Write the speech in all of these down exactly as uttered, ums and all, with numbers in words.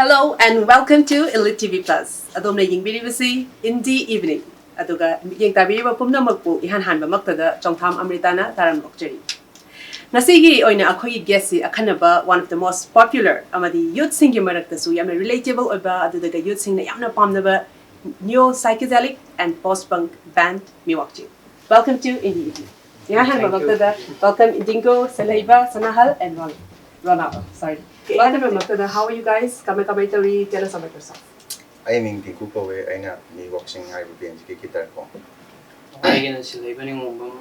Hello and welcome to Elite T V Plus. ꯑꯗꯣꯝꯅ ꯌꯦꯡꯕꯤꯔꯤꯕꯁꯤ Indie Evening꯫ ꯑꯗꯨꯒ ꯃꯤꯠꯌꯦꯡ ꯇꯥꯕꯤꯔꯤꯕ ꯄꯨꯝꯅꯃꯛꯄꯨ ꯏꯍꯥꯟ ꯍꯥꯟꯕꯃꯛꯇꯗ ꯆꯣꯡꯊꯥꯝ ꯑꯃ꯭ꯔꯤꯇꯥꯅ ꯇꯥꯔꯝ ꯑꯣꯛꯆꯔꯤ꯫ ꯉꯁꯤꯒꯤ ꯑꯣꯏꯅ ꯑꯩꯈꯣꯏꯒꯤ guest ꯁꯤ ꯑꯈꯟꯅꯕ, one of the most popular ꯑꯃꯗꯤ youth ꯁꯤꯡꯒꯤ ꯃꯔꯛꯇꯁꯨ ꯌꯥꯝꯅ relatable ꯑꯣꯏꯕ, ꯑꯗꯨꯗꯒ youth ꯁꯤꯡꯅ ꯌꯥꯝꯅ ꯄꯥꯝꯅꯕ neo psychedelic and post punk band Miwakching. Welcome to Indie Evening. ꯏꯍꯥꯟ ꯍꯥꯟꯕꯃꯛꯇꯗ welcome Dingo, ꯁꯦꯜꯍꯩꯕ, ꯁꯅꯥꯍꯜ and Ron, Ronald. Sorry. ꯏꯍꯥꯟ ꯍꯥꯟꯕꯃꯛꯇꯗ, how are you guys? ꯀꯃꯥꯏ ꯀꯃꯥꯏ ꯇꯧꯔꯤ? Tell us about yourself. ꯑꯩ ꯃꯤꯡ ꯗꯤꯡꯀꯨ ꯀꯧꯋꯦ꯫ ꯑꯩꯅ ꯃꯤ ꯋꯥꯛꯁꯤꯡ ꯍꯥꯏꯕ ꯕꯦꯟꯁꯤꯒꯤ ꯒꯤꯇꯥꯔ ꯈꯣꯡ꯫ ꯑꯩꯒꯤꯅ ꯁꯤꯜꯍꯩꯕ ꯅꯤꯡꯉꯣꯝꯕꯝ,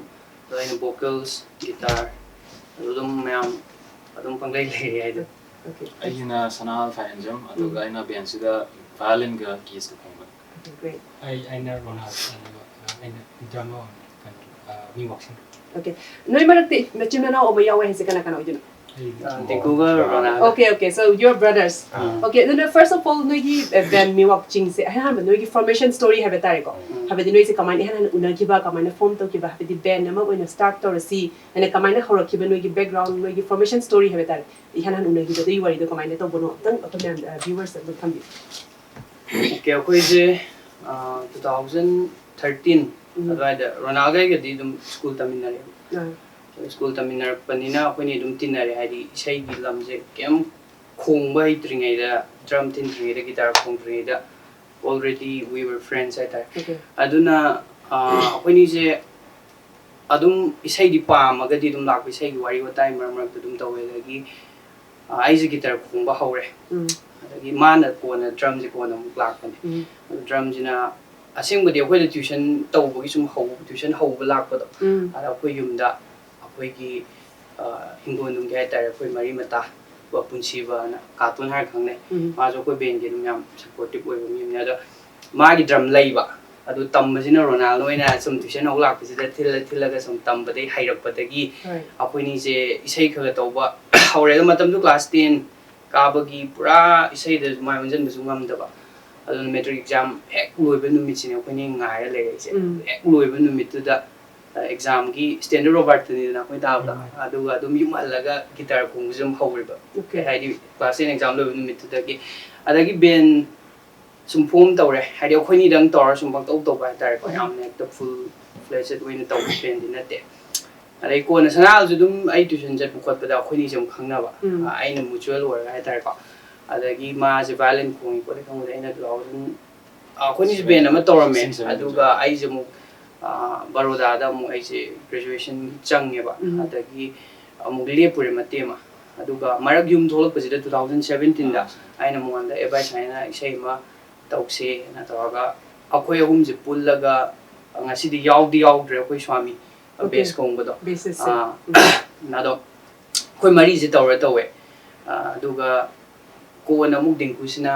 ꯑꯗꯣ ꯑꯩꯅ vocals, guitar, ꯑꯗꯨ ꯑꯗꯨꯝ ꯃꯌꯥꯝ ꯑꯗꯨꯝ ꯄꯪꯂꯩ ꯂꯩꯔꯤ ꯍꯥꯏꯗꯨꯅꯤ꯫ Okay. ꯑꯩꯒꯤꯅ ꯁꯅꯥꯍꯜ ꯐꯥꯏꯍꯦꯟꯖꯝ, ꯑꯗꯨꯒ ꯎꯝ꯫ ꯑꯩꯅ ꯕꯦꯟꯁꯤꯗ violin ꯒ keys ꯀ ꯈꯣꯡꯕꯅꯤ꯫ Okay, great. ꯑꯩ, ꯑꯩꯅ ꯔꯣꯅꯥꯜ, ꯑꯗꯨꯒ, ꯑ, ꯑꯩꯅ drummer ꯑꯣꯏꯅ ꯀꯩꯅꯣ, ꯑ, ꯃꯤ ꯋꯥꯛꯁꯤꯡ꯫ Okay. ꯅꯣꯏ ꯃꯔꯛꯇ ꯃꯆꯤꯟ ꯃꯅꯥꯎ ꯑꯃ ꯌꯥꯎꯋꯦ ꯍꯥꯏꯁꯦ ꯀꯅꯥ ꯀꯅꯥ ꯑꯣꯏꯗꯣꯏꯅꯣ? ꯑꯩ ꯑ, ꯗꯤꯡꯀꯨꯒ ꯔꯣꯅꯥꯜ꯫ Okay, okay. So you're brothers. Ah. Okay. ꯑꯗꯨꯅ first of all ꯅꯣꯏꯒꯤ, ꯑ, band ꯃꯤ ꯋꯥꯛꯁꯤꯡꯁꯦ ꯑꯍꯥꯟꯕ ꯅꯣꯏꯒꯤ formation story ꯍꯥꯏꯕ ꯇꯥꯔꯦꯀꯣ꯫ ꯎꯝ꯫ ꯍꯥꯏꯕꯗꯤ ꯅꯣꯏꯁꯦ ꯀꯃꯥꯏꯅ ꯏꯍꯥꯟ ꯍꯥꯟꯅ ꯎꯅꯈꯤꯕ, ꯀꯃꯥꯏꯅ form ꯇꯧꯈꯤꯕ, ꯍꯥꯏꯕꯗꯤ band ꯑꯃ ꯑꯣꯏꯅ start ꯇꯧꯔꯁꯤ ꯍꯥꯏꯅ ꯀꯃꯥꯏꯅ ꯍꯧꯔꯛꯈꯤꯕ, ꯅꯣꯏꯒꯤ background, ꯅꯣꯏꯒꯤ formation story ꯍꯥꯏꯕ ꯇꯥꯔꯦ, ꯏꯍꯥꯟ ꯍꯥꯟꯅ ꯎꯅꯈꯤꯕꯗꯨꯒꯤ ꯋꯥꯔꯤꯗꯣ ꯀꯃꯥꯏꯅ ꯇꯧꯕꯅꯣ ꯑꯝꯇꯪ ꯑꯩꯈꯣꯏ ꯃꯌꯥꯝ, ꯑ, viewers ꯑꯝꯇꯪ ꯊꯝꯕꯤꯌꯨ꯫ Okay, ꯑꯩꯈꯣꯏꯁꯦ, ꯑ, two thousand thirteen ꯎꯝ꯫ ꯑꯗꯨꯋꯥꯏꯗ ꯔꯣꯅꯥꯜꯒ ꯑꯩꯒꯗꯤ ꯑꯗꯨꯝ school ꯇꯝꯃꯤꯟꯅꯔꯦꯕ꯫ ꯑꯥ꯫ School ꯇꯝꯃꯤꯟꯅꯔꯛꯄꯅꯤꯅ ꯑꯩꯈꯣꯏꯅꯤ ꯑꯗꯨꯝ ꯇꯤꯟꯅꯔꯦ, ꯍꯥꯏꯗꯤ ꯏꯁꯩꯒꯤ ꯂꯝꯁꯦ ꯀꯩꯝ ꯈꯣꯡꯕ ꯍꯩꯇ꯭ꯔꯤꯉꯩꯗ, drum ꯊꯤꯟꯗ꯭ꯔꯤꯉꯩꯗ, guitar ꯈꯣꯡꯗ꯭ꯔꯤꯉꯩꯗ already we were friends ꯍꯥꯏꯇꯥꯔꯦ꯫ Okay. ꯑꯗꯨꯅ, ꯑ, ꯑꯩꯈꯣꯏꯅꯤꯁꯦ ꯑꯗꯨꯝ ꯏꯁꯩꯗꯤ ꯄꯥꯝꯃꯒꯗꯤ ꯑꯗꯨꯝ ꯂꯥꯛꯄ, ꯏꯁꯩꯒꯤ ꯋꯥꯔꯤ ꯋꯥꯇꯥꯏ ꯃꯔꯛ ꯃꯔꯛꯇ ꯑꯗꯨꯝ ꯇꯧꯋꯦ꯫ ꯑꯗꯒꯤ, ꯑ, ꯑꯩꯁꯦ guitar ꯈꯣꯡꯕ ꯍꯧꯔꯦ꯫ ꯎꯝ꯫ ꯑꯗꯒꯤ ꯃꯥꯅ ꯀꯣꯟꯅ drumꯁꯦ ꯀꯣꯟꯅ ꯑꯃꯨꯛ ꯂꯥꯛꯄꯅꯦ꯫ ꯎꯝ꯫ ꯑꯗꯨ drumꯁꯤꯅ ꯑꯁꯦꯡꯕꯗꯤ ꯑꯩꯈꯣꯏꯗ tuition ꯇꯧꯕꯒꯤ ꯁꯨꯝ ꯍꯧ-, tuition ꯍꯧꯕ ꯂꯥꯛꯄꯗꯣ꯫ ꯎꯝ꯫ ꯑꯗ ꯑꯩꯈꯣꯏ ꯌꯨꯝꯗ ꯑꯩꯈꯣꯏꯒꯤ, ꯑ, ꯍꯤꯡꯒꯣꯜꯅꯨꯡꯒꯤ ꯍꯥꯏꯇꯥꯔꯦ, ꯑꯩꯈꯣꯏ ꯃꯔꯤ ꯃꯇꯥ, ꯄꯨꯟꯁꯤꯕꯅ, ꯀꯥꯇꯣꯟ ꯍꯥꯏꯔ ꯈꯪꯅꯩ꯫ ꯎꯝ꯫ ꯃꯥꯁꯨ ꯑꯩꯈꯣꯏ bandꯀꯤ ꯑꯗꯨꯝ ꯌꯥꯝ supportive ꯑꯣꯏꯕ ꯃꯤ ꯑꯃꯅꯦ꯫ ꯑꯗꯣ ꯃꯥꯒꯤ drum ꯂꯩꯕ, ꯑꯗꯨ ꯇꯝꯕꯁꯤꯅ ꯔꯣꯅꯥꯜꯗꯣ ꯑꯣꯏꯅ ꯁꯨꯝ tuition ꯍꯧ ꯂꯥꯛꯄꯁꯤꯗ ꯊꯤꯜꯂ ꯊꯤꯜꯂꯒ ꯁꯨꯝ ꯇꯝꯕꯗꯒꯤ ꯍꯩꯔꯛꯄꯗꯒꯤ ꯍꯣꯏ꯫ ꯑꯩꯈꯣꯏꯅꯤꯁꯦ ꯏꯁꯩ ꯈꯔ ꯈꯔ ꯇꯧꯕ ꯍꯧꯔꯦ꯫ ꯑꯗꯨ ꯃꯇꯝꯗꯨ class ten ꯀꯥꯕꯒꯤ ꯄꯨꯔꯥ ꯏꯁꯩꯗ ꯃꯥꯏ ꯑꯣꯟꯁꯤꯟꯕꯁꯨ ꯉꯝꯗꯕ꯫ ꯑꯗꯨꯅ matric exam ꯍꯦꯛ ꯂꯣꯏꯕ ꯅꯨꯃꯤꯠꯁꯤꯅꯦ ꯑꯩꯈꯣꯏꯅ ꯉꯥꯏꯔ ꯂꯩꯔꯛꯏꯁꯦ꯫ ꯎꯝ꯫ ꯍꯦꯛ ꯂꯣꯏꯕ ꯅꯨꯃꯤꯠꯇꯨꯗ ꯑꯦꯛꯖꯥꯝꯒꯤ ꯁ꯭ꯇꯦꯟꯗꯔꯗ ꯑꯣꯐ ꯑꯥꯔꯠꯇꯨꯅꯤꯗꯅ ꯑꯩꯈꯣꯏ ꯇꯥꯕꯗ꯫ ꯑꯗꯨꯒ ꯑꯗꯨꯝ ꯌꯨꯝ ꯍꯜꯂꯒ ꯒꯤꯇꯥꯔ ꯈꯣꯡꯕꯁꯨ ꯑꯗꯨꯝ ꯍꯧꯔꯦꯕ꯫ ꯍꯥꯏꯗꯤ ꯀ꯭ꯂꯥꯁ ꯇꯦꯟ ꯑꯦꯛꯖꯥꯝ ꯂꯣꯏꯕ ꯅꯨꯃꯤꯠꯇꯨꯗꯒꯤ꯫ ꯑꯗꯒꯤ ꯕꯦꯟ ꯁꯨꯝ ꯐꯣꯝ ꯇꯧꯔꯦ꯫ ꯍꯥꯏꯗꯤ ꯑꯩꯈꯣꯏꯅꯤꯗꯪ ꯇꯧꯔ ꯁꯨꯝ ꯄꯪꯇꯧ ꯇꯧꯕ ꯍꯥꯏꯇꯥꯔꯦꯀꯣ꯫ ꯌꯥꯝꯅ ꯍꯦꯛꯇ ꯐꯨꯜ ꯐ꯭ꯂꯦꯖꯦꯗ ꯑꯣꯏꯅ ꯇꯧꯕ ꯕꯦꯟꯗꯤ ꯅꯠꯇꯦ꯫ ꯑꯗꯩ ꯀꯣꯟꯅ ꯁꯅꯥꯜꯁꯨ ꯑꯗꯨꯝ ꯑꯩ ꯇ꯭ꯌꯨꯁꯟ ꯆꯠꯄ ꯈꯣꯠꯄꯗ ꯑꯩꯈꯣꯏꯅꯤꯁꯦ ꯑꯃꯨꯛ ꯈꯪꯅꯕ꯫ ꯑꯩꯅ ꯃ꯭ꯌꯨꯆꯨꯋꯦꯜ ꯑꯣꯏꯔꯒ ꯍꯥꯏꯇꯥꯔꯦꯀꯣ꯫ ꯑꯗꯒꯤ ꯃꯥꯁꯦ ꯚꯥꯏꯑꯣꯂꯤꯟ ꯈꯣꯡꯉꯤ ꯈꯣꯠꯂꯤ ꯈꯪꯕꯗ ꯑꯩꯅ ꯇꯨ ꯊꯥꯎꯖꯟ ꯑꯩꯈꯣꯏꯅꯤꯁꯨ ꯕꯦꯟ ꯑꯃ ꯇꯧꯔꯝꯃꯦ꯫ ꯑꯗꯨꯒ ꯑꯩꯁꯦ ꯑꯃꯨꯛ ꯕꯔꯣꯗꯥꯗ ꯑꯃꯨꯛ ꯑꯩꯁꯦ ꯒ꯭ꯔꯦꯖꯨꯑꯦꯁꯟ ꯆꯪꯉꯦꯕ꯫ ꯑꯗꯒꯤ ꯑꯃꯨꯛ ꯂꯦꯞꯄꯨꯔꯦ ꯃꯇꯦꯛ ꯑꯃ꯫ ꯑꯗꯨꯒ ꯃꯔꯛ ꯌꯨꯝ ꯊꯣꯛꯂꯛꯄꯁꯤꯗ ꯇꯨ ꯊꯥꯎꯖꯟ ꯁꯕꯦꯟꯇꯤꯟꯗ ꯑꯩꯅ ꯃꯉꯣꯟꯗ ꯑꯦ ꯚꯥꯏ ꯁꯨꯃꯥꯏꯅ ꯏꯁꯩ ꯑꯃ ꯇꯧꯁꯦꯅ ꯇꯧꯔꯒ ꯑꯩꯈꯣꯏ ꯑꯍꯨꯝꯁꯦ ꯄꯨꯜꯂꯒ ꯉꯁꯤꯗꯤ ꯌꯥꯎꯗꯤ ꯌꯥꯎꯗ꯭ꯔꯦ ꯑꯩꯈꯣꯏ ꯁ꯭ꯋꯥꯃꯤ ꯕꯦꯁ ꯈꯣꯡꯕꯗꯣ꯫ ꯑꯥ, ꯑꯗꯣ ꯑꯩꯈꯣꯏ ꯃꯔꯤꯁꯦ ꯇꯧꯔ ꯇꯧꯋꯦ꯫ ꯑꯥ, ꯑꯗꯨꯒ ꯀꯣꯟꯅ ꯑꯃꯨꯛ ꯗꯤꯡꯀꯨꯁꯤꯅ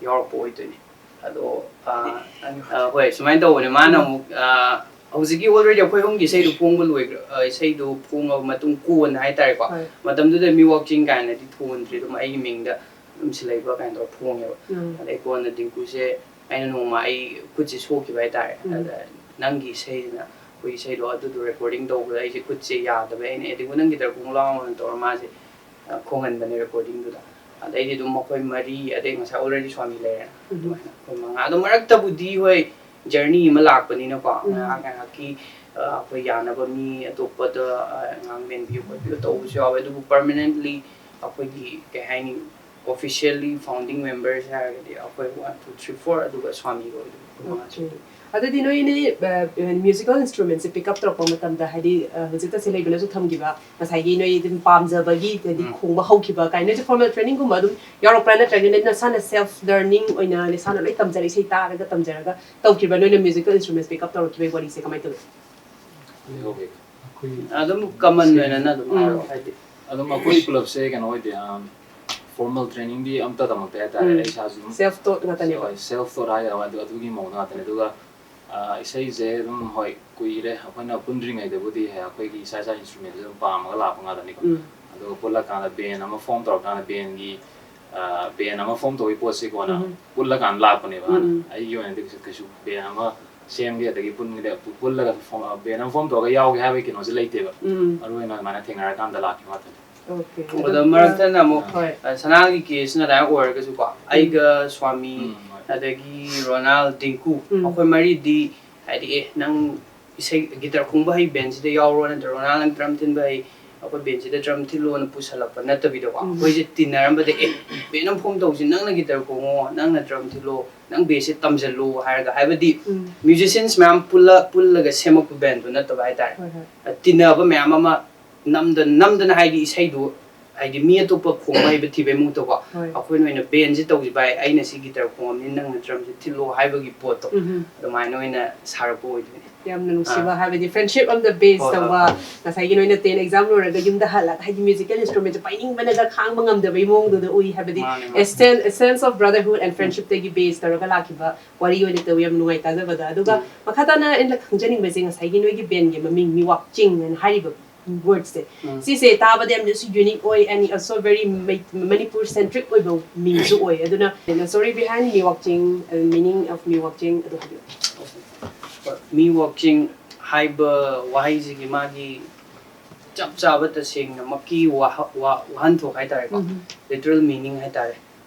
ꯌꯥꯎꯔꯛꯄ ꯑꯣꯏꯗꯣꯏꯅꯦ꯫ ꯑꯗꯣ ꯑꯥ, ꯑꯥ, ꯍꯣꯏ, ꯁꯨꯃꯥꯏꯅ ꯇꯧꯕꯅꯦ꯫ ꯃꯥꯅ ꯑꯃꯨꯛ ꯑꯥ, ꯍꯧꯖꯤꯛꯀꯤ already ꯑꯩꯈꯣꯏ ꯑꯍꯨꯝꯒꯤ ꯏꯁꯩꯗꯣ ꯐꯣꯡꯕ ꯂꯣꯏꯈ꯭ꯔ ꯑꯥ, ꯏꯁꯩꯗꯣ ꯐꯣꯡꯉꯕ ꯃꯇꯨꯡ ꯀꯣꯟꯅ ꯍꯥꯏꯇꯥꯔꯦꯀꯣ꯫ ꯃꯇꯝꯗꯨꯗ ꯃꯤ ꯋꯥꯛꯆꯤꯡ ꯀꯥꯏꯅꯗꯤ ꯊꯣꯟꯗ꯭ꯔꯤ, ꯑꯗꯨꯝ ꯑꯩꯒꯤ ꯃꯤꯡꯗ ꯑꯗꯨꯝ ꯁꯤꯜꯂꯩꯕ ꯀꯥꯏꯅ ꯇꯧꯔ ꯐꯣꯡꯉꯦꯕ꯫ ꯑꯗꯩ ꯀꯣꯟꯅ ꯗꯤꯡꯀꯨꯁꯦ ꯑꯩꯅ ꯅꯣꯡꯃ ꯑꯩ ꯈꯨꯠꯁꯦ ꯁꯣꯛꯈꯤꯕ ꯍꯥꯏꯇꯥꯔꯦ꯫ ꯑꯗ ꯅꯪꯒꯤ ꯏꯁꯩꯗꯨꯅ ꯑꯩꯈꯣꯏ ꯏꯁꯩꯗꯣ ꯑꯗꯨꯗꯣ ꯔꯦꯀꯣꯔꯗꯤꯡ ꯇꯧꯕꯗ ꯑꯩꯁꯦ ꯈꯨꯠꯁꯦ ꯌꯥꯗꯕ, ꯑꯩꯅ "ꯑꯦ ꯗꯤꯡꯀꯨ, ꯅꯪꯒꯤ ꯒꯤꯇꯥꯔ ꯈꯣꯡꯉꯨ ꯂꯥꯎꯅ" ꯇꯧꯔ ꯃꯥꯁꯦ ꯑ, ꯈꯣꯡꯍꯟꯕꯅꯦ ꯔꯦꯀꯣꯔꯗꯤꯡꯗꯨꯗ꯫ ꯑꯗꯩꯗꯤ ꯑꯗꯨꯝ ꯑꯩꯈꯣꯏ ꯃꯔꯤ, ꯑꯗꯩ ꯉꯁꯥꯏ already ꯁ꯭ꯋꯥꯃꯤ ꯂꯩꯔꯦꯅ꯫ ꯑꯗꯨꯃꯥꯏꯅ ꯑꯩꯈꯣꯏ ꯃꯉꯥ꯫ ꯑꯗꯣ ꯃꯔꯛꯇꯕꯨꯗꯤ ꯍꯣꯏ, ꯖꯔꯅꯤ ꯑꯃ ꯂꯥꯛꯄꯅꯤꯅꯀꯣ꯫ ꯉꯥꯏꯍꯥꯛ ꯉꯥꯏꯍꯥꯛꯀꯤ ꯑ, ꯑꯩꯈꯣꯏ ꯌꯥꯅꯕ ꯃꯤ ꯑꯇꯣꯞꯄꯗ ꯑ, ꯑꯉꯥꯡ ꯃꯦꯟꯕꯤꯌꯨ ꯈꯣꯠꯄꯤꯌꯨ ꯇꯧꯕꯁꯨ ꯌꯥꯎꯋꯦ꯫ ꯑꯗꯨꯕꯨ ꯄꯔꯃꯅꯦꯟꯠꯂꯤ ꯑꯩꯈꯣꯏꯒꯤ ꯀꯩ ꯍꯥꯏꯅꯤ, ꯑꯣꯐꯤꯁꯤꯌꯦꯜꯂꯤ ꯐꯥꯎꯟꯗꯤꯡ ꯃꯦꯝꯕꯔꯁ ꯍꯥꯏꯔꯒꯗꯤ ꯑꯩꯈꯣꯏ ꯋꯥꯟ ꯇꯨ ꯊ꯭ꯔꯤ ꯐꯣꯔ, ꯑꯗꯨꯒ ꯁ꯭ꯋꯥꯃꯤꯒ ꯑꯣꯏꯗꯣꯏꯕ, ꯑꯩꯈꯣꯏ ꯃꯉꯥꯁꯦ ꯑꯣꯏꯗꯣꯏꯕ꯫ ꯑꯗꯨꯗꯤ ꯅꯣꯏꯅ ꯃ꯭ꯌꯨꯖꯤꯀꯦꯜ ꯏꯟꯁꯇ꯭ꯔꯨꯃꯦꯟꯁꯦ ꯄꯤꯛ ꯑꯞ ꯇꯧꯔꯛꯄ ꯃꯇꯝꯗ, ꯍꯥꯏꯗꯤ ꯑ, ꯍꯧꯖꯤꯛꯇ ꯁꯤ ꯂꯩꯕꯅꯁꯨ ꯊꯝꯈꯤꯕ ꯉꯁꯥꯏꯒꯤ ꯅꯣꯏ ꯑꯗꯨꯝ ꯄꯥꯝꯖꯕꯒꯤ, ꯍꯥꯏꯗꯤ ꯈꯣꯡꯕ ꯍꯧꯈꯤꯕ ꯀꯥꯏꯅ, ꯅꯣꯏꯁꯦ ꯐꯣꯔꯃꯦꯜ ꯇ꯭ꯔꯦꯅꯤꯡꯒꯨꯝꯕ ꯑꯗꯨꯝ ꯌꯥꯎꯔꯛꯄ꯭ꯔꯥ, ꯅꯠꯇ꯭ꯔꯒꯅ ꯅꯁꯥꯅ ꯁꯦꯜꯐ ꯂꯔꯅꯤꯡ ꯑꯣꯏꯅ ꯅꯁꯥꯅ ꯂꯣꯏ ꯇꯝꯖꯔ, ꯏꯁꯩ ꯇꯥꯔꯒ ꯇꯝꯖꯔꯒ ꯇꯧꯈꯤꯕ꯭ꯔꯥ, ꯅꯣꯏꯅ ꯃ꯭ꯌꯨꯖꯤꯀꯦꯜ ꯏꯟꯁꯇ꯭ꯔꯨꯃꯦꯟꯁ ꯄꯤꯛ ꯑꯞ ꯇꯧꯔꯛꯈꯤꯕꯒꯤ ꯋꯥꯔꯤꯁꯦ ꯀꯃꯥꯏꯅ ꯇꯧꯏ? ꯑꯗꯨꯝ ꯀꯃꯟ ꯑꯣꯏꯅ ꯅꯪ ꯑꯗꯨꯝ ꯍꯥꯏꯔꯛꯑꯣ, ꯍꯥꯏꯗꯤ꯫ ꯑꯗꯨꯝ ꯑꯩꯈꯣꯏ ꯄꯨꯂꯞꯁꯦ ꯀꯩꯅꯣ ꯑꯣꯏꯗꯦ, ꯐꯣꯔꯃꯦꯜ ꯇ꯭ꯔꯦꯅꯤꯡꯗꯤ ꯑꯝꯇ ꯇꯝꯃꯛꯇꯦ ꯍꯥꯏꯇꯥꯔꯦ꯫ ꯑꯩ ꯏꯁꯥꯁꯨ ꯑꯗꯨꯝ ꯁꯦꯜꯐ ꯇꯣꯠ ꯉꯥꯛꯇꯅꯦꯕ꯫ ꯍꯣꯏ, ꯁꯦꯜꯐ ꯇꯣꯠ ꯍꯥꯏꯒꯗ꯭ꯔꯥ, ꯑꯗꯨ, ꯑꯗꯨꯒꯤ ꯃꯑꯣꯡꯗ ꯉꯥꯛꯇꯅꯦ꯫ ꯑꯗꯨꯒ ꯑ, ꯏꯁꯩꯁꯦ ꯑꯗꯨꯝ, ꯍꯣꯏ, ꯀꯨꯏꯔꯦ꯫ ꯑꯩꯈꯣꯏꯅ ꯄꯨꯟꯗ꯭ꯔꯤꯉꯩꯗꯕꯨꯗꯤ ꯑꯩꯈꯣꯏꯒꯤ ꯏꯁꯥ ꯏꯁꯥ ꯏꯟꯁꯇ꯭ꯔꯨꯃꯦꯟꯁꯦ ꯑꯗꯨꯝ ꯄꯥꯝꯃꯒ ꯂꯥꯛꯄ ꯉꯥꯛꯇꯅꯤꯀꯣ꯫ ꯑꯗꯨꯒ ꯄꯨꯜꯂꯀꯥꯟꯗ ꯕꯦꯟ ꯑꯃ ꯐꯣꯝ ꯇꯧꯔꯀꯥꯟꯗ ꯕꯦꯟꯒꯤ, ꯑ, ꯕꯦꯟ ꯑꯃ ꯐꯣꯝ ꯇꯧꯕꯒꯤ ꯄꯣꯠꯁꯤ ꯀꯣꯟꯅ ꯄꯨꯜꯂꯀꯥꯟꯗ ꯂꯥꯛꯄꯅꯦꯕ꯫ ꯑꯩꯒꯤ ꯑꯣꯏꯅꯗꯤ ꯀꯩꯁꯨ, ꯀꯩꯁꯨ ꯕꯦꯟ ꯑꯃ ꯁꯦꯝꯒꯦ ꯑꯗꯒꯤ ꯄꯨꯟꯒꯦ ꯄꯨꯜꯂꯒ ꯕꯦꯟ ꯑꯃ ꯐꯣꯝ ꯇꯧꯔꯒ ꯌꯥꯎꯒꯦ ꯍꯥꯏꯕꯒꯤ ꯀꯩꯅꯣꯁꯦ ꯂꯩꯇꯦꯕ꯫ ꯎꯝ ꯃꯔꯨ ꯑꯣꯏꯅ ꯑꯗꯨꯃꯥꯏꯅ ꯊꯦꯡꯅꯔꯀꯥꯟꯗ ꯂꯥꯛꯈꯤꯕ ꯉꯥꯛꯇꯅꯤ꯫ Okay. ꯑꯗꯣ ꯃꯔꯛ ꯊꯠꯅ ꯑꯃꯨꯛ ꯍꯣꯏ. ꯑ, ꯁꯅꯥꯒꯤ ꯀꯦꯁꯅ ꯑꯗꯨꯃꯥꯏꯅ ꯑꯣꯏꯔꯒꯁꯨꯀꯣ, ꯑꯩꯒ ꯁ꯭ꯋꯥꯃꯤ, ꯎꯝ, ꯍꯣꯏ. ꯑꯗꯒꯤ ꯔꯣꯅꯥꯜ, ꯗꯤꯡꯀꯨ, ꯎꯝ. ꯑꯩꯈꯣꯏ ꯃꯔꯤꯗꯤ ꯍꯥꯏꯗꯤ, ꯑꯦ, ꯅꯪ ꯏꯁꯩ ꯒꯤꯇꯔ ꯈꯣꯡꯕ ꯍꯩ ꯕꯦꯟꯁꯤꯗ ꯌꯥꯎꯔꯣ, ꯅꯠꯇ꯭ꯔꯒ ꯔꯣꯅꯥꯜ ꯅꯪ ꯗ꯭ꯔꯝ ꯊꯤꯟꯕ ꯍꯩ, ꯑꯩꯈꯣꯏ ꯕꯦꯟꯁꯤꯗ ꯗ꯭ꯔꯝ ꯊꯤꯜꯂꯣꯅ ꯄꯨꯁꯜꯂꯛꯄ ꯅꯠꯇꯕꯤꯗꯀꯣ, ꯎꯝ. ꯑꯩꯈꯣꯏꯁꯦ ꯇꯤꯟꯅꯔꯝꯕꯗ, ꯑꯦ, ꯕꯦꯟ ꯑꯃ ꯐꯣꯝ ꯇꯧꯁꯤ, ꯅꯪꯅ ꯒꯤꯇꯔ ꯈꯣꯡꯉꯣ, ꯅꯪꯅ ꯗ꯭ꯔꯝ ꯊꯤꯜꯂꯣ, ꯅꯪ ꯕꯦꯁꯁꯦ ꯇꯝꯁꯤꯜꯂꯣ ꯍꯥꯏꯔꯒ, ꯍꯥꯏꯕꯗꯤ ꯎꯝ. ꯃ꯭ꯌꯨꯖꯤꯁꯤꯌꯟꯁ ꯃꯌꯥꯝ ꯄꯨꯜꯂ ꯄꯨꯜꯂꯒ ꯁꯦꯝꯃꯛꯄ ꯕꯦꯟꯗꯨ ꯅꯠꯇꯕ ꯍꯥꯏꯇꯥꯔꯦ꯫ ꯍꯣꯏ, ꯍꯣꯏ. ꯇꯤꯟꯅꯕ ꯃꯌꯥꯝ ꯑꯃ ꯅꯝꯗꯅ ꯅꯝꯗꯅ ꯍꯥꯏꯗꯤ, ꯏꯁꯩꯗꯨ ꯍꯥꯏꯗꯤ ꯃꯤ ꯑꯇꯣꯞꯄ ꯈꯣꯡꯕ ꯍꯩꯕ ꯊꯤꯕꯩ ꯃꯍꯨꯠꯇꯀꯣ, ꯍꯣꯏ. ꯑꯩꯈꯣꯏꯅ ꯑꯣꯏꯅ ꯕꯦꯟꯁꯤ ꯇꯧꯁꯤ ꯚꯥꯏ, ꯑꯩꯅ ꯁꯤ ꯒꯤꯇꯔ ꯈꯣꯡꯉꯝꯅꯤ, ꯅꯪꯅ ꯗ꯭ꯔꯝꯁꯤ ꯊꯤꯜꯂꯣ ꯍꯥꯏꯕꯒꯤ ꯄꯣꯠꯇꯣ, ꯎꯝ. ꯑꯗꯨꯃꯥꯏꯅ ꯑꯣꯏꯅ ꯁꯥꯔꯛꯄ ꯑꯣꯏꯗꯣꯏꯅꯦ꯫ ꯌꯥꯝꯅ ꯅꯨꯡꯁꯤꯕ, ꯍꯥꯏꯕꯗꯤ friendship ꯑꯃꯗ base ꯍꯣꯏ, ꯍꯣꯏ, ꯇꯧꯕ, ꯍꯣꯏ. ꯉꯁꯥꯏꯒꯤ ꯅꯣꯏꯅ ten exam ꯂꯣꯏꯔꯒ ꯌꯨꯝꯗ ꯍꯜꯂꯒ ꯍꯥꯏꯗꯤ musical instrument ꯁꯦ ꯄꯥꯏꯅꯤꯡꯕꯅꯒ ꯈꯥꯡꯕ ꯉꯝꯗꯕꯩ ꯃꯑꯣꯡꯗꯨꯗ ꯎꯏ, ꯍꯥꯏꯕꯗꯤ ꯃꯥꯅꯦ, ꯃꯥꯅꯦ. A sense, a sense of brotherhood and friendship ꯇꯒꯤ base ꯇꯧꯔꯒ ꯂꯥꯛꯈꯤꯕ ꯋꯥꯔꯤ ꯑꯣꯏꯅ ꯇꯧꯋꯤ꯫ ꯌꯥꯝ ꯅꯨꯡꯉꯥꯏ ꯇꯥꯖꯕꯗ꯫ ꯑꯗꯨꯒ ꯎꯝ. ꯃꯈꯥ ꯇꯥꯅ ꯑꯩꯅ ꯈꯪꯖꯅꯤꯡꯕꯁꯦ, ꯉꯁꯥꯏꯒꯤ ꯅꯣꯏꯒꯤ ꯕꯦꯟꯒꯤ ꯃꯃꯤꯡ ꯃꯤꯋꯥꯛ ꯆꯤꯡ ꯍꯥꯏꯅ ꯍꯥꯏꯔꯤꯕ ꯋꯥꯔꯗꯁꯦ, ꯎꯝ. ꯁꯤꯁꯦ ꯇꯥꯕꯗ ꯌꯥꯝꯅꯁꯨ unique ꯑꯣꯏ, and also very Manipur centric ꯑꯣꯏꯕ ꯃꯤꯡꯁꯨ ꯑꯣꯏ꯫ ꯑꯗꯨꯅ the story behind ꯃꯤꯋꯥꯛ ꯆꯤꯡ, meaning of ꯃꯤꯋꯥꯛ ꯆꯤꯡ ꯑꯗꯨ ꯍꯥꯏꯕꯤꯌꯨ꯫ ꯃꯤꯋꯥꯛ ꯆꯤꯡ ꯍꯥꯏꯕ ꯋꯥꯍꯩꯁꯤꯒꯤ ꯃꯥꯒꯤ ꯆꯞ ꯆꯥꯕ ꯇꯁꯦꯡꯅꯃꯛꯀꯤ ꯋꯥꯍ- ꯋꯥ- ꯋꯥꯍꯟꯊꯣꯛ ꯍꯥꯏꯇꯥꯔꯦꯀꯣ, ꯎꯝ. literal meaning ꯍꯥꯏꯇꯥꯔꯦ,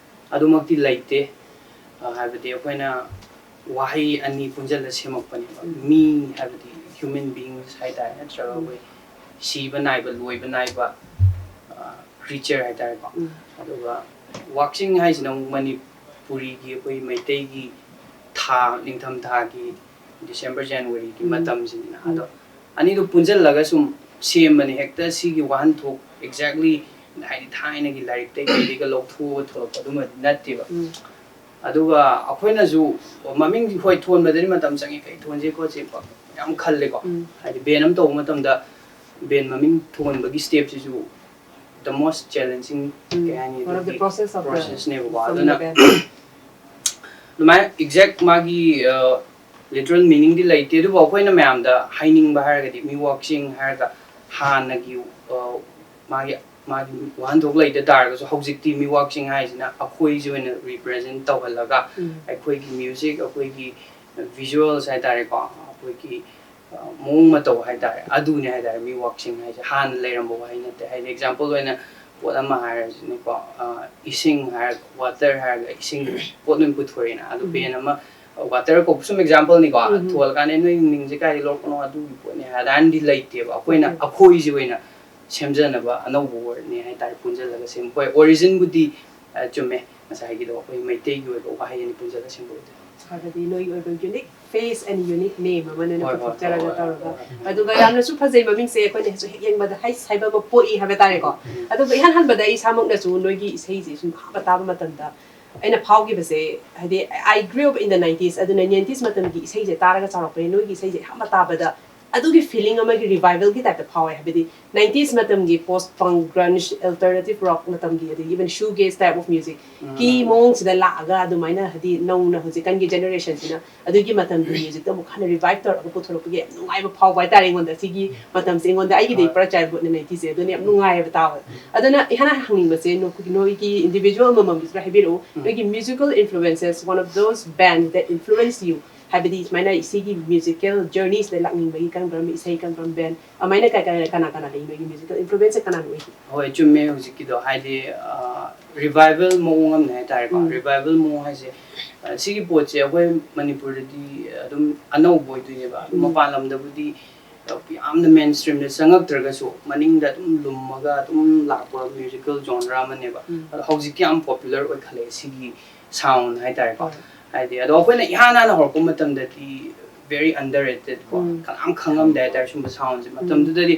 ꯑꯗꯨꯃꯛꯇꯤ ꯂꯩꯇꯦ꯫ ꯑ, ꯍꯥꯏꯕꯗꯤ ꯑꯩꯈꯣꯏꯅ ꯋꯥꯍꯩ ꯑꯅꯤ ꯄꯨꯟꯁꯤꯜꯂ ꯁꯦꯝꯃꯛꯄꯅꯦꯕ꯫ ꯎꯝ. ꯃꯤ ꯍꯥꯏꯕꯗꯤ human beings ꯍꯥꯏꯇꯥꯔꯦ, ꯅꯠꯇ꯭ꯔꯒ ꯎꯝ. ꯑꯩꯈꯣꯏ ꯁꯤꯕ ꯅꯥꯏꯕ, ꯂꯣꯏꯕ ꯅꯥꯏꯕ, ꯑ, creature ꯍꯥꯏꯇꯥꯔꯦꯀꯣ꯫ ꯎꯝ. ꯑꯗꯨꯒ ꯋꯥꯛꯆꯤꯡ ꯍꯥꯏꯁꯤꯅ ꯑꯃꯨꯛ ꯃꯅꯤꯄꯨꯔꯤꯒꯤ, ꯑꯩꯈꯣꯏ ꯃꯩꯇꯩꯒꯤ ꯊꯥ, ꯅꯤꯡꯊꯝ ꯊꯥꯒꯤ December January ꯒꯤ ꯎꯝ. ꯃꯇꯝꯁꯤꯅ꯫ ꯎꯝ. ꯑꯗꯣ ꯑꯅꯤꯗꯨ ꯄꯨꯟꯁꯤꯜꯂꯒ ꯁꯨꯝ ꯁꯦꯝꯕꯅꯤ꯫ ꯍꯦꯛꯇ ꯁꯤꯒꯤ ꯋꯥꯍꯟꯊꯣꯛ exactly ꯍꯥꯏꯗꯤ ꯊꯥꯏꯅꯒꯤ ꯂꯥꯏꯔꯤꯛꯇꯩ ꯀꯩꯗꯩꯒ ꯂꯧꯊꯣꯛꯑꯒ ꯊꯣꯛꯂꯛꯄ ꯑꯗꯨꯃꯗꯤ ꯅꯠꯇꯦꯕ꯫ ꯎꯝ. ꯑꯗꯨꯒ ꯑꯩꯈꯣꯏꯅꯁꯨ ꯃꯃꯤꯡ, ꯍꯣꯏ, ꯊꯣꯟꯕꯗꯗꯤ ꯃꯇꯝ ꯆꯪꯉꯤ, ꯀꯩ ꯊꯣꯟꯁꯤ ꯈꯣꯠꯁꯤ ꯌꯥꯝ ꯈꯜꯂꯦꯀꯣ꯫ ꯎꯝ. ꯍꯥꯏꯗꯤ ꯕꯦꯟ ꯑꯃ ꯇꯧꯕ ꯃꯇꯝꯗ ꯕꯦꯟ ꯃꯃꯤꯡ ꯊꯣꯟꯕꯒꯤ step ꯁꯤꯁꯨ the most challenging ꯎꯝ. ꯀꯩ ꯍꯥꯏꯅꯤ, One of the ꯑꯗꯨꯒꯤ process of the- process ꯅꯦꯕꯀꯣ꯫ from ꯑꯗꯨꯅ the band. ꯑꯗꯨꯃꯥꯏꯅ exact ꯃꯥꯒꯤ, ꯑ, literal meaning ꯗꯤ ꯂꯩꯇꯦ, ꯑꯗꯨꯕꯨ ꯑꯩꯈꯣꯏꯅ ꯃꯌꯥꯝꯗ ꯍꯥꯏꯅꯤꯡꯕ ꯍꯥꯏꯔꯒꯗꯤ ꯃꯤꯋꯥꯛꯆꯤꯡ ꯍꯥꯏꯔꯒ ꯍꯥꯟꯅꯒꯤ, ꯑ, ꯃꯥꯒꯤ ꯃꯥꯒꯤ ꯋꯥꯍꯟꯊꯣꯛ ꯂꯩꯇ ꯇꯥꯔꯒꯁꯨ ꯍꯧꯖꯤꯛꯇꯤ ꯃꯤꯋꯥꯛꯆꯤꯡ ꯍꯥꯏꯁꯤꯅ ꯑꯩꯈꯣꯏꯁꯦ ꯑꯣꯏꯅ represent ꯇꯧꯍꯜꯂꯒ ꯎꯝ. ꯑꯩꯈꯣꯏꯒꯤ music, ꯑꯩꯈꯣꯏꯒꯤ ꯚꯤꯖꯨꯋꯦꯜꯁ ꯍꯥꯏꯇꯥꯔꯦꯀꯣ, ꯑꯩꯈꯣꯏꯒꯤ ꯑ, ꯃꯑꯣꯡ ꯃꯇꯧ ꯍꯥꯏꯇꯥꯔꯦ, ꯑꯗꯨꯅꯦ ꯍꯥꯏꯇꯥꯔꯦ ꯃꯤꯋꯥꯛꯁꯤꯡ ꯍꯥꯏꯁꯦ꯫ ꯍꯥꯟꯅ ꯂꯩꯔꯝꯕ ꯋꯥꯍꯩ ꯅꯠꯇꯦ꯫ ꯍꯥꯏꯗꯤ ꯑꯦꯛꯖꯥꯝꯄꯜ ꯑꯣꯏꯅ ꯄꯣꯠ ꯑꯃ ꯍꯥꯏꯔꯁꯤꯅꯦꯀꯣ, ꯑ, ꯏꯁꯤꯡ ꯍꯥꯏꯔꯒ, ꯋꯥꯇꯔ ꯍꯥꯏꯔꯒ ꯏꯁꯤꯡ ꯄꯣꯠ ꯑꯣꯏꯅ ꯄꯨꯊꯣꯔꯛꯑꯦꯅ꯫ ꯑꯗꯨ ꯎꯝ꯫ ꯄꯦꯟ ꯑꯃ, ꯋꯥꯇꯔ ꯀꯧꯕ ꯁꯨꯝ ꯑꯦꯛꯖꯥꯝꯄꯜꯅꯤꯀꯣ, ꯎꯝ꯫ ꯊꯣꯜꯂꯀꯥꯟꯗ "ꯅꯣꯏ ꯃꯤꯡꯁꯦ ꯀꯥꯏꯗꯒꯤ ꯂꯧꯔꯛꯄꯅꯣ?" ꯑꯗꯨꯒꯤ ꯄꯣꯠꯅꯦ ꯍꯥꯏꯗꯥꯅꯗꯤ ꯂꯩꯇꯦꯕ꯫ ꯑꯩꯈꯣꯏꯅ ꯎꯝ꯫ ꯑꯩꯈꯣꯏꯁꯤ ꯑꯣꯏꯅ ꯁꯦꯝꯖꯅꯕ ꯑꯅꯧꯕ ꯋꯥꯔꯗꯅꯦ ꯍꯥꯏꯇꯥꯔꯦ, ꯄꯨꯟꯁꯤꯜꯂꯒ ꯁꯦꯝ-, ꯍꯣꯏ, ꯑꯣꯔꯤꯖꯤꯟꯕꯨꯗꯤ, ꯑ, ꯆꯨꯝꯃꯦ, ꯉꯁꯥꯏꯒꯤꯗꯣ ꯑꯩꯈꯣꯏ ꯃꯩꯇꯩꯒꯤ ꯑꯣꯏꯕ ꯋꯥꯍꯩ ꯑꯅꯤ ꯄꯨꯟꯁꯤꯜꯂꯒ ꯁꯦꯝꯕ ꯑꯣꯏꯗꯣꯏꯅꯦ꯫ ꯍꯥꯏꯕꯗꯤ ꯅꯣꯏꯒꯤ ꯑꯣꯏꯕ unique face and unique name ꯑꯃꯅ ꯅꯣꯏ ꯍꯣꯏ, ꯍꯣꯏ, ꯄꯨꯊꯣꯛꯆꯔꯒ ꯍꯣꯏ, ꯍꯣꯏ, ꯇꯧꯔꯒ꯫ ꯍꯣꯏ, ꯍꯣꯏ꯫ ꯑꯗꯨꯒ ꯌꯥꯝꯅꯁꯨ ꯐꯖꯩ, ꯃꯃꯤꯡꯁꯦ ꯑꯩꯈꯣꯏꯅꯁꯨ ꯍꯦꯛ ꯌꯦꯡꯕꯗ ꯍꯩꯁ ꯍꯥꯏꯕ ꯑꯃ ꯄꯣꯛꯏ ꯍꯥꯏꯕ ꯇꯥꯔꯦꯀꯣ꯫ ꯎꯝ꯫ ꯑꯗꯨꯒ ꯏꯍꯥꯟ ꯍꯥꯟꯕꯗ ꯑꯩ ꯏꯁꯥꯃꯛꯅꯁꯨ ꯅꯣꯏꯒꯤ ꯏꯁꯩꯁꯦ ꯁꯨꯝ ꯑꯍꯥꯟꯕ ꯇꯥꯕ ꯃꯇꯝꯗ ꯑꯩꯅ ꯐꯥꯎꯈꯤꯕꯁꯦ, ꯍꯥꯏꯗꯤ, I grew up in the nineties, ꯑꯗꯨꯅ ꯅꯥꯏꯟꯇꯤꯁ ꯃꯇꯝꯒꯤ ꯏꯁꯩꯁꯦ ꯇꯥꯔꯒ ꯆꯥꯎꯔꯛꯄꯅꯤ꯫ ꯅꯣꯏꯒꯤ ꯏꯁꯩꯁꯦ ꯑꯍꯥꯟꯕ ꯇꯥꯕꯗ ꯑꯗꯨꯒꯤ ꯐꯤꯂꯤꯡ ꯑꯃꯒꯤ ꯔꯤꯚꯥꯏꯚꯦꯜꯒꯤ ꯇꯥꯏꯞꯇ ꯐꯥꯎꯋꯦ꯫ ꯍꯥꯏꯕꯗꯤ ꯅꯥꯏꯟꯇꯤꯁ ꯃꯇꯝꯒꯤ ꯄꯣꯁ ꯄꯪ, ꯒ꯭ꯔꯟꯖ, ꯑꯜꯇꯔꯅꯦꯇꯤꯚ ꯔꯣꯛ ꯃꯇꯝꯒꯤ, ꯑꯗꯒꯤ ꯏꯚꯟ ꯁꯨ ꯒꯦꯖ ꯇꯥꯏꯞ ꯑꯣꯐ ꯃ꯭ꯌꯨꯖꯤꯛꯀꯤ ꯎꯝ꯫ ꯃꯑꯣꯡꯁꯤꯗ ꯂꯥꯛꯑꯒ, ꯑꯗꯨꯃꯥꯏꯅ ꯍꯥꯏꯗꯤ ꯅꯧꯅ ꯍꯧꯖꯤꯛꯀꯥꯟꯒꯤ ꯖꯦꯅꯦꯔꯦꯁꯟꯁꯤꯅ ꯑꯗꯨꯒꯤ ꯃꯇꯝꯒꯤ ꯃ꯭ꯌꯨꯖꯤꯛꯇ ꯑꯃꯨꯛ ꯍꯟꯅ ꯔꯤꯚꯥꯏꯚ ꯇꯧꯔꯒ ꯄꯨꯊꯣꯔꯛꯄꯒꯤ ꯌꯥꯝ ꯅꯨꯡꯉꯥꯏꯕ ꯐꯥꯎꯕ ꯍꯥꯏꯇꯥꯔꯦ ꯑꯩꯉꯣꯟꯗ꯫ ꯁꯤꯒꯤ ꯃꯇꯝꯁꯦ ꯑꯩꯉꯣꯟꯗ, ꯑꯩꯒꯤꯗꯤ ꯍꯣꯏ꯫ ꯄꯨꯔꯥ ꯆꯥꯏꯜꯍꯨꯗꯅꯦ ꯅꯥꯏꯟꯇꯤꯁꯁꯦ, ꯑꯗꯨꯅ ꯌꯥꯝ ꯅꯨꯡꯉꯥꯏꯌꯦꯕ ꯇꯥꯕꯗ꯫ ꯑꯗꯨꯅ ꯏꯍꯥꯟ ꯍꯥꯟꯅ ꯍꯪꯅꯤꯡꯕꯁꯦ, ꯅꯣ-, ꯅꯣꯏꯒꯤ ꯏꯟꯗꯤꯚꯤꯖꯨꯋꯦꯜ ꯑꯃꯃꯝꯒꯤꯁꯨ ꯍꯥꯏꯕꯤꯔꯛꯎ꯫ ꯎꯝ꯫ ꯅꯣꯏꯒꯤ musical ꯏꯟꯐ꯭ꯂꯨꯋꯦꯟꯁꯦꯁ, one of those band that influence you, ꯍꯥꯏꯕꯗꯤ ꯁꯨꯃꯥꯏꯅ ꯁꯤꯒꯤ ꯃ꯭ꯌꯨꯖꯤꯀꯦꯜ ꯖꯔꯅꯤꯁꯤꯗ ꯂꯥꯛꯅꯤꯡꯕꯒꯤ ꯀꯔꯝ ꯀꯔꯝꯕ ꯏꯁꯩ, ꯀꯔꯝ ꯀꯔꯝꯕ ꯕꯦꯟ, ꯑꯗꯨꯃꯥꯏꯅ ꯀ-, ꯀ-, ꯀꯅꯥ ꯀꯅꯥ ꯂꯩ? ꯅꯣꯏꯒꯤ ꯃ꯭ꯌꯨꯖꯤꯀꯦꯜ ꯏꯟꯐ꯭ꯂꯨꯋꯦꯟꯁꯁꯦ ꯀꯅꯥꯅ ꯑꯣꯏꯒꯦ? ꯍꯣꯏ, ꯆꯨꯝꯃꯦ ꯍꯧꯖꯤꯛꯀꯤꯗꯣ꯫ ꯍꯥꯏꯗꯤ, ꯑ, ꯔꯤꯚꯥꯏꯚꯦꯜ ꯃꯑꯣꯡ ꯑꯃꯅꯦ ꯍꯥꯏꯇꯥꯔꯦꯀꯣ꯫ ꯎꯝ꯫ ꯔꯤꯚꯥꯏꯚꯦꯜ ꯃꯑꯣꯡ ꯍꯥꯏꯁꯦ, ꯑ, ꯁꯤꯒꯤ ꯄꯣꯠꯁꯦ ꯑꯩꯈꯣꯏ ꯃꯅꯤꯄꯨꯔꯗꯗꯤ ꯑꯗꯨꯝ ꯑꯅꯧꯕ ꯑꯣꯏꯗꯣꯏꯅꯦꯕ꯫ ꯑꯗꯨ ꯎꯝ꯫ ꯃꯄꯥꯟ ꯂꯝꯗꯕꯨꯗꯤ ꯌꯥꯝꯅ ꯃꯦꯟ ꯁ꯭ꯇ꯭ꯔꯤꯝꯗ ꯆꯪꯉꯛꯇ꯭ꯔꯒꯁꯨ ꯃꯅꯤꯡꯗ ꯑꯗꯨꯝ ꯂꯨꯝꯃꯒ ꯑꯗꯨꯝ ꯂꯥꯛꯄ ꯃ꯭ꯌꯨꯖꯤꯀꯦꯜ ꯖꯣꯟꯔꯥ ꯑꯃꯅꯦꯕ꯫ ꯎꯝ꯫ ꯑꯗꯣ ꯍꯧꯖꯤꯛꯇꯤ ꯌꯥꯝ ꯄꯣꯄꯨꯂꯔ ꯑꯣꯏꯈꯠꯂꯛꯑꯦ ꯁꯤꯒꯤ ꯁꯥꯎꯟ ꯍꯥꯏꯇꯥꯔꯦꯀꯣ꯫ ꯍꯣꯏ꯫ ꯍꯥꯏꯗꯤ, ꯑꯗꯣ ꯑꯩꯈꯣꯏꯅ ꯏꯍꯥꯟ ꯍꯥꯟꯅ ꯍꯧꯔꯛꯄ ꯃꯇꯝꯗꯗꯤ very underrated ꯀꯣ, ꯎꯝ꯫ ꯀꯅꯥꯝ ꯈꯪꯉꯝꯗꯦ ꯍꯥꯏꯇꯥꯔꯦ ꯁꯨꯝꯕ ꯁꯥꯎꯟꯁꯦ꯫ ꯎꯝ꯫ ꯃꯇꯝꯗꯨꯗꯗꯤ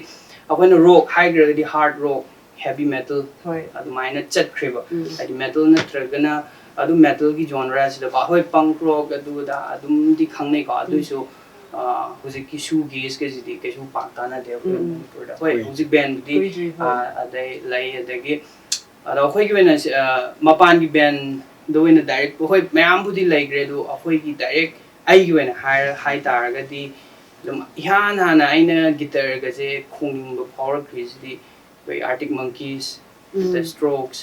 ꯑꯩꯈꯣꯏꯅ ꯔꯣꯛ ꯍꯥꯏꯈ꯭ꯔꯒꯗꯤ ꯍꯥꯔꯗ ꯔꯣꯛ, ꯍꯦꯚꯤ ꯃꯦꯇꯜ ꯍꯣꯏ꯫ ꯑꯗꯨꯃꯥꯏꯅ ꯆꯠꯈ꯭ꯔꯦꯕ꯫ ꯎꯝ꯫ ꯍꯥꯏꯗꯤ ꯃꯦꯇꯜ ꯅꯠꯇ꯭ꯔꯒꯅ ꯑꯗꯨꯝ ꯃꯦꯇꯜꯒꯤ ꯖꯣꯟꯔꯥꯁꯤꯗꯀꯣ, ꯍꯣꯏ, ꯄꯪꯛ ꯔꯣꯛ ꯑꯗꯨ ꯑꯗꯥ ꯑꯗꯨꯝꯗꯤ ꯈꯪꯅꯩꯀꯣ, ꯎꯝ꯫ ꯑꯗꯨꯏꯁꯨ, ꯑ, ꯍꯧꯖꯤꯛꯀꯤ ꯁꯨ ꯒꯦꯖꯀꯁꯤꯗꯤ ꯀꯩꯁꯨ ꯄꯥꯛ ꯇꯥꯅꯗꯦ ꯑꯩꯈꯣꯏ ꯎꯝ꯫ ꯃꯅꯤꯄꯨꯔꯗ꯫ ꯍꯣꯏ, ꯍꯣꯏ꯫ ꯍꯧꯖꯤꯛ ꯕꯦꯟꯕꯨꯗꯤ, ꯀꯨꯏꯗ꯭ꯔꯤ, ꯍꯣꯏ꯫ ꯑ, ꯑꯗꯩ ꯂꯩ, ꯑꯗꯒꯤ ꯑꯗꯣ ꯑꯩꯈꯣꯏꯒꯤ ꯑꯣꯏꯅ ꯁꯤ, ꯑ, ꯃꯄꯥꯟꯒꯤ ꯕꯦꯟꯗ ꯑꯣꯏꯅ ꯗꯥꯏꯔꯦꯛ, ꯍꯣꯏ, ꯃꯌꯥꯝꯕꯨꯗꯤ ꯂꯩꯈ꯭ꯔꯦ, ꯑꯗꯣ ꯑꯩꯈꯣꯏꯒꯤ ꯗꯥꯏꯔꯦꯛ ꯑꯩꯒꯤ ꯑꯣꯏꯅ ꯍꯥꯏꯔ-, ꯍꯥꯏ ꯇꯥꯔꯒꯗꯤ ꯑꯗꯨꯝ ꯏꯍꯥꯟ ꯍꯥꯟꯅ ꯑꯩꯅ ꯒꯤꯇꯔꯒꯁꯦ ꯈꯣꯡꯅꯤꯡꯕ ꯐꯥꯎꯔꯛꯈ꯭ꯔꯤꯁꯤꯗꯤ ꯑꯩꯈꯣꯏ Arctic Monkeys, um. The Strokes,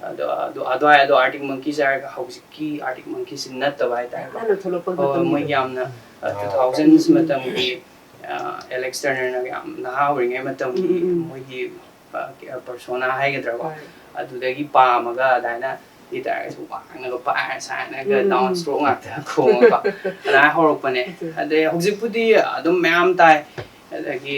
ꯑꯗꯣ ꯑꯗꯣ ꯑꯗꯨꯋꯥꯏ ꯑꯗꯣ Arctic Monkeys ꯍꯥꯏꯔꯒ ꯍꯧꯖꯤꯛꯀꯤ Arctic Monkeys ꯅꯠꯇꯕ ꯍꯥꯏꯇꯥꯔꯦ꯫ ꯍꯥꯟꯅ ꯊꯣꯛꯂꯛꯄ ꯍꯣꯏ, ꯃꯣꯏꯒꯤ ꯌꯥꯝꯅ two thousands ꯃꯇꯝꯒꯤ ꯑꯦꯂꯦꯛꯁ ꯇꯔꯅꯔꯅ ꯌꯥꯝ ꯅꯍꯥ ꯑꯣꯏꯔꯤꯉꯩ ꯃꯇꯝꯒꯤ ꯎꯝ, ꯎꯝ, ꯎꯝ. ꯃꯣꯏꯒꯤ ꯄꯔꯁꯣꯅꯥ ꯍꯥꯏꯒꯗ꯭ꯔꯥꯀꯣ, ꯍꯣꯏ. ꯑꯗꯨꯗꯒꯤ ꯄꯥꯝꯃꯒ ꯑꯗꯨꯃꯥꯏꯅ ꯒꯤꯇꯥꯔꯒꯁꯨ ꯋꯥꯡꯅꯒ ꯄꯥꯏꯔ ꯁꯥꯟꯅꯒ ꯎꯝ, ꯗꯥꯎꯟ ꯎꯝ. ꯁ꯭ꯇ꯭ꯔꯣꯛ ꯉꯥꯛꯇ ꯈꯣꯡꯉꯒ ꯑꯗꯨꯃꯥꯏꯅ ꯍꯧꯔꯛꯄꯅꯦ꯫ ꯑꯗꯨ. ꯑꯗꯩ ꯍꯧꯖꯤꯛꯄꯨꯗꯤ ꯑꯗꯨꯝ ꯃꯌꯥꯝ ꯇꯥꯏ꯫ ꯑꯗꯒꯤ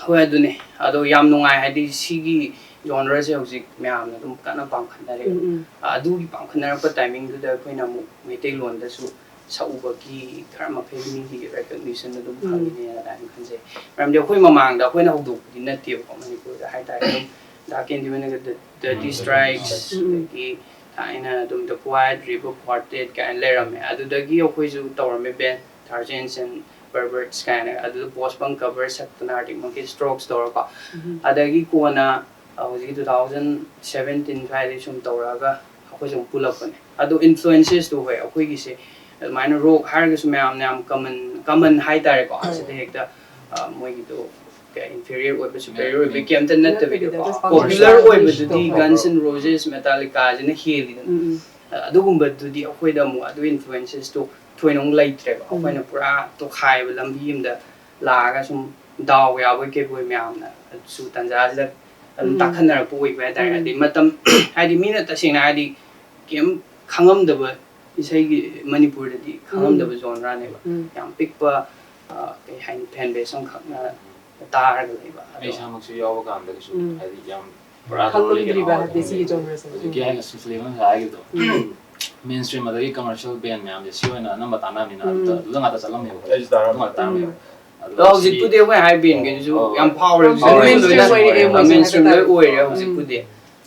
ꯍꯣꯏ, ꯑꯗꯨꯅꯦ꯫ ꯑꯗꯣ ꯌꯥꯝ ꯅꯨꯡꯉꯥꯏ, ꯍꯥꯏꯗꯤ ꯁꯤꯒꯤ ꯖꯣꯅꯔꯁꯦ ꯍꯧꯖꯤꯛ ꯃꯌꯥꯝꯅ ꯑꯗꯨꯝ ꯀꯟꯅ ꯄꯥꯝꯈꯠꯅꯔꯦ꯫ ꯎꯝ, ꯎꯝ. ꯑꯗꯨꯒꯤ ꯄꯥꯝꯈꯠꯅꯔꯛꯄ ꯇꯥꯏꯃꯤꯡꯗꯨꯗ ꯑꯩꯈꯣꯏꯅ ꯑꯃꯨꯛ ꯃꯩꯇꯩꯂꯣꯟꯗꯁꯨ ꯁꯛꯎꯕꯒꯤ ꯈꯔ ꯃꯈꯩ ꯃꯤꯒꯤ ꯔꯦꯀꯣꯛꯅꯤꯁꯟ ꯑꯗꯨꯝ ꯎꯝ. ꯐꯪꯉꯤꯅꯦꯅ ꯑꯗꯨꯃꯥꯏꯅ ꯈꯟꯖꯩ꯫ ꯃꯔꯝꯗꯤ ꯑꯩꯈꯣꯏ ꯃꯃꯥꯡꯗ ꯑꯩꯈꯣꯏꯅ ꯍꯧꯗꯣꯛꯄꯗꯤ ꯅꯠꯇꯦꯕꯀꯣ, ꯃꯅꯤꯄꯨꯔꯗ ꯍꯥꯏꯇꯥꯔꯦ꯫ ꯑꯗꯨꯝ ꯗꯥ ꯀꯦꯟꯗꯤꯃꯦꯟꯅꯒ The Dirty Strikes, ꯎꯝ. ꯑꯗꯒꯤ ꯊꯥꯏꯅ ꯑꯗꯨꯝ The Quiet River Quartet ꯀꯥꯏꯅ ꯂꯩꯔꯝꯃꯦ꯫ ꯑꯗꯨꯗꯒꯤ ꯑꯩꯈꯣꯏꯁꯨ ꯇꯧꯔꯝꯃꯦ ꯕꯦꯟ, Tharjans and Perverts ꯀꯥꯏꯅ, ꯑꯗꯨꯗ Post Punk cover ꯁꯛꯇꯅ Arctic Monkeys, Strokes ꯇꯧꯔꯀꯣ꯫ ꯎꯝ. ꯑꯗꯒꯤ ꯀꯣꯟꯅ ꯍꯧꯖꯤꯛꯀꯤ two thousand seventeen ꯁ꯭ꯋꯥꯏꯗꯩ ꯁꯨꯝ ꯇꯧꯔꯛꯑꯒ ꯑꯩꯈꯣꯏꯁꯨ ꯑꯃꯨꯛ ꯄꯨꯜꯂꯛꯄꯅꯦ꯫ ꯑꯗꯣ ꯏꯟꯐ꯭ꯂꯨꯌꯦꯟꯁꯦꯁꯇꯣ ꯍꯣꯏ, ꯑꯩꯈꯣꯏꯒꯤꯁꯦ ꯑꯗꯨꯃꯥꯏꯅ ꯔꯣꯛ ꯍꯥꯏꯔꯒꯁꯨ ꯃꯌꯥꯝꯅ ꯌꯥꯝ ꯀꯃꯟ ꯀꯃꯟ ꯍꯥꯏꯇꯥꯔꯦꯀꯣ꯫ ꯍꯣꯏ. ꯁꯤꯗ ꯍꯦꯛꯇ ꯑ, ꯃꯣꯏꯒꯤꯗꯣ ꯏꯟꯐꯦꯔꯤꯌꯔ ꯑꯣꯏꯕ, ꯁꯨꯄꯦꯔꯤꯌꯔ ꯑꯣꯏꯕ ꯀꯩꯝꯇ ꯅꯠꯇꯕꯤꯗꯀꯣ, ꯅꯠꯇꯕꯤꯗ, just ꯄꯣꯄꯨꯂꯔ popular ꯑꯣꯏꯕꯗꯨꯗꯤ ꯇꯧꯕ. Guns N' Roses, Metallicaꯁꯤꯅ ꯍꯦꯜꯂꯤꯗꯅ꯫ ꯎꯝ, ꯎꯝ. ꯑꯗꯨꯒꯨꯝꯕꯗꯨꯗꯤ ꯑꯩꯈꯣꯏꯗ ꯑꯃꯨꯛ ꯑꯗꯨ ꯏꯟꯐ꯭ꯂꯨꯌꯦꯟꯁꯦꯁꯇꯣ ꯊꯣꯏꯅ ꯑꯃꯨꯛ ꯂꯩꯇ꯭ꯔꯦꯕ꯫ ꯎꯝ. ꯑꯩꯈꯣꯏꯅ ꯄꯨꯔꯥ ꯇꯣꯈꯥꯏꯕ ꯂꯝꯕꯤ ꯑꯃꯗ ꯂꯥꯛꯑꯒ ꯁꯨꯝ ꯗꯥꯎ ꯌꯥꯕꯣꯏ ꯀꯩꯕꯣꯏ ꯃꯌꯥꯝꯅ ꯑꯗꯨꯁꯨ ꯇꯥꯟꯖꯥꯁꯤꯗ ꯑꯗꯨꯝ ꯎꯝ. ꯇꯥꯈꯠꯅꯔꯛꯄ ꯑꯣꯏꯕ ꯍꯥꯏꯇꯥꯔꯦ꯫ ꯎꯝ. ꯑꯗꯩ ꯃꯇꯝ ꯍꯥꯏꯗꯤ ꯃꯤꯅ ꯇꯁꯦꯡꯅ ꯍꯥꯏꯗꯤ ꯀꯩꯝ ꯈꯪꯉꯝꯗꯕ ꯏꯁꯩꯒꯤ ꯃꯅꯤꯄꯨꯔꯗꯗꯤ ꯈꯪꯉꯝꯗꯕ ꯖꯣꯟꯔꯥꯅꯦꯕ꯫ ꯎꯝ. ꯌꯥꯝ ꯄꯤꯛꯄ ꯑ, ꯀꯩ ꯍꯥꯏꯅꯤ, ꯐꯦꯟ ꯕꯦꯁ ꯑꯃꯈꯛꯅ ꯇꯥꯔꯒ ꯂꯩꯕ꯫ ꯑꯗꯣ ꯑꯩ ꯏꯁꯥꯃꯛꯁꯨ ꯌꯥꯎꯕ ꯀꯥꯟꯗꯒꯁꯨ ꯎꯝ. ꯍꯥꯏꯗꯤ ꯌꯥꯝ ꯄꯨꯔꯥ ꯈꯪꯉꯝꯗ꯭ꯔꯤꯕ ꯀꯩꯅꯣ ꯍꯥꯏꯕꯗꯤ ꯁꯤꯒꯤ ꯖꯣꯅꯔꯁꯦ꯫ ꯍꯧꯖꯤꯛꯀꯤ ꯎꯝ. ꯍꯥꯏꯅ ꯁꯨꯁꯂꯤꯃꯟ ꯍꯥꯏꯈꯤꯕꯗꯣ ꯎꯝ. ꯃꯦꯟ ꯁ꯭ꯇ꯭ꯔꯤꯝ ꯑꯗꯒꯤ ꯀꯃꯔꯁꯤꯌꯦꯜ ꯕꯦꯟ ꯃꯌꯥꯝꯁꯦ ꯁꯤ ꯑꯣꯏꯅ ꯑꯅꯝꯕ ꯇꯥꯟꯅꯕꯅꯤꯅ ꯎꯝ. ꯑꯗꯨꯗ ꯑꯗꯨꯗ ꯉꯥꯛꯇ ꯆꯠꯂꯝꯃꯦꯕ꯫ ꯑꯩꯁꯨ ꯇꯥꯔꯝꯃꯦ꯫ ꯑꯗꯨ ꯉꯥꯛꯇ ꯇꯥꯔꯝꯃꯦꯕ꯫ ꯑꯗꯣ ꯍꯧꯖꯤꯛꯄꯨꯗꯤ ꯑꯩꯈꯣꯏ ꯍꯥꯏ ꯕꯦꯟꯒꯤꯁꯨ ꯑꯣ. ꯌꯥꯝ ꯐꯥꯎꯔꯦ꯫ ꯐꯥꯎꯔꯦ. ꯃꯦꯟ ꯁ꯭ꯇ꯭ꯔꯤꯝ ꯂꯣꯏꯅ ꯑꯣꯏꯔꯦ, ꯃꯣꯏꯁꯦ ꯃꯦꯟ ꯁ꯭ꯇ꯭ꯔꯤꯝ ꯂꯣꯏ ꯍꯥꯏꯇꯥꯔꯦ꯫ ꯑꯣꯏꯔꯦ ꯎꯝ. ꯍꯧꯖꯤꯛꯄꯨꯗꯤ꯫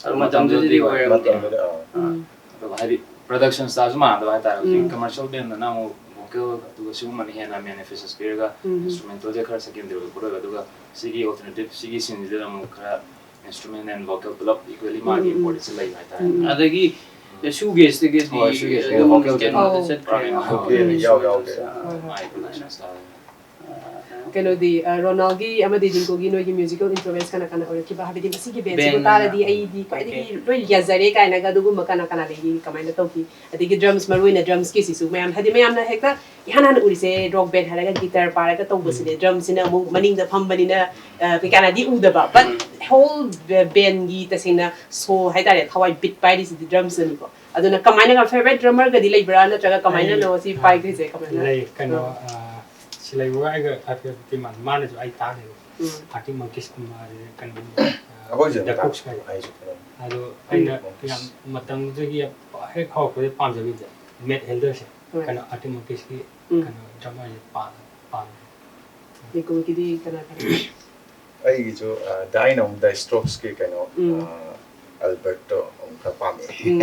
ꯑꯗꯣ ꯃꯇꯝꯗꯨꯗꯗꯤ ꯃꯇꯝꯗꯨꯗꯗꯤ ꯍꯣꯏ. ꯑꯣꯏꯔꯝꯗꯦ꯫ ꯃꯇꯝꯗꯨꯗ, ꯑꯥ. ꯎꯝ. ꯑꯗꯨꯒ ꯍꯥꯏꯗꯤ ꯄ꯭ꯔꯗꯛꯁꯟ ꯁ꯭ꯇꯥꯏꯜꯁꯨ ꯃꯥꯟꯅꯗꯕ ꯍꯥꯏꯇꯥꯔꯦ꯫ ꯍꯧꯖꯤꯛ ꯎꯝ. ꯀꯃꯔꯁꯤꯌꯦꯜ ꯕꯦꯟꯗꯅ ꯑꯃꯨꯛ ꯚꯣꯀꯦꯜ ꯑꯗꯨꯒ ꯁꯤꯒꯨꯝꯕꯅ ꯍꯦꯟꯅ ꯃꯦꯟ ꯏꯟꯐꯦꯁꯤꯁ ꯄꯤꯔꯒ ꯎꯝ. ꯏꯟꯁꯇ꯭ꯔꯨꯃꯦꯟꯇꯦꯜꯁꯦ ꯈꯔ ꯁꯦꯀꯦꯟꯗꯔꯤ ꯑꯣꯏꯕ ꯄꯣꯠ ꯑꯣꯏꯕ꯫ ꯑꯗꯨꯒ ꯁꯤꯒꯤ ꯑꯜꯇꯔꯅꯦꯇꯤꯞ ꯁꯤꯒꯤ ꯁꯤꯟꯁꯤꯗ ꯑꯃꯨꯛ ꯈꯔ ꯏꯟꯁꯇ꯭ꯔꯨꯃꯦꯟ ꯑꯦꯟ ꯚꯣꯀꯦꯜ ꯄꯨꯂꯞ ꯏꯀ꯭ꯋꯦꯂꯤ ꯃꯥꯒꯤ ꯎꯝ. ꯏꯝꯄꯣꯔꯇꯦꯟꯁ ꯂꯩꯕ ꯍꯥꯏꯇꯥꯔꯦ꯫ ꯎꯝ. ꯑꯗꯒꯤ ꯁꯨ ꯒꯦꯁꯇꯒꯤꯗꯤ ꯍꯣꯏ, ꯁꯨ ꯒꯦꯁꯇꯒꯤ ꯑꯗꯨꯝ ꯚꯣꯀꯦꯜ ꯀꯩꯅꯣꯗ ꯑꯧ. ꯆꯠꯈ꯭ꯔꯦ꯫ ꯄꯨꯔꯥ ꯀꯩꯅꯣ. ꯚꯣꯀꯦꯜ ꯌꯥꯎ ꯌꯥꯎꯗꯦ꯫ ꯑ, ꯍꯣꯏ, ꯍꯣꯏ. ꯃꯥꯒꯤ ꯄ꯭ꯔꯗꯛꯁꯟ ꯁ꯭ꯇꯥꯏꯜ꯫ ꯑ, ꯀꯩꯅꯣꯗꯤ, ꯑ, ꯔꯣꯅꯥꯜꯒꯤ ꯑꯃꯗꯤ ꯖꯤꯡꯀꯣꯒꯤ ꯅꯣꯏꯒꯤ musical influence ꯀꯅꯥ ꯀꯅꯥ ꯑꯣꯏꯔꯛꯈꯤꯕ? ꯍꯥꯏꯕꯗꯤ ꯃꯁꯤꯒꯤ band ꯁꯤꯕꯨ ꯕꯦꯟ ꯇꯥꯔꯗꯤ ꯑꯩꯗꯤ ꯈ꯭ꯋꯥꯏꯗꯒꯤ ꯑꯣꯀꯦ꯫ ꯂꯣꯏ ꯌꯥꯖꯔꯦ ꯀꯥꯏꯅꯒ ꯑꯗꯨꯒꯨꯝꯕ ꯀꯅꯥ ꯀꯅꯥ ꯂꯩꯒꯦ? ꯀꯃꯥꯏꯅ ꯇꯧꯈꯤ? ꯑꯗꯒꯤ drums, ꯃꯔꯨ ꯑꯣꯏꯅ drumsꯀꯤꯁꯤꯁꯨ ꯃꯌꯥꯝ, ꯍꯥꯏꯗꯤ ꯃꯌꯥꯝꯅ ꯍꯦꯛꯇ ꯏꯍꯥꯟ ꯍꯥꯟꯅ ꯎꯔꯤꯁꯦ rock band ꯍꯥꯏꯔꯒ guitar ꯄꯥꯏꯔꯒ ꯇꯧꯕꯁꯤꯅꯦ꯫ ꯎꯝ꯫ Drumꯁꯤꯅ ꯑꯃꯨꯛ ꯃꯅꯤꯡꯗ ꯐꯝꯕꯅꯤꯅ, ꯑ, ꯀꯩꯀꯥꯅꯗꯤ ꯎꯗꯕ, but ꯎꯝ꯫ Whole bandꯒꯤ ꯇꯁꯦꯡꯅ ꯁꯣ ꯍꯥꯏꯇꯥꯔꯦ, ꯊꯋꯥꯏ beat ꯄꯥꯏꯔꯤꯁꯤꯗꯤ drumꯁꯅꯤꯀꯣ꯫ ꯑꯗꯨꯅ ꯀꯃꯥꯏꯅ favourite drummerꯒꯗꯤ ꯂꯩꯕ꯭ꯔꯥ, ꯅꯠꯇ꯭ꯔꯒ ꯀꯃꯥꯏꯅꯅꯣ ꯑꯩ, ꯁꯤ ꯑ, ꯄꯥꯏꯈ꯭ꯔꯤꯁꯦ? ꯀꯃꯥꯏꯅ? ꯂꯩ, ꯀꯩꯅꯣ, ꯑꯥ꯫ ꯑ, ꯁꯤꯂꯩꯕꯒ ꯑꯩꯒ ꯍꯥꯏꯐꯦꯠ ꯃꯥꯟꯅꯩ꯫ ꯃꯥꯅꯁꯨ ꯑꯩ ꯇꯥꯈ꯭ꯔꯦꯕ꯫ ꯎꯝ꯫ Arctic Monkeysꯀꯨꯝꯕ, ꯑꯗꯩ ꯀꯩꯅꯣꯒꯨꯝꯕ, ꯑ, ꯑꯩꯈꯣꯏꯁꯨ The ꯇꯥ-, Kooksꯀꯥꯏꯅ꯫ ꯑꯩꯁꯨ ꯈꯪꯉꯦ꯫ ꯑꯗꯣ ꯑꯩꯅ Monkeys꯫ ꯌꯥꯝ ꯃꯇꯝꯗꯨꯗꯒꯤ ꯍꯦꯛ ꯍꯧꯔꯛꯄꯗ ꯄꯥꯝꯖꯈꯤꯕꯁꯦ Matt Helderꯁꯦ꯫ ꯍꯣꯏ꯫ ꯀꯩꯅꯣ, Arctic Monkeysꯀꯤ ꯎꯝ꯫ ꯀꯩꯅꯣ drummerꯁꯦ ꯄꯥꯝ-, ꯄꯥꯝꯃꯦ꯫ ꯖꯤꯡꯀꯣꯒꯤꯗꯤ ꯀꯅꯥ ꯀꯅꯥ? ꯑꯩꯒꯤꯁꯨ, ꯑ, ꯗꯥꯏꯅ ꯑꯃꯨꯛ The Strokesꯀꯤ ꯀꯩꯅꯣ, ꯎꯝ꯫ ꯑ, Albertꯇꯣ ꯑꯃꯨꯛ ꯈꯔ ꯄꯥꯝꯃꯦ꯫ ꯎꯝ꯫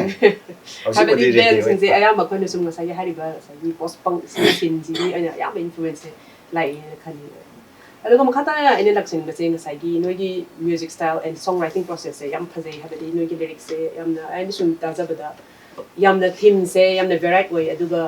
ꯍꯧꯖꯤꯛꯄꯨꯗꯤ ꯍꯥꯏꯕꯗꯤ reggae bandꯁꯤꯡꯁꯦ ꯑꯣꯏ-, ꯑꯌꯥꯝꯕ ꯑꯩꯈꯣꯏꯅ ꯁꯨꯝ ꯉꯁꯥꯏꯒꯤ ꯍꯥꯏꯔꯤꯕ ꯉꯁꯥꯏꯒꯤ post punk scene-ꯁꯤꯒꯤ ꯑꯣꯏꯅ ꯑꯌꯥꯝꯕ influenceꯁꯦ ꯂꯥꯛꯑꯦꯅ ꯈꯜꯂꯤ꯫ ꯑꯗꯨꯒ ꯃꯈꯥ ꯇꯥꯅ ꯑꯩꯅ ꯂꯥꯛꯆꯅꯤꯡꯕꯁꯦ ꯉꯁꯥꯏꯒꯤ ꯅꯣꯏꯒꯤ music style and songwriting processꯁꯦ ꯌꯥꯝ ꯐꯖꯩ꯫ ꯍꯥꯏꯕꯗꯤ ꯅꯣꯏꯒꯤ lyricꯁꯦ ꯌꯥꯝꯅ, ꯑꯩꯅ ꯁꯨꯝ ꯇꯥꯖꯕꯗ ꯌꯥꯝꯅ themeꯁꯦ ꯌꯥꯝꯅ varied ꯑꯣꯏ, ꯑꯗꯨꯒ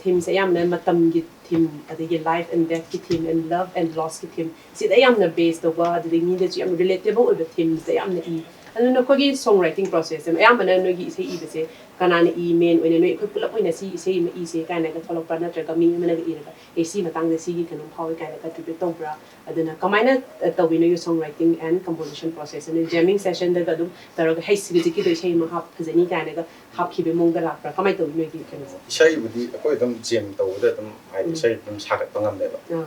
themeꯁꯦ ꯌꯥꯝꯅ ꯃꯇꯝꯒꯤ theme, ꯑꯗꯒꯤ life and deathꯀꯤ theme and love and lossꯀꯤ theme, ꯁꯤꯗ ꯌꯥꯝꯅ base ꯇꯧꯕ, ꯑꯗꯨꯗꯒꯤ ꯃꯤꯗꯁꯨ ꯌꯥꯝ relatable ꯑꯣꯏꯕ themeꯁꯤꯗ ꯌꯥꯝꯅ ꯏ꯫ ꯑꯗꯨ ꯅꯈꯣꯏꯒꯤ songwriting processꯁꯦ ꯑꯌꯥꯝꯕꯅ ꯅꯣꯏꯒꯤ ꯏꯁꯩ ꯏꯕꯁꯦ ꯀꯅꯥꯅ ꯏ? Main ꯑꯣꯏꯅ ꯅꯣꯏ ꯑꯩꯈꯣꯏ ꯄꯨꯂꯞ ꯑꯣꯏꯅ ꯁꯤ ꯏꯁꯩ ꯑꯃ ꯏꯁꯦ ꯀꯥꯏꯅꯒ ꯊꯣꯛꯂꯛꯄ꯭ꯔꯥ, ꯅꯠꯇ꯭ꯔꯒ ꯃꯤ ꯑꯃꯅꯒ ꯏꯔꯒ, "ꯑꯦ, ꯁꯤ ꯃꯇꯥꯡꯗ ꯁꯤꯒꯤ ꯀꯩꯅꯣꯝ ꯐꯥꯎꯏ" ꯀꯥꯏꯅ contribute ꯇꯧꯕ꯭ꯔꯥ? ꯑꯗꯨꯅ ꯀꯃꯥꯏꯅ, ꯑ, ꯇꯧꯕꯤ ꯅꯣꯏꯒꯤ songwriting and composition process? ꯅꯣꯏ jamming sessionꯗꯒ ꯑꯗꯨꯝ ꯇꯧꯔꯒ, "ꯍꯩ, ꯁꯤ ꯍꯧꯖꯤꯛꯀꯤꯗꯣ ꯏꯁꯩ ꯑꯃ ꯍꯥꯞ-, ꯐꯖꯅꯤ" ꯀꯥꯏꯅꯒ ꯍꯥꯞꯈꯤꯕꯒꯤ ꯃꯑꯣꯡꯗ ꯂꯥꯛꯄ꯭ꯔꯥ? ꯀꯃꯥꯏꯅ ꯇꯧꯋꯤ ꯅꯣꯏꯒꯤ ꯀꯩꯅꯣꯁꯦ? ꯏꯁꯩꯕꯨꯗꯤ ꯑꯩꯈꯣꯏ ꯑꯗꯨꯝ jam ꯇꯧꯕꯗ ꯑꯗꯨꯝ, ꯍꯥꯏꯗꯤ, ꯎꯝ꯫ ꯏꯁꯩ ꯑꯗꯨꯝ ꯁꯥꯒꯠꯄ ꯉꯝꯃꯦꯕ꯫ ꯑꯥ꯫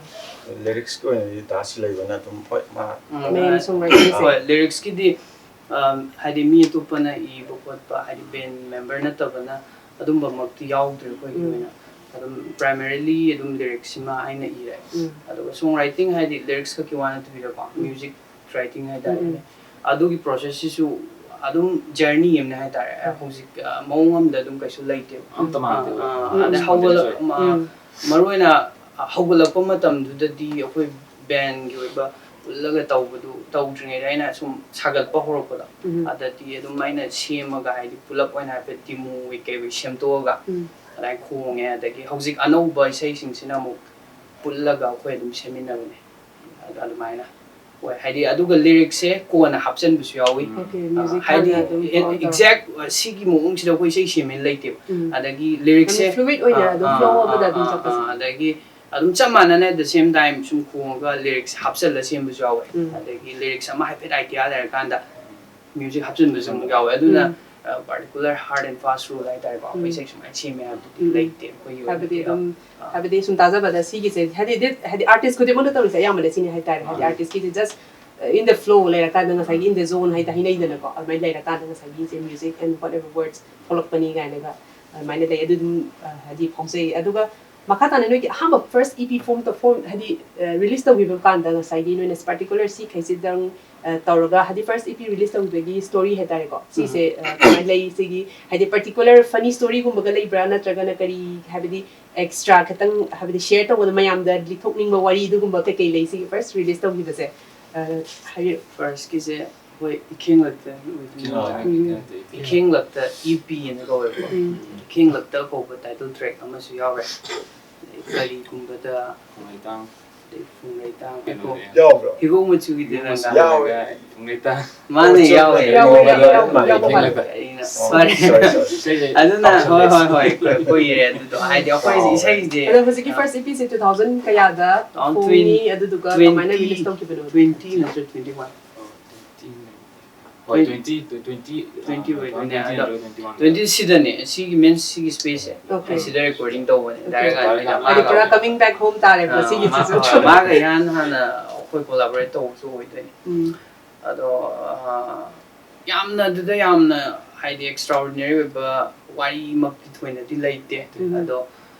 Lyricꯁꯀꯤ ꯑꯣꯏꯅꯗꯤ ꯗꯥ ꯁꯤꯂꯩꯕꯅ ꯑꯗꯨꯝ, ꯍꯣꯏ, ꯃꯥ ꯎꯝ꯫ Main songwriterꯁꯦ꯫ ꯍꯣꯏ, lyricꯁꯀꯤꯗꯤ, ꯑꯝ, ꯍꯥꯏꯗꯤ, ꯃꯤ ꯑꯇꯣꯞꯄꯅ ꯏꯕ ꯈꯣꯠꯄ, ꯍꯥꯏꯗꯤ, band member ꯅꯠꯇꯕꯅ ꯑꯗꯨꯝꯕꯃꯛꯇꯤ ꯌꯥꯎꯗ꯭ꯔꯦ ꯑꯩꯈꯣꯏꯒꯤ ꯎꯝ꯫ ꯑꯣꯏꯅ꯫ ꯑꯗꯨꯝ primarily ꯑꯗꯨꯝ lyricꯁꯤꯃ ꯑꯩꯅ ꯏꯔꯦ꯫ ꯎꯝ꯫ ꯑꯗꯨꯒ songwriting ꯍꯥꯏꯗꯤ lyrics ꯈꯛꯀꯤ ꯋꯥ ꯅꯠꯇꯕꯤꯗꯀꯣ, ꯎꯝ꯫ Music writing ꯍꯥꯏꯇꯥꯔꯦꯅꯦ꯫ ꯎꯝ, ꯎꯝ꯫ ꯑꯗꯨꯒꯤ processꯁꯤꯁꯨ ꯑꯗꯨꯝ journey ꯑꯃꯅꯦ ꯍꯥꯏꯇꯥꯔꯦ꯫ ꯍꯣꯏ꯫ ꯍꯧꯖꯤꯛ, ꯑ, ꯃꯑꯣꯡ ꯑꯃꯗ ꯑꯗꯨꯝ ꯀꯩꯁꯨ ꯂꯩꯇꯦꯕ꯫ ꯑꯝꯇ ꯃꯥꯟꯗꯦꯕ꯫ ꯑ, ꯑ, ꯎꯝ, ꯑꯗꯩ ꯎꯝ꯫ ꯍꯧꯒꯠꯂꯛ-, ꯍꯧꯒꯠꯂꯛꯄꯁꯦ꯫ ꯃ-, ꯎꯝ꯫ ꯃꯔꯨ ꯑꯣꯏꯅ ꯍꯧꯒꯠꯂꯛꯄ ꯃꯇꯝꯗꯨꯗꯗꯤ ꯑꯩꯈꯣꯏ bandꯒꯤ ꯑꯣꯏꯕ ꯄꯨꯜꯂꯒ ꯇꯧꯕꯗꯨ ꯇꯧꯗ꯭ꯔꯤꯉꯩꯗ ꯑꯩꯅ ꯁꯨꯝ ꯁꯥꯒꯠꯄ ꯍꯧꯔꯛꯄꯗꯣ, ꯎꯝ꯫ ꯑꯗꯗꯤ ꯑꯗꯨꯝ ꯑꯩꯅ ꯁꯦꯝꯃꯒ, ꯍꯥꯏꯗꯤ, ꯄꯨꯂꯞ ꯑꯣꯏꯅ ꯍꯥꯏꯐꯦꯠ demo ꯑꯣꯏ ꯀꯩ ꯑꯣꯏ ꯁꯦꯝꯗꯣꯛꯑꯒ ꯎꯝ꯫ ꯑꯗꯨꯃꯥꯏꯅ ꯈꯣꯡꯉꯦ꯫ ꯑꯗꯒꯤ ꯍꯧꯖꯤꯛ ꯑꯅꯧꯕ ꯏꯁꯩꯁꯤꯡꯁꯤꯅ ꯑꯃꯨꯛ ꯄꯨꯜꯂꯒ ꯑꯩꯈꯣꯏ ꯑꯗꯨꯝ ꯁꯦꯝꯃꯤꯟꯅꯕꯅꯦ꯫ ꯑꯗꯨ ꯑꯗꯨꯃꯥꯏꯅ ꯑꯣꯏ꯫ ꯍꯥꯏꯗꯤ ꯑꯗꯨꯒ ꯂꯤꯔꯤꯛꯁꯦ ꯀꯣꯟꯅ ꯍꯥꯞꯆꯟꯕꯁꯨ ꯌꯥꯎꯏ꯫ Okay, ꯑ, music ꯍꯥꯏꯗꯤ ꯍꯥꯟꯅ ꯑꯗꯨꯝ form ꯇꯧꯔ꯫ Exact, ꯑ, ꯁꯤꯒꯤ ꯃꯑꯣꯡꯁꯤꯗ ꯑꯩꯈꯣꯏ ꯏꯁꯩ ꯁꯦꯝꯃꯦꯅ ꯂꯩꯇꯦꯕ꯫ ꯎꯝ꯫ ꯑꯗꯒꯤ ꯂꯤꯔꯤꯛꯁꯦ Fluid ꯑꯣꯏꯅ ꯑꯗꯨꯝ flow ꯑꯃꯗ ꯑꯗꯨꯝ ꯆꯠꯄꯁꯦ꯫ ꯑꯗꯒꯤ ꯑꯗꯨꯝ ꯆꯞ ꯃꯥꯟꯅꯅ at the same time ꯁꯨꯝ ꯈꯣꯡꯉꯒ ꯂꯤꯔꯤꯛꯁ ꯍꯥꯞꯆꯜꯂ ꯁꯦꯝꯕꯁꯨ ꯌꯥꯎꯋꯦ꯫ ꯎꯝ꯫ ꯑꯗꯒꯤ ꯂꯤꯔꯤꯛꯁ ꯑꯃ ꯍꯥꯏꯐꯦꯠ idea ꯂꯩꯔꯀꯥꯟꯗ ꯃ꯭ꯌꯨꯖꯤꯛ ꯍꯥꯞꯆꯤꯟꯕꯁꯨ ꯑꯃꯨꯛ ꯌꯥꯎꯋꯦ꯫ ꯑꯗꯨꯅ ꯎꯝ꯫ ꯑ, particular hard and fast rule ꯍꯥꯏꯇꯥꯔꯦꯀꯣ꯫ ꯑꯩꯈꯣꯏ ꯎꯝ꯫ ꯏꯁꯩ ꯁꯨꯃꯥꯏꯅ ꯁꯦꯝꯃꯦ ꯍꯥꯏꯕꯗꯨꯗꯤ ꯎꯝ꯫ ꯂꯩꯇꯦ ꯑꯩꯈꯣꯏꯒꯤ ꯍꯥꯏꯕꯗꯤ ꯑꯣꯏꯅꯗꯤ꯫ ꯑꯗꯨꯝ ꯑ, ꯍꯥꯏꯕꯗꯤ ꯁꯨꯝ ꯇꯥꯖꯕꯗ ꯁꯤꯒꯤꯁꯦ ꯍꯥꯏꯗꯤ ꯗꯤ- ꯍꯥꯏꯗꯤ artist ꯈꯨꯗꯤꯡꯃꯛꯅ ꯇꯧꯔꯤꯁꯦ ꯑꯌꯥꯝꯕꯅ ꯁꯤꯅꯤ ꯍꯥꯏꯇꯥꯔꯦ꯫ ꯍꯥꯏꯗꯤ ꯑꯥ꯫ Artist ꯀꯤꯗꯤ just in the flow ꯂꯩꯔꯀꯥꯟꯗ ꯉꯁꯥꯏꯒꯤ in the zone ꯍꯥꯏꯗ ꯍꯥꯏꯅꯩꯗꯅꯀꯣ꯫ ꯑꯗꯨꯃꯥꯏꯅ ꯂꯩꯔꯀꯥꯟꯗ ꯉꯁꯥꯏꯒꯤ ꯁꯦ music and whatever words ꯊꯣꯛꯂꯛꯄꯅꯤ ꯀꯥꯏꯅꯒ ꯑꯗꯨꯃꯥꯏꯅ ꯂꯩ꯫ ꯑꯗꯨ ꯑꯗꯨꯝ ꯑ, ꯍꯥꯏꯗꯤ ꯐꯥꯎꯖꯩ꯫ ꯑꯗꯨꯒ ꯃꯈꯥ ꯇꯥꯅ ꯅꯣꯏꯒꯤ ꯑꯍꯥꯟꯕ first EP form form ꯍꯥꯏꯗꯤ release ꯇꯧꯈꯤꯕ ꯀꯥꯟꯗ ꯉꯁꯥꯏꯒꯤ ꯅꯣꯏꯅ particular ꯁꯤ ꯈꯩꯁꯤꯗꯪ ꯑ, ꯇꯧꯔꯒ ꯍꯥꯏꯗꯤ first EP release ꯇꯧꯈꯤꯕꯒꯤ story ꯍꯥꯏꯇꯥꯔꯦꯀꯣ꯫ ꯁꯤꯁꯦ ꯑ, ꯀꯃꯥꯏꯅ ꯂꯩ? ꯁꯤꯒꯤ ꯍꯥꯏꯗꯤ particular funny story ꯒꯨꯝꯕꯒ ꯂꯩꯕ꯭ꯔꯥ, ꯅꯠꯇ꯭ꯔꯒꯅ ꯀꯔꯤ ꯍꯥꯏꯕꯗꯤ extra ꯈꯤꯇꯪ ꯍꯥꯏꯕꯗꯤ share ꯇꯧꯕꯗ ꯃꯌꯥꯝꯗ ꯂꯤꯊꯣꯛꯅꯤꯡꯕ ꯋꯥꯔꯤ ꯑꯗꯨꯒꯨꯝꯕ ꯀꯩꯀꯩ ꯂꯩ ꯁꯤꯒꯤ first release ꯇꯧꯈꯤꯕꯁꯦ? ꯑ, ꯍꯥꯏꯕꯤꯔꯛꯑꯣ꯫ First ꯀꯤꯁꯦ ꯑꯩꯈꯣꯏ ꯏꯈꯦꯡꯂꯛꯇ ꯑꯣꯏꯗꯣꯏꯅꯦ꯫ ꯎꯝ꯫ ꯏꯈꯦꯡꯂꯛꯇ EP ꯑꯅ ꯀꯧꯋꯦꯕꯀꯣ꯫ ꯎꯝ꯫ ꯏꯈꯦꯡꯂꯛꯇ ꯀꯧꯕ title track ꯑꯃꯁꯨ ꯌꯥꯎꯔꯦ꯫ ꯑꯗꯩ ꯀꯔꯤꯒꯨꯝꯕꯗ ꯈꯣꯡꯂꯩꯇꯥꯡ꯫ ꯑꯗꯩ ꯐꯨꯡꯂꯩꯇꯥꯡ ꯀꯩꯅꯣꯅꯦ꯫ ꯌꯥꯎꯕ꯭ꯔꯣ? ꯍꯤꯒꯣꯛ ꯃꯆꯨꯒꯤꯗꯤ ꯅꯪ ꯌꯥꯎꯋꯦ꯫ ꯈꯣꯡꯂꯩꯇꯥꯡ꯫ ꯃꯥꯅꯦ, ꯑꯣ, ꯌꯥꯎꯋꯦ꯫ ꯌꯥꯎꯋꯦ, ꯌꯥꯎꯋꯦ, ꯌꯥꯎꯋꯦ꯫ ꯌꯥꯎꯋꯦ, ꯌꯥꯎꯋꯦ꯫ ꯑꯩꯅ ꯑꯣ, ꯐꯔꯦ꯫ sorry, sorry. ꯏꯁꯩꯁꯦ ꯑꯗꯨꯅ ꯇꯥꯎꯁꯜꯂꯦ꯫ ꯍꯣꯏ ꯍꯣꯏ ꯍꯣꯏ ꯀꯨꯏ- ꯀꯨꯏꯔꯦ ꯑꯗꯨꯗꯣ꯫ ꯍꯥꯏꯗꯤ ꯑꯩꯈꯣꯏ ꯑꯣ꯫ ꯏꯁꯩꯁꯦ ꯑꯗꯣ ꯍꯧꯖꯤꯛꯀꯤ first EP ꯁꯦ two thousand ꯀꯌꯥꯗ Around ꯐꯣꯡꯉꯤ, twenty, ꯑꯗꯨꯗꯨꯒ ꯀꯃꯥꯏꯅ twenty, release ꯇꯧꯈꯤꯕꯅꯣ? twenty ꯅꯠꯇ꯭ꯔ twenty one? ꯍꯣꯏ, twenty, twenty, Twenty ꯑꯣꯏꯗꯣꯏꯅꯦ꯫ twenty, ꯑꯗꯣ twenty one. twenty ꯁꯤꯗꯅꯦ, ꯁꯤꯒꯤ main ꯁꯤꯒꯤ space ꯁꯦ꯫ Okay. ꯁꯤꯗ recording ꯇꯧꯕꯅꯦ꯫ Direct ꯍꯥꯏꯗꯤ ꯑꯣꯏꯅ ꯍꯥꯏꯗꯤ ꯄꯨꯔꯥ ꯃꯥꯒ coming back home ꯇꯥꯔꯦꯕ ꯑꯥ, ꯁꯤꯒꯤꯁꯤꯁꯨ꯫ ꯃꯥꯒ ꯃꯥꯒ ꯏꯍꯥꯟ ꯍꯥꯟꯅ ꯑꯩꯈꯣꯏ collaborate ꯇꯧꯕꯁꯨ ꯑꯣꯏꯗꯣꯏꯅꯦ꯫ ꯎꯝ꯫ ꯑꯗꯣ ꯑꯥ, ꯌꯥꯝꯅ ꯑꯗꯨꯗ ꯌꯥꯝꯅ ꯍꯥꯏꯗꯤ extraordinary ꯑꯣꯏꯕ ꯋꯥꯔꯤꯃꯛꯇꯤ ꯊꯣꯏꯅꯗꯤ ꯂꯩꯇꯦ꯫ ꯎꯝ꯫ ꯑꯗꯣ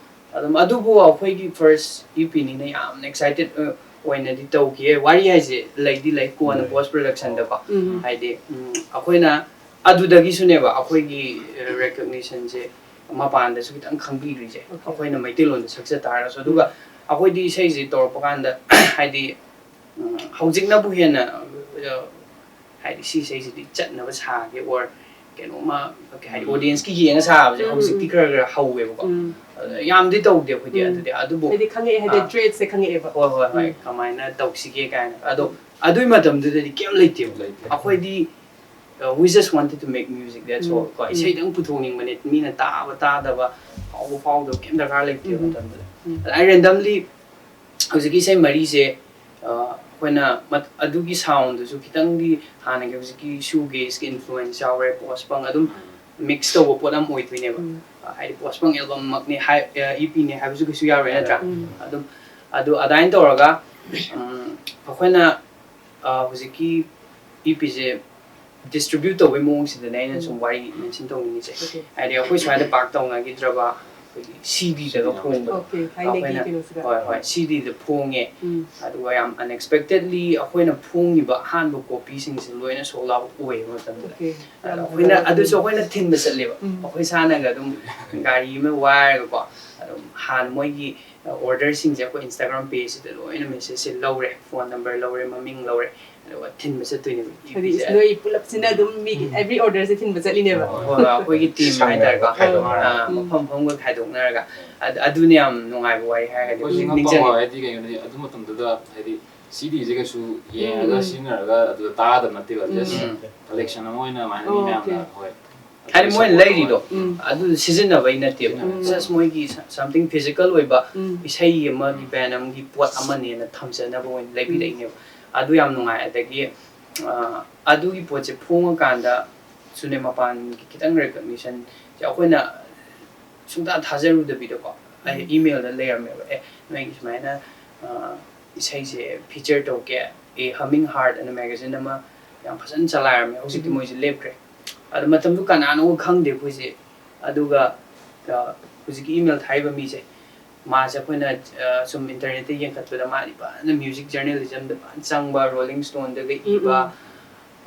ꯑꯗꯨꯝ ꯑꯗꯨꯕꯨ ꯑꯩꯈꯣꯏꯒꯤ first EP ꯅꯤꯅ ꯌꯥꯝꯅ excited ꯑꯣꯏꯅꯗꯤ ꯇꯧꯈꯤꯌꯦ꯫ ꯋꯥꯔꯤ ꯍꯥꯏꯁꯦ ꯂꯩꯗꯤ ꯂꯩ, ꯀꯣꯟꯅ ꯎꯝ꯫ Post Production ꯗꯀꯣ꯫ ꯎꯝ꯫ ꯍꯥꯏꯗꯤ ꯎꯝ, ꯑꯩꯈꯣꯏꯅ ꯑꯗꯨꯗꯒꯤꯁꯨꯅꯦꯕ ꯑꯩꯈꯣꯏꯒꯤ recognition ꯁꯦ ꯃꯄꯥꯟꯗꯁꯨ ꯈꯤꯇꯪ ꯈꯪꯕꯤꯈ꯭ꯔꯤꯁꯦ꯫ Okay. ꯑꯩꯈꯣꯏꯅ ꯃꯩꯇꯩꯂꯣꯟꯗ ꯁꯛꯆ ꯇꯥꯔꯒꯁꯨ꯫ ꯑꯗꯨꯒ ꯑꯩꯈꯣꯏꯗꯤ ꯏꯁꯩꯁꯦ ꯇꯧꯔꯛꯄ ꯀꯥꯟꯗ ꯍꯥꯏꯗꯤ ꯎꯝ, ꯍꯧꯖꯤꯛꯅꯕꯨ ꯍꯦꯟꯅ ꯑ, ꯍꯥꯏꯗꯤ ꯁꯤ ꯏꯁꯩꯁꯤꯗꯤ ꯆꯠꯅꯕ ꯁꯥꯒꯦ or ꯀꯩꯅꯣꯝꯃ ꯀꯩ ꯍꯥꯏꯅꯤ, audience ꯀꯤ ꯌꯦꯡꯉ ꯁꯥꯕꯁꯦ ꯎꯝ, ꯍꯧꯖꯤꯛꯇꯤ ꯎꯝ꯫ ꯈꯔ ꯈꯔ ꯍꯧꯋꯦꯕꯀꯣ꯫ ꯎꯝ꯫ ꯑꯗ ꯌꯥꯝꯗꯤ ꯇꯧꯗꯦ ꯑꯩꯈꯣꯏꯗꯤ꯫ ꯎꯝ꯫ ꯑꯗꯨꯗꯤ ꯑꯗꯨꯕꯨ ꯍꯥꯏꯗꯤ ꯈꯪꯉꯛꯑꯦ, ꯍꯥꯏꯗꯤ ꯑꯥ꯫ ꯇ꯭ꯔꯦꯠꯁꯦ ꯈꯪꯉꯛꯑꯦꯕ꯫ ꯍꯣꯏ ꯍꯣꯏ ꯍꯣꯏ ꯎꯝ꯫ ꯀꯃꯥꯏꯅ ꯇꯧꯁꯤꯒꯦ ꯀꯥꯏꯅ꯫ ꯑꯗꯣ ꯑꯗꯨꯒꯤ ꯃꯇꯝꯗꯨꯗꯗꯤ ꯀꯩꯝ ꯂꯩꯇꯦꯕ꯫ ꯂꯩꯇꯦ꯫ ꯑꯩꯈꯣꯏꯗꯤ uh, we just wanted to make music, that's all. ꯎꯝ, ꯀꯣ ꯎꯝ꯫ ꯏꯁꯩꯗꯪ ꯄꯨꯊꯣꯛꯅꯤꯡꯕꯅꯦ꯫ ꯃꯤꯅ ꯇꯥꯕ ꯇꯥꯗꯕ, ꯐꯥꯎꯕ ꯐꯥꯎꯗꯕ ꯀꯩꯝ ꯗꯔꯀꯥꯔ ꯂꯩꯇꯦꯕ ꯎꯝ꯫ ꯃꯇꯝꯗꯨꯗ꯫ ꯎꯝ꯫ ꯑꯗ ꯑꯩ randomly ꯍꯧꯖꯤꯛꯀꯤ ꯏꯁꯩ ꯃꯔꯤꯁꯦ, ꯑ, ꯑꯩꯈꯣꯏꯅ ꯃꯠ- ꯑꯗꯨꯒꯤ sound ꯗꯨꯁꯨ ꯈꯤꯇꯪꯗꯤ ꯍꯥꯟꯅꯒꯤ ꯍꯧꯖꯤꯛꯀꯤ shoegaze ꯀꯤ influence ꯌꯥꯎꯔꯦ, post punk ꯑꯗꯨꯝ mix ꯇꯧꯕ ꯄꯣꯠ ꯑꯃ ꯑꯣꯏꯗꯣꯏꯅꯦꯕ꯫ ꯎꯝ꯫ ꯑ, ꯍꯥꯏꯗꯤ post punk album ꯃꯛꯅꯤ ꯍꯥꯏ, ꯑ, EP ꯅꯤ ꯍꯥꯏꯕꯁꯨ ꯀꯩꯁꯨ ꯌꯥꯎꯔꯣꯏ, ꯅꯠꯇ꯭ꯔꯥ? ꯎꯝ꯫ ꯑꯗꯨꯝ ꯑꯗꯨ ꯑꯗꯨꯃꯥꯏꯅ ꯇꯧꯔꯒ, ꯎꯝ, ꯑꯩꯈꯣꯏꯅ, ꯑ, ꯍꯧꯖꯤꯛꯀꯤ EP ꯁꯦ distribute ꯇꯧꯕꯒꯤ ꯃꯑꯣꯡꯁꯤꯗꯅꯦ ꯑꯩꯅ ꯁꯨꯝ ꯋꯥꯔꯤ mention ꯇꯧꯅꯤꯡꯉꯤꯁꯦ꯫ Okay. ꯍꯥꯏꯗꯤ ꯑꯩꯈꯣꯏ ꯁ꯭ꯋꯥꯏꯗ ꯄꯥꯛ ꯇꯧꯅꯈꯤꯗ꯭ꯔꯕ ꯑꯩꯈꯣꯏꯒꯤ CD ꯗꯒ ꯐꯣꯡꯕꯗꯣ꯫ Okay, ꯊꯥꯏꯅꯒꯤ ꯑꯩꯈꯣꯏꯅ ꯀꯩꯅꯣꯁꯤꯗ꯫ ꯍꯣꯏ, ꯍꯣꯏ, CD ꯗ ꯐꯣꯡꯉꯦ꯫ ꯎꯝ꯫ ꯑꯗꯨꯒ ꯌꯥꯝ unexpectedly ꯑꯩꯈꯣꯏꯅ ꯐꯣꯡꯉꯤꯕ ꯑꯍꯥꯟꯕ copy ꯁꯤꯡꯁꯦ ꯂꯣꯏꯅ sold out ꯑꯣꯏꯌꯦꯕ ꯃꯇꯝꯗꯨꯗ꯫ Okay. ꯑꯗ ꯑꯩꯈꯣꯏꯅ ꯑꯗꯨꯁꯨ ꯑꯩꯈꯣꯏꯅ ꯊꯤꯟꯕ ꯆꯠꯂꯦꯕ꯫ ꯎꯝ꯫ ꯑꯩꯈꯣꯏ ꯏꯁꯥꯅꯒ ꯑꯗꯨꯝ ꯒꯥꯔꯤ ꯑꯃ ꯋꯥꯏꯔꯒꯀꯣ, ꯑꯗꯨꯝ ꯍꯥꯟꯅ ꯃꯣꯏꯒꯤ order ꯁꯤꯡꯁꯦ ꯑꯩꯈꯣꯏ Instagram page ꯁꯤꯗ ꯂꯣꯏꯅ message ꯁꯦ ꯂꯧꯔꯦ, phone number ꯂꯧꯔꯦ, ꯃꯃꯤꯡ ꯂꯧꯔꯦ, ꯑꯗꯨꯒ ꯊꯤꯟꯕ ꯆꯠꯇꯣꯏꯅꯦꯕ꯫ ꯍꯥꯏꯗꯤ EP ꯁꯦ꯫ ꯅꯣꯏ ꯄꯨꯂꯞꯁꯤꯅ ꯑꯗꯨꯝ ꯃꯤꯒꯤ every order ꯁꯦ ꯊꯤꯟꯕ ꯆꯠꯂꯤꯅꯦꯕ꯫ ꯍꯣꯏ, ꯍꯣꯏ, ꯑꯩꯈꯣꯏꯒꯤ team ꯍꯥꯏꯇꯥꯔꯦꯀꯣ꯫ ꯈꯥꯏꯗꯣꯛꯅꯔꯒ꯫ ꯑꯥ, ꯎꯝ꯫ ꯃꯐꯝ ꯃꯐꯝꯒ ꯈꯥꯏꯗꯣꯛꯅꯔꯒ꯫ ꯑꯗ-, ꯑꯗꯨꯅ ꯌꯥꯝ ꯅꯨꯡꯉꯥꯏꯕ ꯋꯥꯔꯤ ꯍꯥꯏꯔꯒꯗꯤ ꯑꯩꯈꯣꯏꯁꯨ ꯍꯧꯖꯤꯛ ꯉꯛꯄ ꯅꯤꯡꯁꯤꯡꯉꯦ꯫ ꯑꯃ ꯍꯥꯏꯗꯤ ꯀꯩꯅꯣꯗꯤ ꯑꯗꯨ ꯃꯇꯝꯗꯨꯗ ꯍꯥꯏꯗꯤ CD ꯁꯦ ꯀꯩꯁꯨ ꯌꯦꯡꯉꯒ ꯎꯝ꯫ ꯁꯤꯖꯤꯟꯅꯔꯒ ꯑꯗꯨꯗ ꯇꯥꯗꯕ ꯅꯠꯇꯦꯕ꯫ ꯎꯝ꯫ Just ꯎꯝ꯫ collection ꯑꯃ ꯑꯣꯏꯅ ꯑꯗꯨꯃꯥꯏꯅ ꯑꯣ, ꯃꯤ ꯃꯌꯥꯝꯅ Okay. ꯍꯣꯏ꯫ ꯍꯥꯏꯗꯤ ꯃꯣꯏꯅ ꯂꯩꯔꯤꯗꯣ ꯎꯝ꯫ ꯑꯗꯨ ꯁꯤꯖꯤꯟꯅꯕꯩ ꯅꯠꯇꯦꯕ꯫ ꯎꯝ꯫ Just ꯃꯣꯏꯒꯤ ꯁ-, something physical ꯑꯣꯏꯕ ꯎꯝ꯫ ꯏꯁꯩ ꯑꯃꯒꯤ band ꯑꯃꯒꯤ ꯄꯣꯠ ꯑꯃꯅꯦꯅ ꯊꯝꯖꯅꯕ ꯑꯣꯏꯅ ꯂꯩꯕꯤꯔꯛꯏꯅꯦꯕ꯫ ꯑꯗꯨ ꯌꯥꯝ ꯅꯨꯡꯉꯥꯏ꯫ ꯑꯗꯒꯤ, ꯑ, ꯑꯗꯨꯒꯤ ꯄꯣꯠꯁꯦ ꯐꯣꯡꯉꯀꯥꯟꯗ ꯁꯨꯅꯦ ꯃꯄꯥꯟꯒꯤ ꯈꯤꯇꯪ recognition ꯁꯦ ꯑꯩꯈꯣꯏꯅ ꯁꯨꯡꯊꯥ ꯊꯥꯖꯔꯨꯗꯕꯤꯗꯀꯣ꯫ ꯑꯩ ꯎꯝ꯫ email ꯗ ꯂꯩꯔꯝꯃꯦꯕ, "ꯑꯦ, ꯅꯣꯏꯒꯤ ꯁꯨꯃꯥꯏꯅ, ꯑ, ꯏꯁꯩꯁꯦ feature ꯇꯧꯒꯦ, ꯑꯦ, Humming Heart ꯑꯅ magazine ꯑꯃ ꯌꯥꯝ ꯐꯖꯅ ꯆꯂꯥꯏꯔꯝꯃꯦ, ꯍꯧꯖꯤꯛꯇꯤ ꯎꯝ꯫ ꯃꯣꯏꯁꯦ ꯂꯦꯞꯈ꯭ꯔꯦ"꯫ ꯑꯗꯣ ꯃꯇꯝꯗꯨ ꯀꯅꯥꯅꯣ ꯈꯪꯗꯦ ꯑꯩꯈꯣꯏꯁꯦ꯫ ꯑꯗꯨꯒ, ꯑ, ꯍꯧꯖꯤꯛꯀꯤ email ꯊꯥꯔꯤꯕ ꯃꯤꯁꯦ, ꯃꯥꯁꯦ ꯑꯩꯈꯣꯏꯅ, ꯑ, ꯁꯨꯝ internet ꯇ ꯌꯦꯡꯈꯠꯄꯗ ꯃꯥꯗꯤ ꯐꯖꯅ music journalism ꯗ ꯐꯖꯅ ꯆꯪꯕ, Rolling Stone ꯗꯒ ꯎꯝ, ꯏꯕ, ꯎꯝ꯫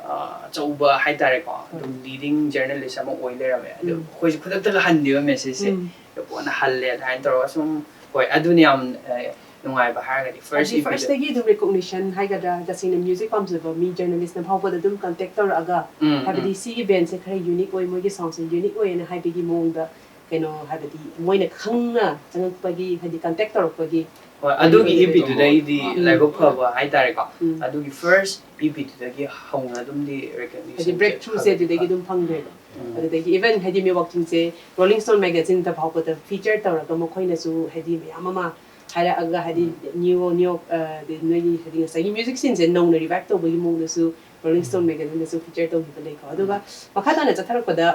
ꯑ, ꯑꯆꯧꯕ ꯍꯥꯏꯇꯥꯔꯦꯀꯣ, ꯑꯗꯨꯝ leading journalist ꯑꯃ ꯑꯣꯏ ꯂꯩꯔꯝꯃꯦ꯫ ꯑꯗꯣ ꯎꯝ꯫ ꯑꯩꯈꯣꯏꯁꯦ ꯈꯨꯗꯛꯇꯒ ꯍꯟꯗꯦꯕ message ꯁꯦ꯫ ꯎꯝ꯫ ꯑꯗꯣ ꯀꯣꯟꯅ ꯍꯜꯂꯦ ꯑꯗꯨꯃꯥꯏꯅ ꯇꯧꯔꯒ ꯁꯨꯝ, ꯍꯣꯏ, ꯑꯗꯨꯅ ꯌꯥꯝ, ꯑ, ꯅꯨꯡꯉꯥꯏꯕ ꯍꯥꯏꯔꯒꯗꯤ first ꯍꯥꯏꯗꯤ E P ꯗ ꯐꯥꯔꯁꯇꯒꯤ ꯑꯗꯨꯝ ꯔꯤꯀꯣꯛꯅꯤꯁꯟ ꯍꯥꯏꯒꯗ꯭ꯔꯥ, ꯇꯁꯦꯡꯅ ꯃ꯭ꯌꯨꯖꯤꯛ ꯄꯥꯝꯖꯕ ꯃꯤ ꯖꯔꯅꯦꯂꯤꯁꯅ ꯐꯥꯎꯕꯗ ꯑꯗꯨꯝ ꯀꯟꯇꯦꯛ ꯇꯧꯔꯛꯑꯒ ꯎꯝ, ꯍꯥꯏꯕꯗꯤ ꯎꯝ. ꯁꯤꯒꯤ ꯕꯦꯟꯁꯦ ꯈꯔ ꯌꯨꯅꯤꯛ ꯑꯣꯏ, ꯃꯣꯏꯒꯤ ꯁꯥꯎꯟꯁꯦ ꯌꯨꯅꯤꯛ ꯑꯣꯏꯌꯦꯅ ꯍꯥꯏꯕꯒꯤ ꯃꯑꯣꯡꯗ ꯀꯩꯅꯣ ꯍꯥꯏꯕꯗꯤ ꯃꯣꯏꯅ ꯈꯪꯅ ꯆꯪꯉꯛꯄꯒꯤ ꯍꯥꯏꯗꯤ ꯀꯟꯇꯦꯛ ꯇꯧꯔꯛꯄꯒꯤ ꯍꯣꯏ, ꯑꯗꯨꯒꯤ ꯎꯝ. E P ꯗꯨꯗꯩꯗꯤ ꯎꯝ. ꯂꯥꯏꯕꯛ ꯐꯕ ꯍꯥꯏꯇꯥꯔꯦꯀꯣ. ꯎꯝ. ꯑꯗꯨꯒꯤ first E P ꯗꯨꯗꯒꯤ ꯍꯧꯅ ꯑꯗꯨꯝꯗꯤ ꯍꯥꯏꯗꯤ recognition ꯕ꯭ꯔꯦꯛ ꯊ꯭ꯔꯨꯁꯦ ꯑꯗꯨꯗꯒꯤ ꯑꯗꯨꯝ ꯐꯪꯈ꯭ꯔꯦꯕ. ꯎꯝ. ꯑꯗꯨꯗꯒꯤ ꯏꯚꯟ ꯍꯥꯏꯗꯤ ꯃꯤꯋꯥꯛ ꯆꯤꯡꯁꯦ ꯔꯣꯂꯤꯡ ꯁ꯭ꯇꯣꯟ ꯃꯦꯒꯥꯖꯤꯟꯗ ꯐꯥꯎꯕꯗ ꯐꯤꯆꯔ ꯇꯧꯔꯒ ꯃꯈꯣꯏꯅꯁꯨ ꯍꯥꯏꯗꯤ ꯃꯌꯥꯝ ꯑꯃ ꯍꯥꯏꯔꯛꯑꯒ ꯍꯥꯏꯗꯤ ꯅꯤꯌꯣ ꯅꯤꯌꯣ ꯑ, ꯑꯗꯩ ꯅꯣꯏꯒꯤ ꯍꯥꯏꯗꯤ ꯉꯁꯥꯏꯒꯤ ꯃ꯭ꯌꯨꯖꯤꯛ ꯁꯤꯟꯁꯦ ꯅꯧꯅ ꯔꯤꯚꯥꯏꯚ ꯇꯧꯕꯒꯤ ꯃꯑꯣꯡꯗꯁꯨ ꯔꯣꯂꯤꯡ ꯁ꯭ꯇꯣꯟ ꯃꯦꯒꯥꯖꯤꯟꯗꯁꯨ ꯐꯤꯆꯔ ꯇꯧꯈꯤꯕ ꯂꯩꯀꯣ. ꯑꯗꯨꯒ ꯃꯈꯥ ꯇꯥꯅ ꯆꯠꯊꯔꯛꯄꯗ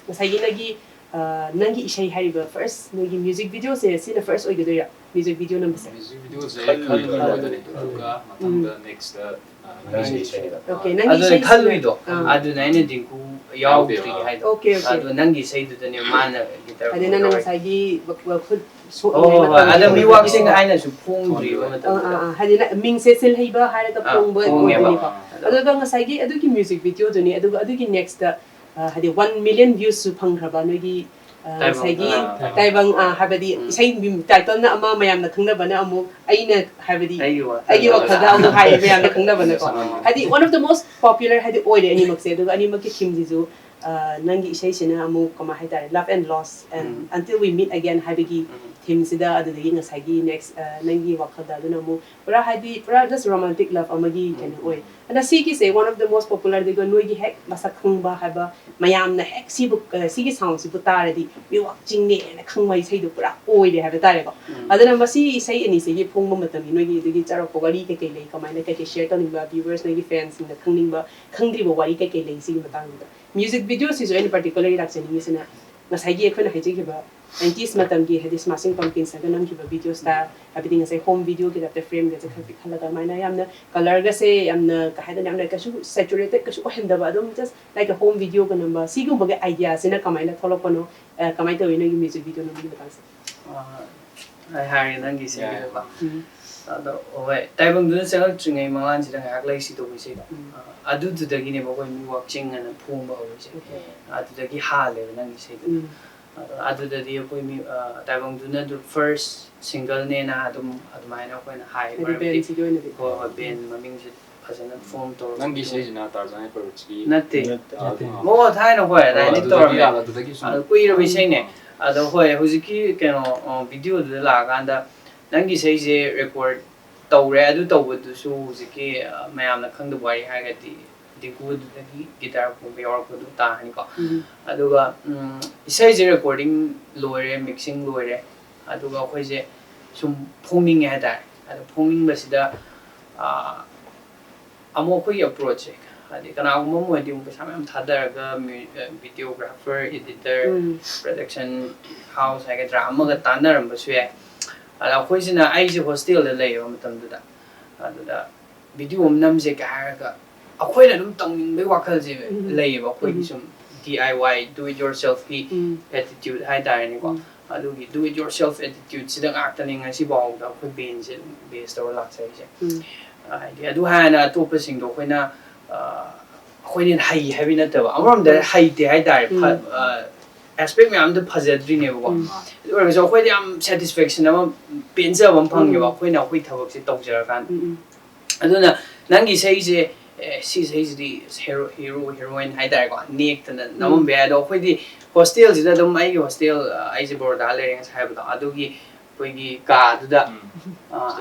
ꯉꯁꯥꯏꯒꯤ ꯅꯪꯒꯤ ꯑ, ꯅꯪꯒꯤ ꯏꯁꯩ ꯍꯥꯏꯔꯤꯕ ꯐꯥꯔꯁ ꯅꯣꯏꯒꯤ ꯃ꯭ꯌꯨꯖꯤꯛ ꯚꯤꯗꯤꯑꯣꯁꯦ ꯁꯤꯅ ꯐꯥꯔꯁ ꯑꯣꯏꯒꯗꯣꯏꯔꯥ, ꯃ꯭ꯌꯨꯖꯤꯛ ꯚꯤꯗꯤꯑꯣ ꯅꯝꯕꯁꯦ? ꯃ꯭ꯌꯨꯖꯤꯛ ꯚꯤꯗꯤꯑꯣꯁꯦ ꯈꯜꯂꯤꯕ ꯑꯣꯏꯗꯣꯏꯅꯦ, ꯑꯗꯨꯒ ꯃꯊꯪꯗ ꯅꯦꯛꯁꯇ ꯅꯪꯒꯤ ꯏꯁꯩꯗ. ꯑꯣꯀꯦ, ꯅꯪꯒꯤ ꯑꯗꯨꯅ ꯏꯁꯩꯁꯤꯅ- ꯈꯜꯂꯨꯏꯗꯣ ꯑꯥ. ꯑꯗꯨꯅ ꯑꯩꯅ ꯗꯤꯡꯀꯨ ꯌꯥꯎꯗ꯭ꯔꯤ ꯍꯥꯏꯗꯣ. Okay, okay. ꯑꯗꯣ ꯅꯪꯒꯤ ꯏꯁꯩꯗꯨꯗꯅꯦ ꯃꯥꯅ ꯒꯤꯇꯔ ꯍꯥꯏꯗꯤ ꯅꯪꯅ ꯉꯁꯥꯏꯒꯤ ꯈꯨꯠ ꯍꯣꯏ ꯍꯣꯏ ꯍꯣꯏ. ꯑꯗ ꯃꯤꯋꯥꯛꯁꯤꯡ ꯍꯥꯏꯅꯁꯨ ꯐꯣꯡꯗ꯭ꯔꯤꯕ ꯑꯥ, ꯃꯇꯝꯗ. ꯑꯥ, ꯑꯥ. ꯍꯥꯏꯗꯤ ꯅꯪ ꯃꯤꯡꯁꯦ ꯁꯤꯜꯍꯩꯕ ꯍꯥꯏꯔꯒ ꯑꯥ, ꯐꯣꯡꯕ ꯐꯣꯡꯉꯦꯕ. ꯑꯣꯏꯗꯣꯏꯅꯤꯀꯣ. ꯑꯗꯨꯒ ꯉꯁꯥꯏꯒꯤ ꯑꯗꯨꯒꯤ ꯃ꯭ꯌꯨꯖꯤꯛ ꯚꯤꯗꯤꯑꯣꯗꯨꯅꯤ, ꯑꯗꯨꯒ ꯑꯗꯨꯒꯤ ꯅꯦꯛꯁꯇ ꯑ, ꯍꯥꯏꯗꯤ ꯋꯥꯟ ꯃꯤꯂꯤꯌꯟ ꯚ꯭ꯌꯨꯁꯁꯨ ꯐꯪꯈ꯭ꯔꯕ ꯅꯣꯏꯒꯤ ꯑ, ꯇꯥꯏꯕꯪ, ꯉꯁꯥꯏꯒꯤ ꯑꯥ. ꯇꯥꯏꯕꯪ ꯑ, ꯍꯥꯏꯕꯗꯤ ꯎꯝ. ꯏꯁꯩ ꯇꯥꯏꯇꯜꯅ ꯑꯃ ꯃꯌꯥꯝꯅ ꯈꯪꯅꯕꯅ ꯑꯃꯨꯛ ꯑꯩꯅ ꯍꯥꯏꯕꯗꯤ ꯑꯩꯒꯤ ꯋꯥꯈꯜꯗ. ꯑꯩꯒꯤ ꯋꯥꯈꯜꯗ ꯑꯃꯨꯛ ꯍꯥꯏ ꯃꯌꯥꯝꯅ ꯈꯪꯅꯕꯅꯀꯣ. ꯑꯥ. ꯍꯥꯏꯗꯤ one of the most popular ꯍꯥꯏꯗꯤ ꯑꯣꯏꯔꯦ ꯑꯅꯤꯃꯛꯁꯦ. ꯑꯗꯨꯒ ꯑꯅꯤꯃꯛꯀꯤ ꯊꯤꯝꯁꯤꯁꯨ ꯑ, ꯅꯪꯒꯤ ꯏꯁꯩꯁꯤꯅ ꯑꯃꯨꯛ ꯀꯃꯥꯏ ꯍꯥꯏꯇꯥꯔꯦ, love and loss and um. until we meet again ꯍꯥꯏꯕꯒꯤ ꯎꯝ. ꯊꯤꯝꯁꯤꯗ. ꯑꯗꯨꯗꯒꯤ ꯉꯁꯥꯏꯒꯤ ꯅꯦꯛꯁ ꯅꯪꯒꯤ ꯋꯥꯈꯜꯗ ꯑꯗꯨꯅ ꯑꯃꯨꯛ ꯄꯨꯔꯥ ꯍꯥꯏꯗꯤ ꯄꯨꯔꯥ just romantic love ꯑꯃꯒꯤ ꯎꯝ. ꯀꯩꯅꯣ ꯑꯣꯏ. ꯑꯗ ꯁꯤꯒꯤꯁꯦ one of the most popular, ꯑꯗꯨꯒ ꯅꯣꯏꯒꯤ ꯍꯦꯛ ꯃꯁꯛ ꯈꯪꯕ ꯍꯥꯏꯕ ꯃꯌꯥꯝꯅ ꯍꯦꯛ ꯁꯤꯕꯨ ꯑ, ꯁꯤꯒꯤ ꯁꯥꯎꯟꯁꯤꯕꯨ ꯇꯥꯔꯗꯤ ꯃꯤꯋꯥꯛ ꯆꯤꯡꯅꯦꯅ ꯈꯪꯕ ꯏꯁꯩꯗꯣ ꯄꯨꯔꯥ ꯑꯣꯏꯔꯦ ꯍꯥꯏꯕ ꯇꯥꯔꯦꯀꯣ. ꯎꯝ. ꯑꯗꯨꯅ ꯃꯁꯤ ꯏꯁꯩ ꯑꯅꯤꯁꯤꯒꯤ ꯐꯣꯡꯕ ꯃꯇꯝꯒꯤ ꯅꯣꯏꯒꯤ ꯑꯗꯨꯒꯤ ꯆꯥꯎꯔꯛꯄ ꯋꯥꯔꯤ ꯀꯩꯀꯩ ꯂꯩ, ꯀꯃꯥꯏꯅ ꯀꯩꯀꯩ ꯁꯤꯌꯔ ꯇꯧꯅꯤꯡꯕ ꯚ꯭ꯌꯨꯋꯔꯁ ꯅꯣꯏꯒꯤ ꯐꯦꯟꯁꯤꯡꯅ ꯈꯪꯅꯤꯡꯕ ꯈꯪꯗ꯭ꯔꯤꯕ ꯋꯥꯔꯤ ꯀꯩꯀꯩ ꯂꯩ ꯁꯤꯒꯤ ꯃꯇꯥꯡꯗꯨꯗ? ꯃ꯭ꯌꯨꯖꯤꯛ ꯚꯤꯗꯤꯑꯣꯁꯤꯁꯨ ꯑꯩꯅ ꯄꯥꯔꯇꯤꯀꯨꯂꯔꯂꯤ ꯂꯥꯛꯆꯅꯤꯡꯉꯤꯁꯤꯅ ꯉꯁꯥꯏꯒꯤ ꯑꯩꯈꯣꯏꯅ ꯍꯥꯏꯖꯈꯤꯕ ꯅꯥꯏꯟꯇꯤꯁ ꯃꯇꯝꯒꯤ ꯍꯥꯏꯗꯤ ꯁ꯭ꯃꯥꯁꯤꯡ ꯄꯝꯀꯤꯟꯁꯇꯒ ꯅꯝꯈꯤꯕ ꯚꯤꯗꯤꯑꯣ ꯁ꯭ꯇꯥꯏꯜ, ꯍꯥꯏꯕꯗꯤ ꯉꯁꯥꯏ ꯍꯣꯝ ꯚꯤꯗꯤꯑꯣꯒꯤ ꯇꯥꯏꯞꯇ ꯐ꯭ꯔꯦꯝꯒꯁꯦ ꯈꯔ ꯄꯤꯛꯍꯜꯂꯒ ꯑꯗꯨꯃꯥꯏꯅ ꯌꯥꯝꯅ ꯀꯂꯔꯒꯁꯦ ꯌꯥꯝꯅ ꯀꯩ ꯍꯥꯏꯗꯣꯏꯅꯣ, ꯌꯥꯝꯅ ꯀꯩꯁꯨ ꯁꯦꯆꯨꯔꯦꯇꯦꯠ ꯀꯩꯁꯨ ꯑꯣꯏꯍꯟꯗꯕ, ꯑꯗꯨꯝ ꯖꯁ ꯂꯥꯏꯛ ꯑ ꯍꯣꯝ ꯚꯤꯗꯤꯑꯣꯒ ꯅꯝꯕ, ꯁꯤꯒꯨꯝꯕꯒꯤ ꯑꯥꯏꯗꯤꯌꯥꯁꯤꯅ ꯀꯃꯥꯏꯅ ꯊꯣꯛꯂꯛꯄꯅꯣ? ꯑ, ꯀꯃꯥꯏꯅ ꯇꯧꯋꯤ ꯅꯣꯏꯒꯤ ꯃ꯭ꯌꯨꯖꯤꯛ ꯚꯤꯗꯤꯑꯣ ꯅꯝꯕꯒꯤ ꯃꯇꯥꯡꯁꯦ? ꯑꯥ, ꯑꯩ ꯍꯥꯏꯔꯦ ꯅꯪꯒꯤ ꯏꯁꯩꯗꯨꯀꯣ. ꯎꯝ. ꯑꯗꯣ ꯍꯣꯏ, ꯇꯥꯏꯕꯪꯗꯨꯅ ꯆꯪꯉꯛꯇ꯭ꯔꯤꯉꯩ ꯃꯃꯥꯡꯁꯤꯗ ꯉꯥꯏꯍꯥꯛ ꯂꯩ ꯁꯤꯗꯧꯕ ꯏꯁꯩꯗꯣ. ꯎꯝ. ꯑꯥ, ꯑꯗꯨꯗꯨꯗꯒꯤꯅꯦꯕ ꯑꯩꯈꯣꯏ ꯃꯤꯋꯥꯛ ꯆꯤꯡ ꯑꯅ ꯐꯣꯡꯕ ꯍꯧꯔꯤꯁꯦ. ꯑꯣꯀꯦ. ꯑꯗꯨꯗꯒꯤ ꯍꯥꯜꯂꯦꯕ ꯅꯪꯒꯤ ꯏꯁꯩꯗꯣ. ꯎꯝ. ꯑꯗꯨꯗꯗꯤ ꯑꯩꯈꯣꯏ ꯃꯤ ꯇꯥꯏꯕꯪꯗꯨꯅ ꯑꯗꯨ ꯐꯥꯔꯁ ꯁꯤꯡꯒꯜꯅꯦꯅ ꯑꯗꯨꯝ ꯑꯗꯨꯃꯥꯏꯅ ꯑꯩꯈꯣꯏꯅ ꯍꯥꯏ꯫ ꯍꯥꯏꯗꯤ ꯕꯦꯟꯁꯤꯒꯤ ꯑꯣꯏꯅꯗꯤ ꯍꯣꯏ ꯍꯣꯏ, ꯕꯦꯟ ꯃꯃꯤꯡꯁꯦ ꯐꯖꯅ ꯐꯣꯝ ꯇꯧꯔ ꯅꯪꯒꯤ ꯏꯁꯩꯁꯤꯅ ꯇꯥꯔꯖꯥꯟ ꯄꯥꯏꯔꯦꯠꯁꯀꯤ ꯅꯠꯇꯦ꯫ ꯅꯠꯇꯦ꯫ ꯃꯣ ꯊꯥꯏꯅ ꯍꯣꯏ ꯑꯗꯨꯃꯥꯏꯅ ꯑꯗꯨꯗꯒꯤ ꯇꯧꯔꯝꯃꯦ꯫ ꯑꯗꯨꯗꯒꯤ ꯁꯨꯝ ꯑꯗꯨ ꯀꯨꯏꯔꯕ ꯏꯁꯩꯅꯦ꯫ ꯑꯗꯣ ꯍꯣꯏ, ꯍꯧꯖꯤꯛꯀꯤ ꯀꯩꯅꯣ ꯚꯤꯗꯤꯑꯣꯗꯨꯗ ꯂꯥꯛꯑꯀꯥꯟꯗ ꯅꯪꯒꯤ ꯏꯁꯩꯁꯦ ꯔꯦꯀꯣꯔꯠ ꯇꯧꯔꯦ꯫ ꯑꯗꯨ ꯇꯧꯕꯗꯨꯁꯨ ꯍꯧꯖꯤꯛꯀꯤ ꯃꯌꯥꯝꯅ ꯈꯪꯗꯕ ꯋꯥꯔꯤ ꯍꯥꯏꯔꯒꯗꯤ ꯗꯤꯡꯀꯨꯗꯨꯗꯒꯤ ꯒꯤꯇꯥꯔ ꯈꯣꯡꯕ ꯌꯥꯎꯔꯛꯄꯗꯨ ꯇꯥꯔꯅꯤꯀꯣ꯫ ꯑꯗꯨꯒ ꯏꯁꯩꯁꯦ ꯔꯦꯀꯣꯔꯗꯤꯡ ꯂꯣꯏꯔꯦ, ꯃꯤꯛꯁꯤꯡ ꯂꯣꯏꯔꯦ꯫ ꯑꯗꯨꯒ ꯑꯩꯈꯣꯏꯁꯦ ꯁꯨꯝ ꯐꯣꯡꯅꯤꯡꯉꯦ ꯍꯥꯏꯇꯥꯔꯦ꯫ ꯑꯗꯣ ꯐꯣꯡꯅꯤꯡꯕꯁꯤꯗ ꯑꯃꯨꯛ ꯑꯩꯈꯣꯏꯒꯤ ꯑꯦꯄ꯭ꯔꯣꯆꯁꯦ, ꯍꯥꯏꯗꯤ ꯀꯅꯥꯒꯨꯝꯕ ꯑꯃ ꯑꯣꯏꯔꯗꯤ ꯑꯃꯨꯛ ꯄꯩꯁꯥ ꯃꯌꯥꯝ ꯊꯥꯗꯔꯒ videographer, editor, production house ꯍꯥꯏꯒꯗ꯭ꯔꯥ ꯑꯃꯒ ꯇꯥꯟꯅꯔꯝꯕꯁꯨ ꯌꯥꯏ꯫ ꯑꯗ ꯑꯩꯈꯣꯏꯁꯤꯅ, ꯑꯩꯁꯦ ꯍꯣꯁꯇꯦꯜꯗ ꯂꯩꯌꯦꯕ ꯃꯇꯝꯗꯨꯗ꯫ ꯑꯗꯨꯗ ꯚꯤꯗꯤꯑꯣ ꯑꯃ ꯅꯝꯁꯦꯒ ꯍꯥꯏꯔꯒ ꯑꯩꯈꯣꯏꯅ ꯑꯗꯨꯝ ꯇꯧꯅꯤꯡꯕꯒꯤ ꯋꯥꯈꯜꯁꯦ ꯂꯩꯌꯦꯕ꯫ ꯑꯩꯈꯣꯏꯒꯤ ꯁꯨꯝ D I Y, do it yourselfꯀꯤ attitude ꯍꯥꯏꯇꯥꯔꯦꯅꯦꯀꯣ꯫ ꯑꯗꯨꯒꯤ do it yourself attitudeꯁꯤꯗ ꯉꯥꯛꯇꯅꯦ ꯉꯁꯤꯐꯥꯎꯗ ꯑꯩꯈꯣꯏ ꯕꯦꯟꯁꯦ ꯑꯗꯨꯝ ꯕꯦꯁ ꯇꯧꯔ ꯂꯥꯛꯆꯔꯤꯁꯦ꯫ ꯍꯥꯏꯗꯤ ꯑꯗꯨ ꯍꯥꯏꯅ ꯑꯇꯣꯞꯄꯁꯤꯡꯗꯣ ꯑꯩꯈꯣꯏꯅ ꯑꯩꯈꯣꯏꯅ ꯍꯩ ꯍꯥꯏꯕꯒꯤ ꯅꯠꯇꯕ, ꯑꯃꯔꯣꯝꯗ ꯍꯩꯇꯦ ꯍꯥꯏꯇꯥꯔꯦ꯫ ꯑꯦꯁꯄꯦꯛ ꯃꯌꯥꯝꯗ ꯐꯖꯗ꯭ꯔꯤꯅꯦꯕꯀꯣ꯫ ꯑꯗꯨ ꯑꯣꯏꯔꯒꯁꯨ ꯑꯩꯈꯣꯏꯗ ꯌꯥꯝ ꯁꯦꯇꯤꯁꯐꯦꯛꯁꯟ ꯑꯃ, ꯄꯦꯟꯖꯕ ꯑꯃ ꯐꯪꯉꯦꯕ ꯑꯩꯈꯣꯏꯅ ꯑꯩꯈꯣꯏ ꯊꯕꯛꯁꯦ ꯇꯧꯖꯔꯀꯥꯟꯗ꯫ ꯑꯗꯨꯅ ꯅꯪꯒꯤ ꯏꯁꯩꯁꯦ, ꯑꯦ, ꯁꯤ ꯏꯁꯩꯁꯤꯗꯤ ꯍꯦꯔꯣ ꯍꯦꯔꯣ ꯍꯦꯔꯣꯏꯟ ꯍꯥꯏꯇꯥꯔꯦꯀꯣ, ꯅꯦꯛꯇꯅ ꯅꯝꯃꯝꯕ ꯌꯥꯏ꯫ ꯑꯗꯣ ꯑꯩꯈꯣꯏꯗꯤ ꯍꯣꯁꯇꯦꯜꯁꯤꯗ ꯑꯗꯨꯝ, ꯑꯩꯒꯤ ꯍꯣꯁꯇꯦꯜ, ꯑꯩꯁꯦ ꯕꯣꯔꯣꯗꯥ ꯂꯩꯔꯦ ꯉꯁꯥꯏ ꯍꯥꯏꯕꯗꯣ, ꯑꯗꯨꯒꯤ ꯑꯩꯈꯣꯏꯒꯤ ꯀꯥꯗꯨꯗ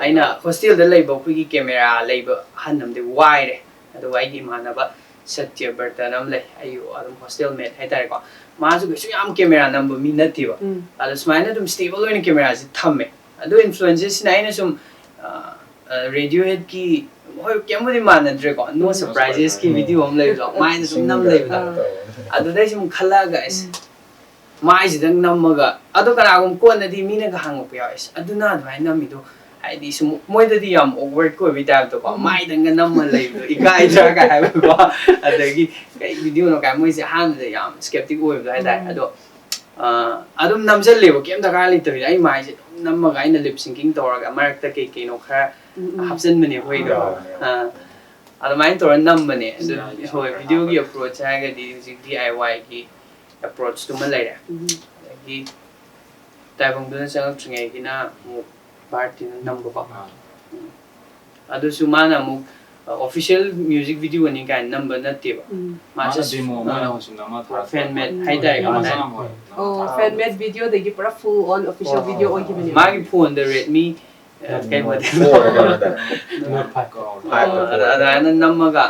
ꯑꯩꯅ ꯍꯣꯁꯇꯦꯜꯗ ꯂꯩꯕ ꯑꯩꯈꯣꯏꯒꯤ ꯀꯦꯃꯦꯔꯥ ꯂꯩꯕ ꯑꯍꯟ ꯑꯃꯗꯤ ꯋꯥꯏꯔꯦ꯫ ꯑꯗꯨꯒ ꯑꯩꯒꯤ ꯏꯃꯥꯟꯅꯕ ꯁꯇ꯭ꯌꯕ꯭ꯔꯇꯅ ꯑꯃ ꯂꯩ, ꯑꯩ ꯑꯗꯨꯝ ꯍꯣꯁꯇꯦꯜ ꯃꯦꯠ ꯍꯥꯏꯇꯥꯔꯦꯀꯣ꯫ ꯃꯥꯁꯨ ꯀꯩꯁꯨ ꯌꯥꯝ ꯀꯦꯃꯦꯔꯥ ꯅꯝꯕ ꯃꯤ ꯅꯠꯇꯦꯕ꯫ ꯑꯗꯣ ꯁꯨꯃꯥꯏꯅ ꯑꯗꯨꯝ ꯁ꯭ꯇꯦꯕꯜ ꯑꯣꯏꯅ ꯀꯦꯃꯦꯔꯥꯁꯦ ꯊꯝꯃꯦ꯫ ꯑꯗꯨ ꯏꯟꯐ꯭ꯂꯨꯌꯦꯟꯁꯦꯁꯁꯤꯅ ꯑꯩꯅ ꯁꯨꯝ ꯔꯦꯗꯤꯑꯣ ꯍꯦꯠꯀꯤ, ꯍꯣꯏ, ꯀꯩꯝꯕꯨꯗꯤ ꯃꯥꯟꯅꯗ꯭ꯔꯦꯀꯣ, ꯅꯣ ꯁꯔꯄ꯭ꯔꯥꯏꯖꯦꯁꯀꯤ ꯚꯤꯗꯤꯑꯣ ꯑꯃ ꯂꯩꯕꯗꯣ, ꯃꯥꯏꯅ ꯁꯨꯝ ꯅꯝ ꯂꯩꯕꯗꯣ꯫ ꯑꯗꯨꯗꯩ ꯁꯨꯝ ꯈꯜꯂꯛꯑꯒ ꯑꯁ, ꯃꯥꯏꯁꯤꯗꯪ ꯅꯝꯃꯒ, ꯑꯗꯣ ꯀꯅꯥꯒꯨꯝꯕ ꯀꯣꯟꯅꯗꯤ ꯃꯤꯅꯒ ꯍꯪꯉꯛꯄ ꯌꯥꯎꯋꯦ, "ꯑꯁ, ꯑꯗꯨꯅ ꯑꯗꯨꯃꯥꯏꯅ ꯅꯝꯃꯤꯗꯣ?" ꯍꯥꯏꯗꯤ ꯁꯨꯝ ꯃꯣꯏꯗꯗꯤ ꯌꯥꯝ ꯑꯣꯛꯋꯥꯔꯗꯀ ꯑꯣꯏꯕꯒꯤ ꯇꯥꯏꯞꯇꯀꯣ, ꯃꯥꯏꯗꯪꯒ ꯅꯝꯃ ꯂꯩꯕꯗꯣ ꯏꯀꯥꯏꯗ꯭ꯔꯥ ꯀꯥꯏ ꯍꯥꯏꯕꯀꯣ꯫ ꯑꯗꯒꯤ ꯀꯩ ꯚꯤꯗꯤꯑꯣꯅꯣ ꯀꯥꯏ, ꯃꯣꯏꯁꯦ ꯑꯍꯥꯟꯕꯗ ꯌꯥꯝ ꯁ꯭ꯀꯦꯞꯇꯤꯛ ꯑꯣꯏꯕꯗꯣ ꯍꯥꯏꯇꯥꯔꯦ꯫ ꯑꯗꯣ ꯑꯗꯨꯝ ꯅꯝꯁꯤꯜꯂꯦꯕ, ꯀꯩꯝ ꯗꯔꯀꯥꯔ ꯂꯩꯇꯕꯤꯗ꯫ ꯑꯩ ꯃꯥꯏꯁꯦ ꯑꯗꯨꯝ ꯅꯝꯃꯒ ꯑꯩꯅ ꯂꯤꯞ ꯁꯤꯡꯀꯤꯡ ꯇꯧꯔꯒ ꯃꯔꯛꯇ ꯀꯩ ꯀꯩꯅꯣ ꯈꯔ ꯍꯥꯞꯆꯤꯟꯕꯅꯦ ꯑꯩꯈꯣꯏꯗꯣ꯫ ꯑꯗꯨꯃꯥꯏꯅ ꯇꯧꯔ ꯅꯝꯕꯅꯦ꯫ ꯑꯗꯨ ꯍꯣꯏ, ꯚꯤꯗꯤꯑꯣꯒꯤ ꯑꯦꯄ꯭ꯔꯣꯆ ꯍꯥꯏꯔꯒꯗꯤ ꯍꯧꯖꯤꯛ D I Yꯒꯤ ꯑꯦꯄ꯭ꯔꯣꯆꯇꯨꯃ ꯂꯩꯔꯦ꯫ ꯒꯤ ꯇꯥꯏꯕꯪꯗꯨꯅ ꯆꯪꯂꯛꯇ꯭ꯔꯤꯉꯩꯒꯤꯅ ꯑꯃꯨꯛ ꯚꯥꯔꯇꯤꯅ ꯅꯝꯕꯀꯣ꯫ ꯑꯥ꯫ ꯎꯝ꯫ ꯑꯗꯨꯁꯨ ꯃꯥꯅ ꯑꯃꯨꯛ, ꯑ, official music video ꯅꯤ ꯀꯥꯏꯅ ꯅꯝꯕ ꯅꯠꯇꯦꯕ꯫ ꯎꯝ꯫ ꯃꯥ ꯃꯥꯅ just, demo ꯑꯃ ꯑ, ꯑꯣꯏꯅ ꯍꯧꯖꯤꯛ ꯅꯝꯃ ꯊꯥꯔꯛꯄ꯫ Fan made ꯎꯝ꯫ ꯍꯥꯏꯇꯥꯔꯦꯀꯣ, ꯃꯆꯥ ꯃꯥꯅ꯫ ꯑꯃ ꯑꯣꯏ-, ꯑꯣ, ꯊꯥꯔꯛꯄ꯫ Fan made video ꯗꯒꯤ ꯄꯨꯔꯥ full on official ꯍꯣꯏ, ꯍꯣꯏ, video ꯍꯣꯏ꯫ ꯑꯣꯏꯈꯤꯕꯅꯦꯕ꯫ ꯃꯥꯒꯤ phone ꯗ Redmi, ꯑ, ꯎꯝ꯫ ꯀꯩ model? Four ꯅꯠꯇꯦ꯫ Note five꯫ ꯀꯥꯎꯔꯦ꯫ Five ꯑꯣ, ꯅꯠꯇꯦ꯫ ꯑꯗ-, ꯑꯗꯨꯃꯥꯏꯅ ꯅꯝꯃꯒ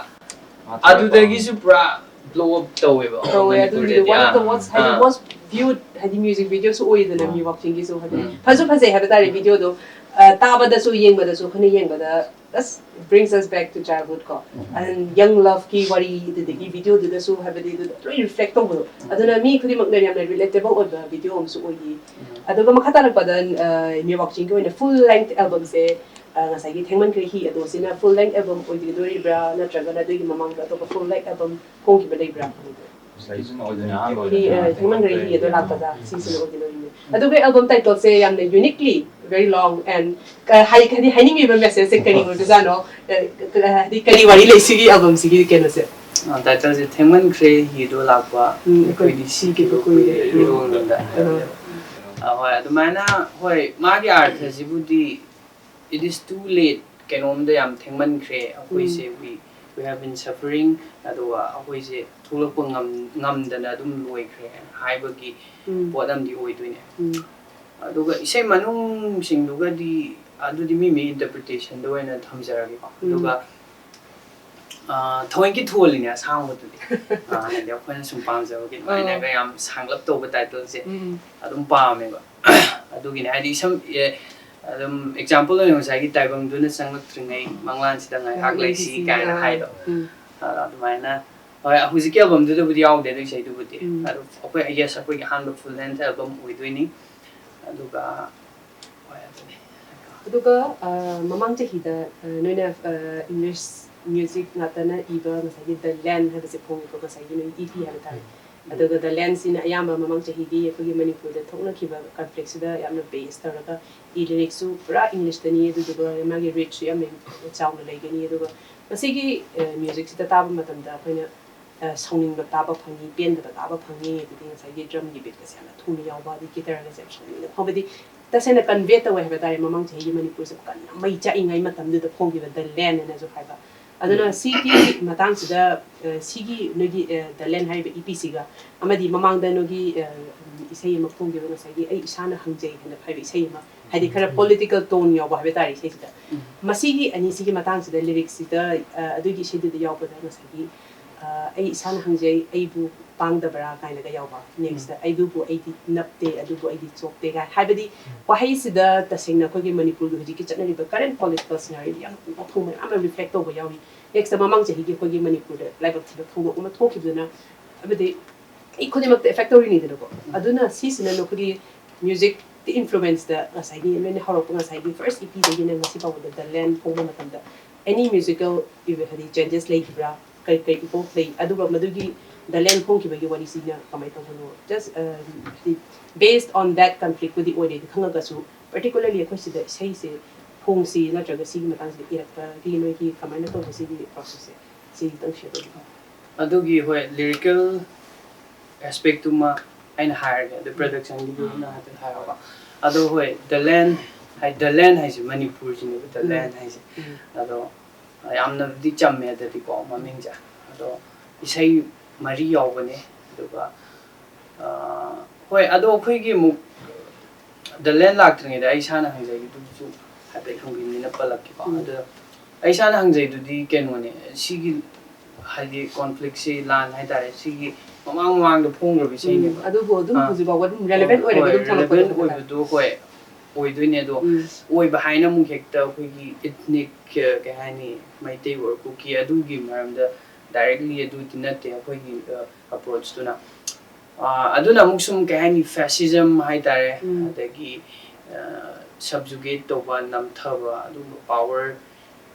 ꯃꯥ ꯊꯥꯔꯛꯄ꯫ ꯑꯗꯨꯗꯒꯤꯁꯨ ꯄꯨꯔꯥ blow up ꯇꯧꯋꯦꯕ ꯇꯧꯋꯦ, ꯑꯗꯨꯒꯤꯗꯤ ꯃꯅꯤꯄꯨꯔꯗꯗꯤ꯫ One of the most, ꯍꯥꯏꯗꯤ, ꯑꯥ꯫ Most viewed, ꯍꯥꯏꯗꯤ, music video ꯁꯨ ꯑꯣꯏꯗꯅ, ꯑꯥ꯫ ꯃꯤ ꯋꯥꯛꯆꯤꯡꯒꯤꯁꯨ, ꯍꯥꯏꯗꯤ, ꯎꯝ꯫ ꯐꯁꯨ ꯐꯖꯩ ꯍꯥꯏꯕ ꯇꯥꯔꯦ video ꯗꯣ꯫ ꯑ, ꯇꯥꯕꯗꯁꯨ, ꯌꯦꯡꯕꯗꯁꯨ, ꯑꯩꯈꯣꯏꯅ ꯌꯦꯡꯕꯗ, ꯑꯁ, brings us back to childhood ꯀꯣ꯫ ꯎꯝ꯫ And young love ꯀꯤ ꯋꯥꯔꯤ, ꯑꯗꯨꯗꯒꯤ video ꯗꯨꯗꯁꯨ, ꯍꯥꯏꯕꯗꯤ, ꯑꯗꯨꯗ ꯂꯣꯏ reflect ꯇꯧꯕꯗꯣ꯫ ꯎꯝ꯫ ꯑꯗꯨꯅ ꯃꯤ ꯈꯨꯗꯤꯡꯃꯛꯅ ꯌꯥꯝꯅ relatable ꯑꯣꯏꯕ video ꯑꯃꯁꯨ ꯑꯣꯏꯈꯤ꯫ ꯎꯝ꯫ ꯑꯗꯨꯒ ꯃꯈꯥ ꯇꯥꯔꯛꯄꯗ, ꯑ, ꯃꯤ ꯋꯥꯛꯆꯤꯡꯒꯤ ꯑꯣꯏꯅ full length album ꯁꯦ, ꯑ, ꯉꯁꯥꯏꯒꯤ ꯊꯦꯡꯃꯟꯈ꯭ꯔꯦ ꯍꯤ ꯑꯗꯣ ꯁꯤꯅ full length album ꯑꯣꯏꯒꯗꯣꯔꯤꯕ꯭ꯔꯥ, ꯅꯠꯇ꯭ꯔꯒꯅ ꯑꯗꯨꯒꯤ ꯃꯃꯥꯡꯗ ꯑꯇꯣꯞꯄ full length album ꯐꯣꯡꯈꯤꯕ ꯂꯩꯕ꯭ꯔꯥ? ꯁꯤꯅ ꯑꯣꯏꯗꯣꯏꯅꯦ, ꯑꯍꯥꯟꯕ ꯍꯤ, ꯑꯣꯏꯗꯣꯏꯅꯦ꯫ ꯑ, ꯊꯦꯡꯃꯟꯈ꯭ꯔꯦ ꯍꯤ ꯑꯗꯣ ꯂꯥꯛꯄꯗ ꯁꯤꯁꯤꯅ ꯑꯣꯏꯒꯗꯣꯔꯤꯅꯦ꯫ ꯑꯗꯨꯒ album title ꯁꯦ ꯌꯥꯝꯅ uniquely very long and ꯀ-, ꯍꯥꯏ-, ꯍꯥꯏꯗꯤ ꯍꯥꯏꯅꯤꯡꯉꯤꯕ message ꯁꯦ ꯀꯔꯤ ꯑꯣꯏꯕꯖꯥꯠꯅꯣ? ꯑ, ꯀ-, ꯍꯥꯏꯗꯤ ꯀꯔꯤ ꯋꯥꯔꯤ ꯂꯩ ꯁꯤꯒꯤ album ꯁꯤꯒꯤ ꯀꯩꯅꯣꯁꯦ? ꯑ, title ꯁꯦ ꯊꯦꯡꯃꯟꯈ꯭ꯔꯦ ꯍꯤꯗꯣ ꯂꯥꯛꯄ, ꯎꯝ, ꯑꯩꯈꯣꯏꯗꯤ ꯁꯤꯈꯤꯕ ꯀꯨꯏꯔꯦ꯫ ꯏꯔꯣꯜꯗ꯫ ꯑ꯫ ꯑ, ꯍꯣꯏ, ꯑꯗꯨꯃꯥꯏꯅ, ꯍꯣꯏ, ꯃꯥꯒꯤ ꯑꯥꯔꯊꯁꯤꯕꯨꯗꯤ it is too late, ꯀꯩꯅꯣꯝꯗ ꯌꯥꯝ ꯊꯦꯡꯃꯟꯈ꯭ꯔꯦ, ꯑꯩꯈꯣꯏꯁꯦ, ꯎꯝ꯫ We, we have been suffering, ꯑꯗꯨꯒ ꯑꯩꯈꯣꯏꯁꯦ ꯊꯣꯛꯂꯛꯄ ꯉꯝ-, ꯉꯝꯗꯅ ꯑꯗꯨꯝ ꯂꯣꯏꯈ꯭ꯔꯦ ꯍꯥꯏꯕꯒꯤ ꯎꯝ꯫ ꯄꯣꯠ ꯑꯃꯗꯤ ꯑꯣꯏꯗꯣꯏꯅꯦ꯫ ꯎꯝ꯫ ꯑꯗꯨꯒ ꯏꯁꯩ ꯃꯅꯨꯡꯁꯤꯡꯗꯨꯒꯗꯤ ꯑꯗꯨꯗꯤ ꯃꯤ ꯃꯤ interpretation ꯗ ꯑꯣꯏꯅ ꯊꯝꯖꯔꯒꯦꯀꯣ꯫ ꯎꯝ꯫ ꯑꯗꯨꯒ, ꯑ, ꯊꯑꯣꯏꯀꯤ ꯊꯣꯜꯂꯤꯅꯦ ꯑꯁꯥꯡꯕꯗꯨꯗꯤ꯫ ꯑ, ꯍꯥꯏꯗꯤ ꯑꯩꯈꯣꯏꯅ ꯁꯨꯝ ꯄꯥꯝꯖꯕꯒꯤ ꯑꯗꯨꯃꯥꯏꯅꯒ ꯑꯣ꯫ ꯌꯥꯝ ꯁꯥꯡꯂꯞ ꯇꯧꯕ title ꯁꯦ ꯎꯝ꯫ ꯑꯗꯨꯝ ꯄꯥꯝꯃꯦꯕ꯫ ꯑꯗꯨꯒꯤꯅꯦ, ꯍꯥꯏꯗꯤ ꯁꯝ-, ꯑꯦ, ꯑꯗꯨꯝ example ꯑꯣꯏꯅ ꯉꯁꯥꯏꯒꯤ ꯇꯥꯏꯕꯪꯗꯨꯅ ꯆꯪꯂꯛꯇ꯭ꯔꯤꯉꯩ ꯃꯪꯂꯥꯟꯁꯤꯗ ꯉꯥꯏꯍꯥꯛ ꯉꯥꯏꯍꯥꯛ ꯂꯩꯁꯤ ꯂꯩꯁꯤ ꯀꯥꯏꯅ ꯑꯥ꯫ ꯍꯥꯏꯗꯣ꯫ ꯎꯝ꯫ ꯑ, ꯑꯗꯨꯃꯥꯏꯅ, ꯍꯣꯏ, ꯍꯧꯖꯤꯛꯀꯤ album ꯗꯨꯗꯕꯨꯗꯤ ꯌꯥꯎꯗꯦ ꯑꯗꯨ ꯏꯁꯩꯗꯨꯕꯨꯗꯤ꯫ ꯎꯝ꯫ ꯑꯗꯨ ꯑꯩꯈꯣꯏ, yes, ꯑꯩꯈꯣꯏꯒꯤ ꯑꯍꯥꯟꯕ full length album ꯑꯣꯏꯗꯣꯏꯅꯤ꯫ ꯑꯗꯨꯒ, ꯍꯣꯏ, ꯑꯗꯨꯅꯤ꯫ ꯑꯗꯨꯒ, ꯑ, ꯃꯃꯥꯡ ꯆꯍꯤꯗ, ꯑ, ꯅꯣꯏꯅ, ꯑ, English music ꯉꯥꯛꯇꯅ ꯏꯕ ꯉꯁꯥꯏꯒꯤ The Land ꯍꯥꯏꯕꯁꯦ ꯐꯣꯡꯉꯤꯀꯣ, ꯉꯁꯥꯏꯒꯤ ꯅꯣꯏ E P ꯍꯥꯏꯕ ꯇꯥꯔꯦ꯫ ꯑꯗꯨꯒ The Land ꯁꯤꯅ ꯑꯌꯥꯝꯕ ꯃꯃꯥꯡ ꯆꯍꯤꯒꯤ ꯑꯩꯈꯣꯏꯒꯤ ꯃꯅꯤꯄꯨꯔꯗ ꯊꯣꯛꯅꯈꯤꯕ conflict ꯁꯤꯗ ꯌꯥꯝꯅ base ꯇꯧꯔꯒ ꯏ, lyrics ꯁꯨ ꯄꯨꯔꯥ English ꯇꯅꯤ, ꯑꯗꯨꯗꯨꯒ ꯃꯥꯒꯤ reach ꯁꯨ ꯌꯥꯝꯅ ꯆꯥꯎꯅ ꯂꯩꯒꯅꯤ꯫ ꯑꯗꯨꯒ ꯃꯁꯤꯒꯤ, ꯑ, music ꯁꯤꯗ ꯇꯥꯕ ꯃꯇꯝꯗ ꯑꯩꯈꯣꯏꯅ ꯑ, ꯁꯥꯎꯅꯤꯡꯕ ꯇꯥꯕ ꯐꯪꯉꯤ, ꯄꯦꯟꯗꯕ ꯇꯥꯕ ꯐꯪꯉꯤ, ꯑꯗꯒꯤ ꯉꯁꯥꯏꯒꯤ ꯗ꯭ꯔꯝꯒꯤ ꯕꯤꯠꯀꯁꯦ ꯌꯥꯝꯅ ꯊꯨꯅ ꯌꯥꯎꯕ, ꯑꯗꯒꯤ ꯒꯤꯇꯔꯒꯁꯦ ꯌꯥꯝ ꯁꯥꯎꯅꯤꯡꯕ, ꯍꯥꯏꯕꯗꯤ ꯇꯁꯦꯡꯅ ꯀꯟꯚꯦ ꯇꯧꯋꯦ ꯍꯥꯏꯕ ꯇꯥꯔꯦ꯫ ꯃꯃꯥꯡ ꯆꯍꯤꯒꯤ ꯃꯅꯤꯄꯨꯔꯁꯦ ꯀꯟꯅ ꯃꯩ ꯆꯥꯛꯏꯉꯩ ꯃꯇꯝꯗꯨꯗ ꯐꯣꯡꯈꯤꯕ ꯗ ꯂꯦꯟ ꯍꯥꯏꯅꯁꯨ ꯍꯥꯏꯕ꯫ ꯑꯗꯨꯅ ꯁꯤꯒꯤ ꯃꯇꯥꯡꯁꯤꯗ, ꯑ, ꯁꯤꯒꯤ ꯅꯣꯏꯒꯤ, ꯑ, ꯗ ꯂꯦꯟ ꯍꯥꯏꯔꯤꯕ ꯏ ꯄꯤꯁꯤꯒ, ꯑꯃꯗꯤ ꯃꯃꯥꯡꯗ ꯅꯣꯏꯒꯤ, ꯑ, ꯏꯁꯩ ꯑꯃ ꯐꯣꯡꯈꯤꯕ, ꯉꯁꯥꯏꯒꯤ "ꯑꯩ ꯏꯁꯥꯅ ꯍꯪꯖꯩ" ꯍꯥꯏꯅ ꯍꯥꯏꯕ ꯏꯁꯩ ꯑꯃ, ꯍꯥꯏꯗꯤ ꯈꯔ ꯄꯣꯂꯤꯇꯤꯀꯦꯜ ꯇꯣꯟ ꯌꯥꯎꯕ ꯍꯥꯏꯕ ꯇꯥꯔꯦ ꯏꯁꯩꯁꯤꯗ꯫ ꯃꯁꯤꯒꯤ ꯑꯅꯤꯁꯤꯒꯤ ꯃꯇꯥꯡꯁꯤꯗ, ꯂꯤꯔꯤꯛꯁꯤꯗ, ꯑ, ꯑꯗꯨꯒꯤ ꯏꯁꯩꯗꯨꯗ ꯌꯥꯎꯕꯗ ꯉꯁꯥꯏꯒꯤ, ꯑ, "ꯑꯩ ꯏꯁꯥꯅ ꯍꯪꯖꯩ, ꯑꯩꯕꯨ ꯄꯥꯡꯗꯕ꯭ꯔꯥ?" ꯀꯥꯏꯅꯒ ꯌꯥꯎꯕ꯫ ꯅꯦꯛꯁꯇ, "ꯑꯩꯗꯨꯕꯨ ꯑꯩꯗꯤ ꯅꯞꯇꯦ, ꯑꯗꯨꯕꯨ ꯑꯩꯗꯤ ꯆꯣꯞꯇꯦ" ꯀꯥꯏ ꯍꯥꯏꯕꯗꯤ, ꯋꯥꯍꯩꯁꯤꯗ ꯇꯁꯦꯡꯅ ꯑꯩꯈꯣꯏꯒꯤ ꯃꯅꯤꯄꯨꯔꯒꯤ ꯍꯧꯖꯤꯛꯀꯤ ꯆꯠꯅꯔꯤꯕ ꯀꯔꯦꯟ ꯄꯣꯂꯤꯇꯤꯀꯦꯜ ꯁꯤꯅꯥꯔꯤꯗ ꯌꯥꯝ ꯋꯥꯐꯝ ꯃꯌꯥꯝ ꯑꯃ ꯔꯤꯐ꯭ꯂꯦꯛ ꯇꯧꯕ ꯌꯥꯎꯔꯤ꯫ ꯅꯦꯛꯁꯇ, ꯃꯃꯥꯡ ꯆꯍꯤꯒꯤ ꯑꯩꯈꯣꯏꯒꯤ ꯃꯅꯤꯄꯨꯔꯗ ꯂꯥꯏꯕꯛ ꯊꯤꯕ ꯊꯧꯗꯣꯛ ꯑꯃ ꯊꯣꯛꯈꯤꯕꯗꯨꯅ, ꯍꯥꯏꯕꯗꯤ ꯃꯤ ꯈꯨꯗꯤꯡꯃꯛꯇ ꯑꯦꯐꯦꯛ ꯇꯧꯔꯤꯅꯤꯗꯅꯀꯣ꯫ ꯑꯗꯨꯅ ꯁꯤꯁꯤꯅ ꯅꯈꯣꯏꯒꯤ ꯃ꯭ꯌꯨꯖꯤꯛꯀꯤ ꯏꯟꯐ꯭ꯂꯨꯋꯦꯟꯁꯇ, ꯉꯁꯥꯏꯒꯤ ꯅꯣꯏꯅ ꯍꯧꯔꯛꯄ, ꯉꯁꯥꯏꯒꯤ ꯐꯥꯔꯁ ꯏ ꯄꯤꯗꯒꯤꯅ ꯉꯁꯤ ꯐꯥꯎꯕꯗ ꯗ ꯂꯦꯟ ꯐꯣꯡꯕ ꯃꯇꯝꯗ ꯑꯦꯅꯤ ꯃ꯭ꯌꯨꯖꯤꯀꯦꯜ, ꯍꯥꯏꯗꯤ ꯆꯦꯟꯖꯦꯁ ꯂꯩꯈꯤꯕ꯭ꯔꯥ? ꯀꯩ ꯀꯩ ꯏꯝꯄ꯭ꯔꯨꯞ ꯂꯩ? ꯑꯗꯨꯒ ꯃꯗꯨꯒꯤ ꯗ ꯂꯦꯟ ꯐꯣꯡꯈꯤꯕꯒꯤ ꯋꯥꯔꯤꯁꯤꯅ ꯀꯃꯥꯏꯅ ꯇꯧꯕꯅꯣ? ꯖꯁ, ꯍꯥꯏꯗꯤ ꯕꯦꯁ ꯑꯣꯟ ꯗꯦꯠ ꯀꯟꯐ꯭ꯂꯤꯛꯄꯨꯗꯤ ꯑꯣꯏꯔꯦꯗꯤ ꯈꯪꯉꯒꯁꯨ, ꯄꯔꯇꯤꯀꯨꯂꯔꯂꯤ ꯑꯩꯈꯣꯏ ꯁꯤꯗ ꯏꯁꯩꯁꯦ ꯐꯣꯡꯁꯤ ꯅꯠꯇ꯭ꯔꯒ ꯁꯤꯒꯤ ꯃꯇꯥꯡꯁꯤꯗ ꯏꯔꯛꯄꯒꯤ ꯅꯣꯏꯒꯤ ꯀꯃꯥꯏꯅ ꯇꯧꯕ ꯁꯤꯒꯤ ꯄ꯭ꯔꯣꯁꯦꯁꯁꯦ? ꯁꯤ ꯈꯤꯇꯪ ꯁꯤꯌꯔ ꯇꯧꯕꯤꯌꯨ꯫ ꯑꯗꯨꯒꯤ, ꯍꯣꯏ, ꯂꯤꯔꯤꯀꯦꯜ ꯑꯦꯁꯄꯦꯛꯇꯨꯃ ꯑꯩꯅ ꯍꯥꯏꯔꯒꯦ, ꯑꯗꯨ ꯄ꯭ꯔꯗꯛꯁꯟꯒꯤꯗꯨ ꯅꯪ ꯍꯥꯏꯐꯦꯠ ꯍꯥꯏꯔꯛꯑꯣꯕ꯫ ꯑꯗꯣ, ꯍꯣꯏ, ꯗ ꯂꯦꯟ ꯍꯥꯏ, ꯗ ꯂꯦꯟ ꯍꯥꯏꯁꯦ ꯃꯅꯤꯄꯨꯔꯁꯤꯅꯦꯕ, ꯗ ꯂꯦꯟ ꯍꯥꯏꯁꯦ꯫ ꯑꯗꯣ ꯌꯥꯝꯅꯕꯨꯗꯤ ꯆꯝꯃꯦ ꯑꯗꯨꯗꯤꯀꯣ ꯃꯃꯤꯡꯁꯦ꯫ ꯑꯗꯣ ꯏꯁꯩ ꯃꯔꯤ ꯌꯥꯎꯕꯅꯦ꯫ ꯑꯗꯨꯒ, ꯑ, ꯍꯣꯏ, ꯑꯗꯣ ꯑꯩꯈꯣꯏꯒꯤ ꯑꯃꯨꯛ ꯗ ꯂꯦꯟ ꯂꯥꯛꯇ꯭ꯔꯤꯉꯩꯗ "ꯑꯩ ꯏꯁꯥꯅ ꯍꯪꯖꯒꯦ"ꯗꯨꯁꯨ ꯍꯥꯏꯐꯦꯠ ꯍꯪꯕꯤꯕꯅꯤꯅ ꯄꯜꯂꯛꯀꯦꯀꯣ꯫ ꯑꯗꯣ "ꯑꯩ ꯏꯁꯥꯅ ꯍꯪꯖꯩ"ꯗꯨꯗꯤ ꯀꯩꯅꯣꯅꯦ, ꯁꯤꯒꯤ ꯍꯥꯏꯗꯤ ꯀꯣꯟꯐ꯭ꯂꯤꯛꯁꯤ, ꯂꯥꯟ ꯍꯥꯏꯇꯥꯔꯦ, ꯁꯤꯒꯤ ꯃꯃꯥꯡ ꯃꯃꯥꯡꯗ ꯐꯣꯡꯈ꯭ꯔꯕ ꯏꯁꯩꯅꯦꯕ꯫ ꯑꯗꯨꯕꯨ ꯑꯗꯨꯝ ꯑꯥ꯫ ꯍꯧꯖꯤꯛ ꯐꯥꯎꯕ ꯑꯗꯨꯝ ꯔꯦꯂꯦꯚꯦꯟ ꯑꯣꯏꯔꯒ ꯍꯣꯏ, ꯑꯗꯨꯝ ꯊꯝꯃꯛꯄꯗꯣ ꯔꯦꯂꯦꯚꯦꯟ ꯍꯥꯏꯇꯥꯔꯦ꯫ ꯑꯣꯏꯕꯗꯣ, ꯍꯣꯏ, ꯑꯣꯏꯗꯣꯏꯅꯦ꯫ ꯑꯗꯣ ꯑꯣꯏꯕ ꯍꯥꯏꯅ ꯑꯃꯨꯛ ꯍꯦꯛꯇ ꯑꯩꯈꯣꯏꯒꯤ ꯏꯊꯅꯤꯛ, ꯀꯩ ꯍꯥꯏꯅꯤ, ꯃꯩꯇꯩ ꯑꯣꯔ ꯀꯨꯀꯤ ꯑꯗꯨꯒꯤ ꯃꯔꯝꯗ ꯗꯥꯏꯔꯦꯛꯂꯤ ꯑꯗꯨꯗꯤ ꯅꯠꯇꯦ ꯑꯩꯈꯣꯏꯒꯤ, ꯑ, ꯑꯦꯄ꯭ꯔꯣꯆꯇꯨꯅ꯫ ꯑ, ꯑꯗꯨꯅ ꯑꯃꯨꯛ ꯁꯨꯝ, ꯀꯩ ꯍꯥꯏꯅꯤ, ꯐꯦꯁꯤꯖꯝ ꯍꯥꯏꯇꯥꯔꯦ, ꯑꯗꯒꯤ, ꯑ, ꯁꯕꯖꯨꯒꯦꯠ ꯇꯧꯕ, ꯅꯝꯊꯕ, ꯑꯗꯨꯒꯨꯝꯕ ꯄꯥꯋꯔ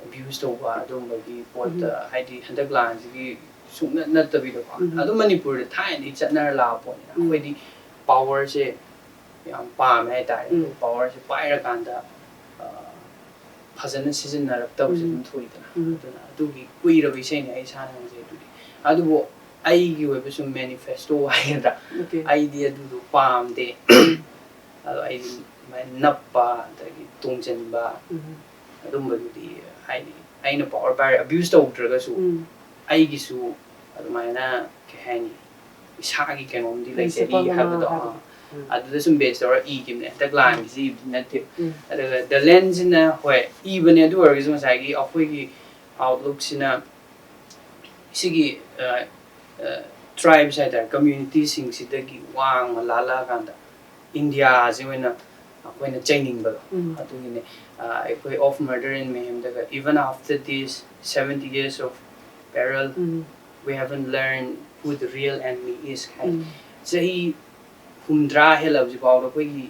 ꯑꯕ꯭ꯌꯨꯁ ꯇꯧꯕ ꯑꯗꯨꯒꯨꯝꯕꯒꯤ ꯄꯣꯠꯇ, ꯍꯥꯏꯗꯤ ꯍꯟꯗꯛ ꯂꯥꯟꯁꯤꯒꯤ ꯁꯨꯡꯅꯠ ꯅꯠꯇꯕꯤꯗꯀꯣ꯫ ꯑꯗꯨꯝ ꯃꯅꯤꯄꯨꯔꯗ ꯊꯥꯏꯅꯗꯒꯤ ꯆꯠꯅꯔ ꯂꯥꯛꯄ ꯄꯣꯠꯅꯤꯅ꯫ ꯑꯩꯈꯣꯏꯗꯤ ꯄꯥꯋꯔꯁꯦ ꯌꯥꯝ ꯄꯥꯝꯃꯦ ꯍꯥꯏꯇꯥꯔꯦ꯫ ꯄꯥꯋꯔꯁꯦ ꯄꯥꯏꯔꯀꯥꯟꯗ, ꯑ, ꯐꯖꯅ ꯁꯤꯖꯤꯟꯅꯔꯛꯇꯕꯁꯦ ꯑꯗꯨꯝ ꯊꯣꯛꯏꯗꯅ꯫ ꯑꯗꯨꯅ ꯑꯗꯨꯒꯤ ꯀꯨꯏꯔꯕ ꯏꯁꯩꯅꯦ "ꯑꯩ ꯏꯁꯥꯅ ꯍꯪꯖꯩ"ꯗꯨꯗꯤ꯫ ꯑꯗꯨꯕꯨ ꯑꯩꯒꯤ ꯑꯣꯏꯕ ꯁꯨꯝ ꯃꯦꯅꯤꯐꯦꯁꯇꯣ ꯍꯥꯏꯒꯗ꯭ꯔꯥ, Okay. ꯑꯩꯗꯤ ꯑꯗꯨꯗꯣ ꯄꯥꯝꯗꯦ꯫ ꯑꯗꯣ ꯑꯩꯗꯤ ꯑꯗꯨꯃꯥꯏꯅ ꯅꯞꯄ ꯑꯗꯒꯤ ꯇꯣꯡꯁꯤꯟꯕ ꯎꯝ. ꯑꯗꯨꯝꯕꯗꯨꯗꯤ ꯍꯥꯏꯗꯤ ꯑꯩꯅ ꯄꯋꯥꯔ ꯄꯥꯏꯔ ꯑꯕ꯭ꯌꯨꯁ ꯇꯧꯗ꯭ꯔꯒꯁꯨ ꯎꯝ. ꯑꯩꯒꯤꯁꯨ ꯑꯗꯨꯃꯥꯏꯅ ꯀꯩ ꯍꯥꯏꯅꯤ, ꯏꯁꯥꯒꯤ ꯀꯩꯅꯣꯝꯗꯤ ꯂꯩꯖꯔꯤ Principle ꯑꯃ ꯍꯥꯏꯕꯗꯣ꯫ ꯍꯥꯏꯕꯗꯣ. ꯑꯥ. ꯑꯗꯨꯗ ꯁꯨꯝ ꯕꯦꯁ ꯇꯧꯔ ꯏꯈꯤꯕꯅꯦ, ꯍꯟꯗꯛ ꯂꯥꯟꯒꯤꯁꯤ ꯏꯕꯗꯤ ꯅꯠꯇꯦ꯫ ꯎꯝ. ꯑꯗꯨꯒ ꯗ ꯂꯦꯟꯁꯤꯅ ꯍꯣꯏ ꯏꯕꯅꯦ, ꯑꯗꯨ ꯑꯣꯏꯔꯒꯁꯨ ꯉꯁꯥꯏꯒꯤ ꯑꯩꯈꯣꯏꯒꯤ ꯑꯥꯎꯠꯂꯨꯛꯁꯤꯅ ꯁꯤꯒꯤ ꯇ꯭ꯔꯥꯏꯕꯁ ꯍꯥꯏꯇꯥꯔꯦ, ꯀꯝꯃ꯭ꯌꯨꯅꯤꯇꯤꯁꯤꯡꯁꯤꯗꯒꯤ ꯋꯥꯡꯃ ꯂꯥꯜꯂꯛꯑꯀꯥꯟꯗ ꯏꯟꯗꯤꯌꯥꯁꯤ ꯑꯣꯏꯅ ꯑꯩꯈꯣꯏꯅ ꯆꯩꯅꯤꯡꯕꯗꯣ꯫ ꯎꯝ. ꯑꯗꯨꯒꯤꯅꯦ ꯑ, ꯑꯩꯈꯣꯏ Of Murder and Mayhemꯗꯒ, "Even after this seventy years of peril, um. we haven't learned who the real enemy is" ꯍꯥꯏ꯫ ꯎꯝ. ꯆꯍꯤ ꯍꯨꯝꯗ꯭ꯔꯥ ꯍꯦꯜꯂꯕꯁꯤ ꯐꯥꯎꯗ ꯑꯩꯈꯣꯏꯒꯤ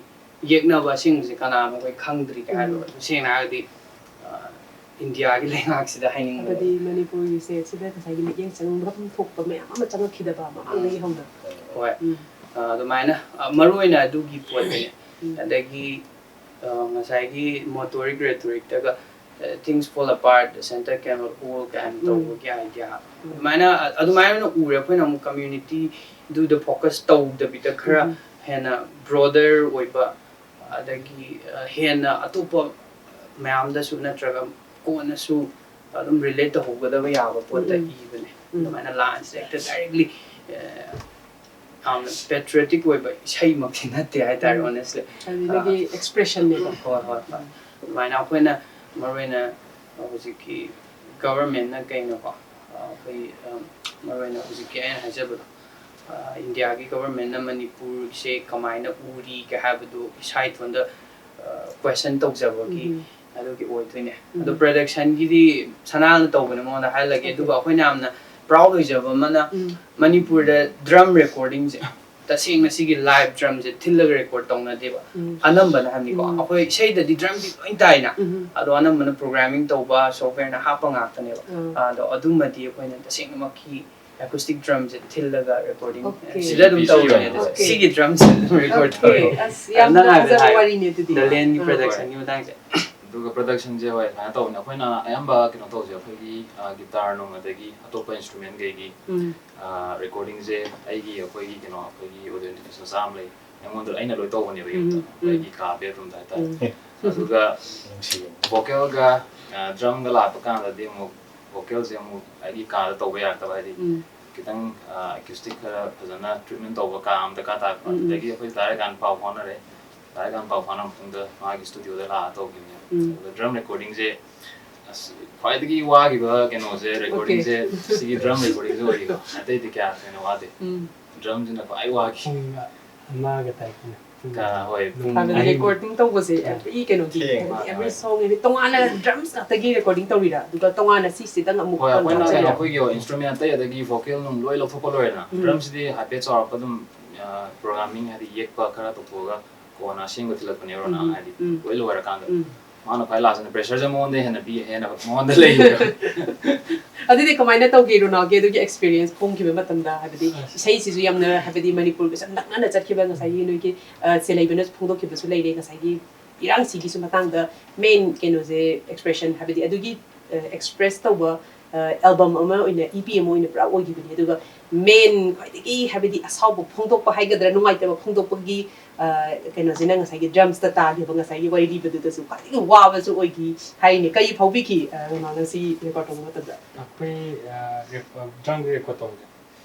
ꯌꯦꯛꯅꯕ ꯑꯁꯦꯡꯕꯁꯦ ꯀꯅꯥꯅꯣ ꯑꯩꯈꯣꯏ ꯈꯪꯗ꯭ꯔꯤ ꯀꯩ ꯍꯥꯏꯕ꯫ ꯎꯝ. ꯑꯗꯨ ꯁꯦꯡꯅ ꯍꯥꯏꯔꯒꯗꯤ ꯑ, ꯏꯟꯗꯤꯌꯥꯒꯤ ꯂꯩꯉꯥꯛꯁꯤꯗ ꯍꯥꯏꯅꯤꯡꯕꯅꯦ꯫ ꯍꯥꯏꯕꯗꯤ ꯃꯅꯤꯄꯨꯔꯒꯤꯁꯦ ꯁꯤꯗ ꯉꯁꯥꯏꯒꯤ ꯃꯤꯠꯌꯦꯡ ꯆꯪꯐꯝ ꯊꯣꯛꯄ ꯃꯌꯥꯝ ꯑꯃ ꯆꯪꯉꯛꯈꯤꯗꯕ ꯃꯃꯥꯡꯗꯒꯤ ꯍꯧꯅ꯫ ꯍꯣꯏ꯫ ꯎꯝ. ꯑ, ꯑꯗꯨꯃꯥꯏꯅ ꯑ, ꯃꯔꯨ ꯑꯣꯏꯅ ꯑꯗꯨꯒꯤ ꯄꯣꯠꯇꯨꯅꯦ꯫ ꯎꯝ. ꯑꯗꯒꯤ ꯑ, ꯉꯁꯥꯏꯒꯤ ꯃꯣꯇꯣꯔꯤꯛ ꯔꯦꯇꯣꯔꯤꯛꯇꯒ "Things fall apart, the center cannot hold" ꯀꯥꯏꯅ ꯎꯝ. ꯇꯧꯕꯒꯤ ꯑꯥꯏꯗꯤꯌꯥ ꯎꯝ. ꯑꯗꯨꯃꯥꯏꯅ ꯑꯗꯨꯃꯥꯏꯅ ꯑꯣꯏꯅ ꯎꯔꯦ꯫ ꯑꯩꯈꯣꯏꯅ ꯑꯃꯨꯛ ꯀꯝꯃ꯭ꯌꯨꯅꯤꯇꯤꯗꯨꯗ ꯐꯣꯀꯁ ꯇꯧꯗꯕꯤꯗ ꯈꯔ ꯎꯝ. ꯍꯦꯟꯅ ꯕ꯭ꯔꯣꯗꯔ ꯑꯣꯏꯕ, ꯑꯗꯒꯤ ꯑ, ꯍꯦꯟꯅ ꯑꯇꯣꯞꯄ ꯃꯌꯥꯝꯗꯁꯨ ꯅꯠꯇ꯭ꯔꯒ ꯀꯣꯟꯅꯁꯨ ꯑꯗꯨꯝ ꯔꯤꯂꯦꯠ ꯇꯧꯍꯧꯒꯗꯕ ꯌꯥꯕ ꯄꯣꯠꯇ ꯎꯝ. ꯏꯕꯅꯦ꯫ ꯎꯝ. ꯑꯗꯨꯃꯥꯏꯅ ꯂꯥꯟꯁꯦ ꯍꯦꯛꯇ ꯗꯥꯏꯔꯦꯛꯂꯤ ꯌꯥꯝꯅ ꯄꯦꯇ꯭ꯔꯤꯌꯣꯇꯤꯛ ꯑꯣꯏꯕ ꯏꯁꯩꯃꯛꯇꯤ ꯅꯠꯇꯦ ꯍꯥꯏꯇꯥꯔꯦ꯫ ꯎꯝ. ꯑꯣꯅꯦꯁꯂꯤ꯫ ꯍꯥꯏꯕꯗꯤ ꯅꯪꯒꯤ ꯑꯦꯛꯁꯄ꯭ꯔꯦꯁꯟꯅꯦꯕ꯫ ꯍꯣꯏ, ꯍꯣꯏ, ꯍꯣꯏ꯫ ꯑꯗꯨꯃꯥꯏꯅ ꯑꯩꯈꯣꯏꯅ ꯃꯔꯨ ꯑꯣꯏꯅ ꯍꯧꯖꯤꯛꯀꯤ ꯒꯚꯔꯟꯃꯦꯟꯠꯅ ꯀꯩꯅꯣꯀꯣ, ꯑꯩꯈꯣꯏ ꯃꯔꯨ ꯑꯣꯏꯅ ꯍꯧꯖꯤꯛꯀꯤ ꯑꯩꯅ ꯍꯥꯏꯖꯕꯗꯣ, ꯏꯟꯗꯤꯌꯥꯒꯤ ꯒꯚꯔꯟꯃꯦꯟꯠꯅ ꯃꯅꯤꯄꯨꯔꯁꯦ ꯀꯃꯥꯏꯅ ꯎꯔꯤ ꯀꯩ ꯍꯥꯏꯕꯗꯨ ꯏꯁꯥ ꯏꯊꯣꯟꯗ ꯀ꯭ꯋꯦꯁꯟ ꯇꯧꯖꯕꯒꯤ ꯎꯝ. ꯑꯗꯨꯒꯤ ꯑꯣꯏꯗꯣꯏꯅꯦ꯫ ꯎꯝ. ꯑꯗꯣ ꯄ꯭ꯔꯗꯛꯁꯟꯒꯤꯗꯤ ꯁꯅꯥꯅ ꯇꯧꯕꯅꯦ ꯃꯉꯣꯟꯗ ꯍꯥꯏꯍꯜꯂꯒꯦ꯫ ꯑꯗꯨꯒ ꯑꯩꯈꯣꯏꯅ ꯌꯥꯝꯅ ꯄ꯭ꯔꯥꯎꯗ ꯑꯣꯏꯖꯕ ꯑꯃꯅ ꯎꯝ. ꯃꯅꯤꯄꯨꯔꯗ ꯗ꯭ꯔꯝ ꯔꯦꯀꯣꯔꯗꯤꯡꯁꯦ ꯇꯁꯦꯡꯅ ꯁꯤꯒꯤ ꯂꯥꯏꯚ ꯗ꯭ꯔꯝꯁꯦ ꯊꯤꯜꯂꯒ ꯔꯦꯀꯣꯔꯗ ꯇꯧꯅꯗꯦꯕ꯫ ꯎꯝ. ꯑꯅꯝꯕꯅ ꯍꯥꯏꯕꯅꯤꯀꯣ꯫ ꯎꯝ. ꯑꯩꯈꯣꯏ ꯏꯁꯩꯗꯗꯤ ꯗ꯭ꯔꯝꯗꯤ ꯂꯣꯏ ꯇꯥꯏꯅ꯫ ꯎꯝ. ꯑꯗꯣ ꯑꯅꯝꯕꯅ ꯄ꯭ꯔꯣꯒ꯭ꯔꯥꯃꯤꯡ ꯇꯧꯕ ꯁꯣꯐꯋꯦꯔꯅ ꯍꯥꯞꯄ ꯉꯥꯛꯇꯅꯦꯕ꯫ ꯎꯝ. ꯑꯗꯣ ꯑꯗꯨꯃꯗꯤ ꯑꯩꯈꯣꯏꯅ ꯇꯁꯦꯡꯅꯃꯛꯀꯤ ꯑꯦꯀꯨꯁꯇꯤꯛ ꯗ꯭ꯔꯝꯁꯦ ꯊꯤꯜꯂꯒ ꯔꯦꯀꯣꯔꯗꯤꯡ Okay. ꯁꯤꯗ ꯑꯗꯨꯝ ꯇꯧꯕꯅꯦ꯫ ꯑꯗꯣ Okay. ꯁꯤꯒꯤ ꯗ꯭ꯔꯝꯁꯦ ꯑꯗꯨꯝ ꯔꯦꯀꯣꯔꯗ ꯇꯧꯋꯦ꯫ Okay. ꯑꯁ, ꯌꯥꯝꯅ ꯅꯪ ꯍꯥꯏꯕꯗ ꯐꯖꯕ ꯍꯥꯏꯌꯣ꯫ ꯋꯥꯔꯤꯅꯦ ꯑꯗꯨꯗꯤ꯫ ꯗ ꯂꯦꯟꯒꯤ ꯑꯥ. ꯄ꯭ꯔꯗꯛꯁꯟꯒꯤ ꯃꯇꯥꯡꯁꯦ꯫ ꯑꯗꯨꯒ ꯄ꯭ꯔꯗꯛꯁꯟꯁꯦ, ꯍꯣꯏ, ꯁꯨꯃꯥꯏꯅ ꯇꯧꯕꯅꯦ꯫ ꯑꯩꯈꯣꯏꯅ ꯑꯌꯥꯝꯕ ꯀꯩꯅꯣ ꯇꯧꯁꯦ, ꯑꯩꯈꯣꯏꯒꯤ ꯒꯤꯇꯥꯔ ꯅꯨꯡ ꯑꯗꯒꯤ ꯑꯇꯣꯞꯄ ꯏꯟꯁꯇ꯭ꯔꯨꯃꯦꯟ ꯀꯩꯒꯤ ꯎꯝ ꯔꯦꯀꯣꯔꯗꯤꯡꯁꯦ ꯑꯩꯒꯤ, ꯑꯩꯈꯣꯏꯒꯤ ꯀꯩꯅꯣ, ꯑꯩꯈꯣꯏꯒꯤ ꯑꯣꯗꯤꯑꯣ ꯏꯟꯇꯔꯐꯦꯁ ꯃꯆꯥ ꯑꯃ ꯂꯩ, ꯑꯩꯉꯣꯟꯗ, ꯑꯩꯅ ꯂꯣꯏ ꯇꯧꯕꯅꯦꯕ ꯎꯝ ꯌꯨꯝꯗ, ꯎꯝ ꯑꯩꯒꯤ ꯀꯥ ꯕꯦꯗꯔꯨꯝꯗ ꯍꯥꯏꯇꯥꯔꯦ꯫ ꯎꯝ ꯑꯗꯨꯒ ꯅꯨꯡꯁꯤꯌꯦ꯫ ꯚꯣꯀꯦꯜꯒ ꯗ꯭ꯔꯝꯒ ꯂꯥꯛꯄ ꯀꯥꯟꯗꯗꯤ ꯑꯃꯨꯛ ꯚꯣꯀꯦꯜꯁꯦ ꯑꯃꯨꯛ ꯑꯩꯒꯤ ꯀꯥꯗ ꯇꯧꯕ ꯌꯥꯔꯛꯇꯕ, ꯍꯥꯏꯗꯤ ꯎꯝ ꯈꯤꯇꯪ ꯑꯦꯀ꯭ꯌꯨꯁꯇꯤꯛ ꯈꯔ ꯐꯖꯅ ꯇ꯭ꯔꯤꯠꯃꯦꯟ ꯇꯧꯕ ꯀꯥ ꯑꯃ ꯗꯔꯀꯥꯔ ꯇꯥꯔꯛꯄ꯫ ꯎꯝ ꯎꯝ ꯑꯗꯨꯗꯒꯤ ꯑꯩꯈꯣꯏ ꯗꯥꯏꯔꯦꯛ ꯄꯥꯎ ꯐꯥꯎꯅꯔꯦ꯫ ꯗꯥꯏꯔꯦꯛ ꯄꯥꯎ ꯐꯥꯎꯅꯔ ꯃꯇꯨꯡꯗ ꯃꯥꯒꯤ ꯁ꯭ꯇꯨꯗꯤꯑꯣꯗ ꯂꯥꯛꯑ ꯇꯧꯈꯤꯕꯅꯦ꯫ ꯎꯝ ꯑꯗꯨꯒ ꯗ꯭ꯔꯝ ꯔꯦꯀꯣꯔꯗꯤꯡꯁꯦ, ꯑꯁ, ꯈ꯭ꯋꯥꯏꯗꯒꯤ ꯋꯥꯈꯤꯕ ꯀꯩꯅꯣꯁꯦ, ꯑꯣꯀꯦ ꯔꯦꯀꯣꯔꯗꯤꯡꯁꯦ ꯁꯤꯒꯤ ꯗ꯭ꯔꯝ ꯔꯦꯀꯣꯔꯗꯤꯡꯁꯦ ꯑꯣꯏꯈꯤꯕ꯫ ꯑꯇꯩꯗꯤ ꯀꯌꯥ ꯊꯣꯏꯅ ꯋꯥꯗꯦ꯫ ꯎꯝ ꯗ꯭ꯔꯝꯁꯤꯅ ꯈ꯭ꯋꯥꯏ ꯋꯥꯈꯤ꯫ ꯄꯨꯡ ꯑꯃꯒ ꯇꯥꯏ ꯑꯩꯈꯣꯏꯅ꯫ ꯄꯨꯡ ꯀ-, ꯍꯣꯏ, ꯄꯨꯡ ꯍꯥꯏꯕꯗꯤ ꯑꯍꯤꯡ꯫ ꯔꯦꯀꯣꯔꯗꯤꯡ ꯇꯧꯕꯁꯦ ꯑꯥ ꯑꯦꯕ꯭ꯔꯤ ꯀꯩꯅꯣꯒꯤ, ꯊꯦꯡ꯫ ꯍꯥꯏꯕꯗꯤ ꯑꯦꯕ꯭ꯔꯤ ꯁꯣꯡ, ꯍꯥꯏꯗꯤ ꯇꯣꯉꯥꯟꯅ ꯗ꯭ꯔꯝꯁ ꯉꯥꯛꯇꯒꯤ ꯔꯦꯀꯣꯔꯗꯤꯡ ꯇꯧꯔꯤꯔꯥ? ꯑꯗꯨꯒ ꯇꯣꯉꯥꯟꯅ ꯁꯤꯁꯤꯗꯪ ꯑꯃꯨꯛ ꯍꯣꯏ, ꯑꯩꯈꯣꯏꯅ ꯀꯩꯅꯣ, ꯍꯥꯞꯆꯜꯂꯤꯔꯥ? ꯑꯩꯈꯣꯏꯒꯤ ꯏꯟꯁꯇ꯭ꯔꯨꯃꯦꯟ ꯑꯇꯩ ꯑꯗꯒꯤ ꯚꯣꯀꯦꯜ ꯅꯨꯡ ꯂꯣꯏ ꯂꯧꯊꯣꯛꯄ ꯂꯣꯏꯔꯦꯅ꯫ ꯎꯝ ꯗ꯭ꯔꯝꯁꯤꯗꯤ ꯍꯥꯏꯐꯦꯠ ꯆꯥꯎꯔꯛꯄ ꯑꯗꯨꯝ, ꯑ, ꯄ꯭ꯔꯣꯒ꯭ꯔꯥꯃꯤꯡ, ꯍꯥꯏꯗꯤ ꯌꯦꯛꯄ ꯈꯔ ꯇꯧꯊꯣꯛꯑꯒ ꯀꯣꯟꯅ ꯑꯁꯦꯡꯕ ꯊꯤꯜꯂꯛꯄꯅꯦꯕ ꯔꯣꯅꯥꯅ, ꯎꯝ ꯍꯥꯏꯗꯤ ꯎꯝ ꯂꯣꯏ ꯂꯣꯏꯔꯀꯥꯟꯗ꯫ ꯎꯝ ꯃꯥꯅ ꯈ꯭ꯋꯥꯏ ꯂꯥꯁꯇꯅ ꯄ꯭ꯔꯦꯁꯔꯁꯦ ꯃꯉꯣꯟꯗ ꯍꯦꯟꯅ ꯄꯤ, ꯍꯦꯟꯅ ꯃꯉꯣꯟꯗ ꯂꯩꯌꯦꯕ꯫ ꯑꯗꯨꯗꯤ ꯀꯃꯥꯏꯅ ꯇꯧꯒꯦ ꯔꯣꯅꯥꯜꯒꯤ ꯑꯗꯨꯒꯤ ꯑꯦꯛꯁꯄꯤꯔꯤꯌꯟꯁ ꯐꯣꯡꯈꯤꯕ ꯃꯇꯝꯗ? ꯍꯥꯏꯕꯗꯤ ꯑꯁ꯫ ꯏꯁꯩꯁꯤꯁꯨ ꯌꯥꯝꯅ, ꯍꯥꯏꯕꯗꯤ ꯃꯅꯤꯄꯨꯔꯒ ꯌꯥꯝ ꯅꯛꯅꯅ ꯆꯠꯈꯤꯕ ꯉꯁꯥꯏꯒꯤ ꯅꯣꯏꯒꯤ, ꯑ, ꯁꯦꯂꯩꯕꯅꯁꯨ ꯐꯣꯡꯗꯣꯛꯈꯤꯕꯁꯨ ꯂꯩꯔꯦ꯫ ꯉꯁꯥꯏꯒꯤ ꯏꯔꯥꯡꯁꯤꯒꯤꯁꯨ ꯃꯇꯥꯡꯗ ꯃꯦꯟ ꯀꯩꯅꯣꯁꯦ, ꯑꯦꯛꯁꯄ꯭ꯔꯦꯁꯟ, ꯍꯥꯏꯕꯗꯤ ꯑꯗꯨꯒꯤ, ꯑ, ꯑꯦꯛꯁꯄ꯭ꯔꯦꯁ ꯇꯧꯕ, ꯑ, ꯑꯦꯜꯕꯝ ꯑꯃ ꯑꯣꯏꯅ, ꯏ ꯄꯤ ꯑꯃ ꯑꯣꯏꯅ ꯄꯨꯔꯥ ꯑꯣꯏꯈꯤꯕꯅꯦ꯫ ꯑꯗꯨꯒ ꯃꯦꯟ ꯈ꯭ꯋꯥꯏꯗꯒꯤ, ꯍꯥꯏꯕꯗꯤ ꯑꯁꯥꯎꯕ ꯐꯣꯡꯗꯣꯛꯄ ꯍꯥꯏꯒꯗ꯭ꯔꯥ, ꯅꯨꯡꯉꯥꯏꯇꯕ ꯐꯣꯡꯗꯣꯛꯄꯒꯤ, ꯑ, ꯀꯩꯅꯣꯁꯤꯅ ꯉꯁꯥꯏꯒꯤ ꯗ꯭ꯔꯝꯁꯇ ꯇꯥꯈꯤꯕ ꯉꯁꯥꯏꯒꯤ ꯋꯥꯔꯤ ꯂꯤꯕꯗꯨꯗꯁꯨ ꯈ꯭ꯋꯥꯏꯗꯒꯤ ꯋꯥꯕꯁꯨ ꯑꯣꯏꯈꯤ ꯍꯥꯏꯅꯦ꯫ ꯀꯔꯤ ꯐꯥꯎꯕꯤꯈꯤ, ꯑ, ꯔꯣꯅꯥꯜꯅ ꯁꯤ ꯔꯦꯀꯣꯔꯗ ꯇꯧꯕ ꯃꯇꯝꯗ? ꯑꯩꯈꯣꯏ, ꯑ, ꯔꯦꯀꯣ-, ꯗ꯭ꯔꯝꯒꯤ ꯔꯦꯀꯣꯔꯗ ꯇꯧꯕꯁꯦ,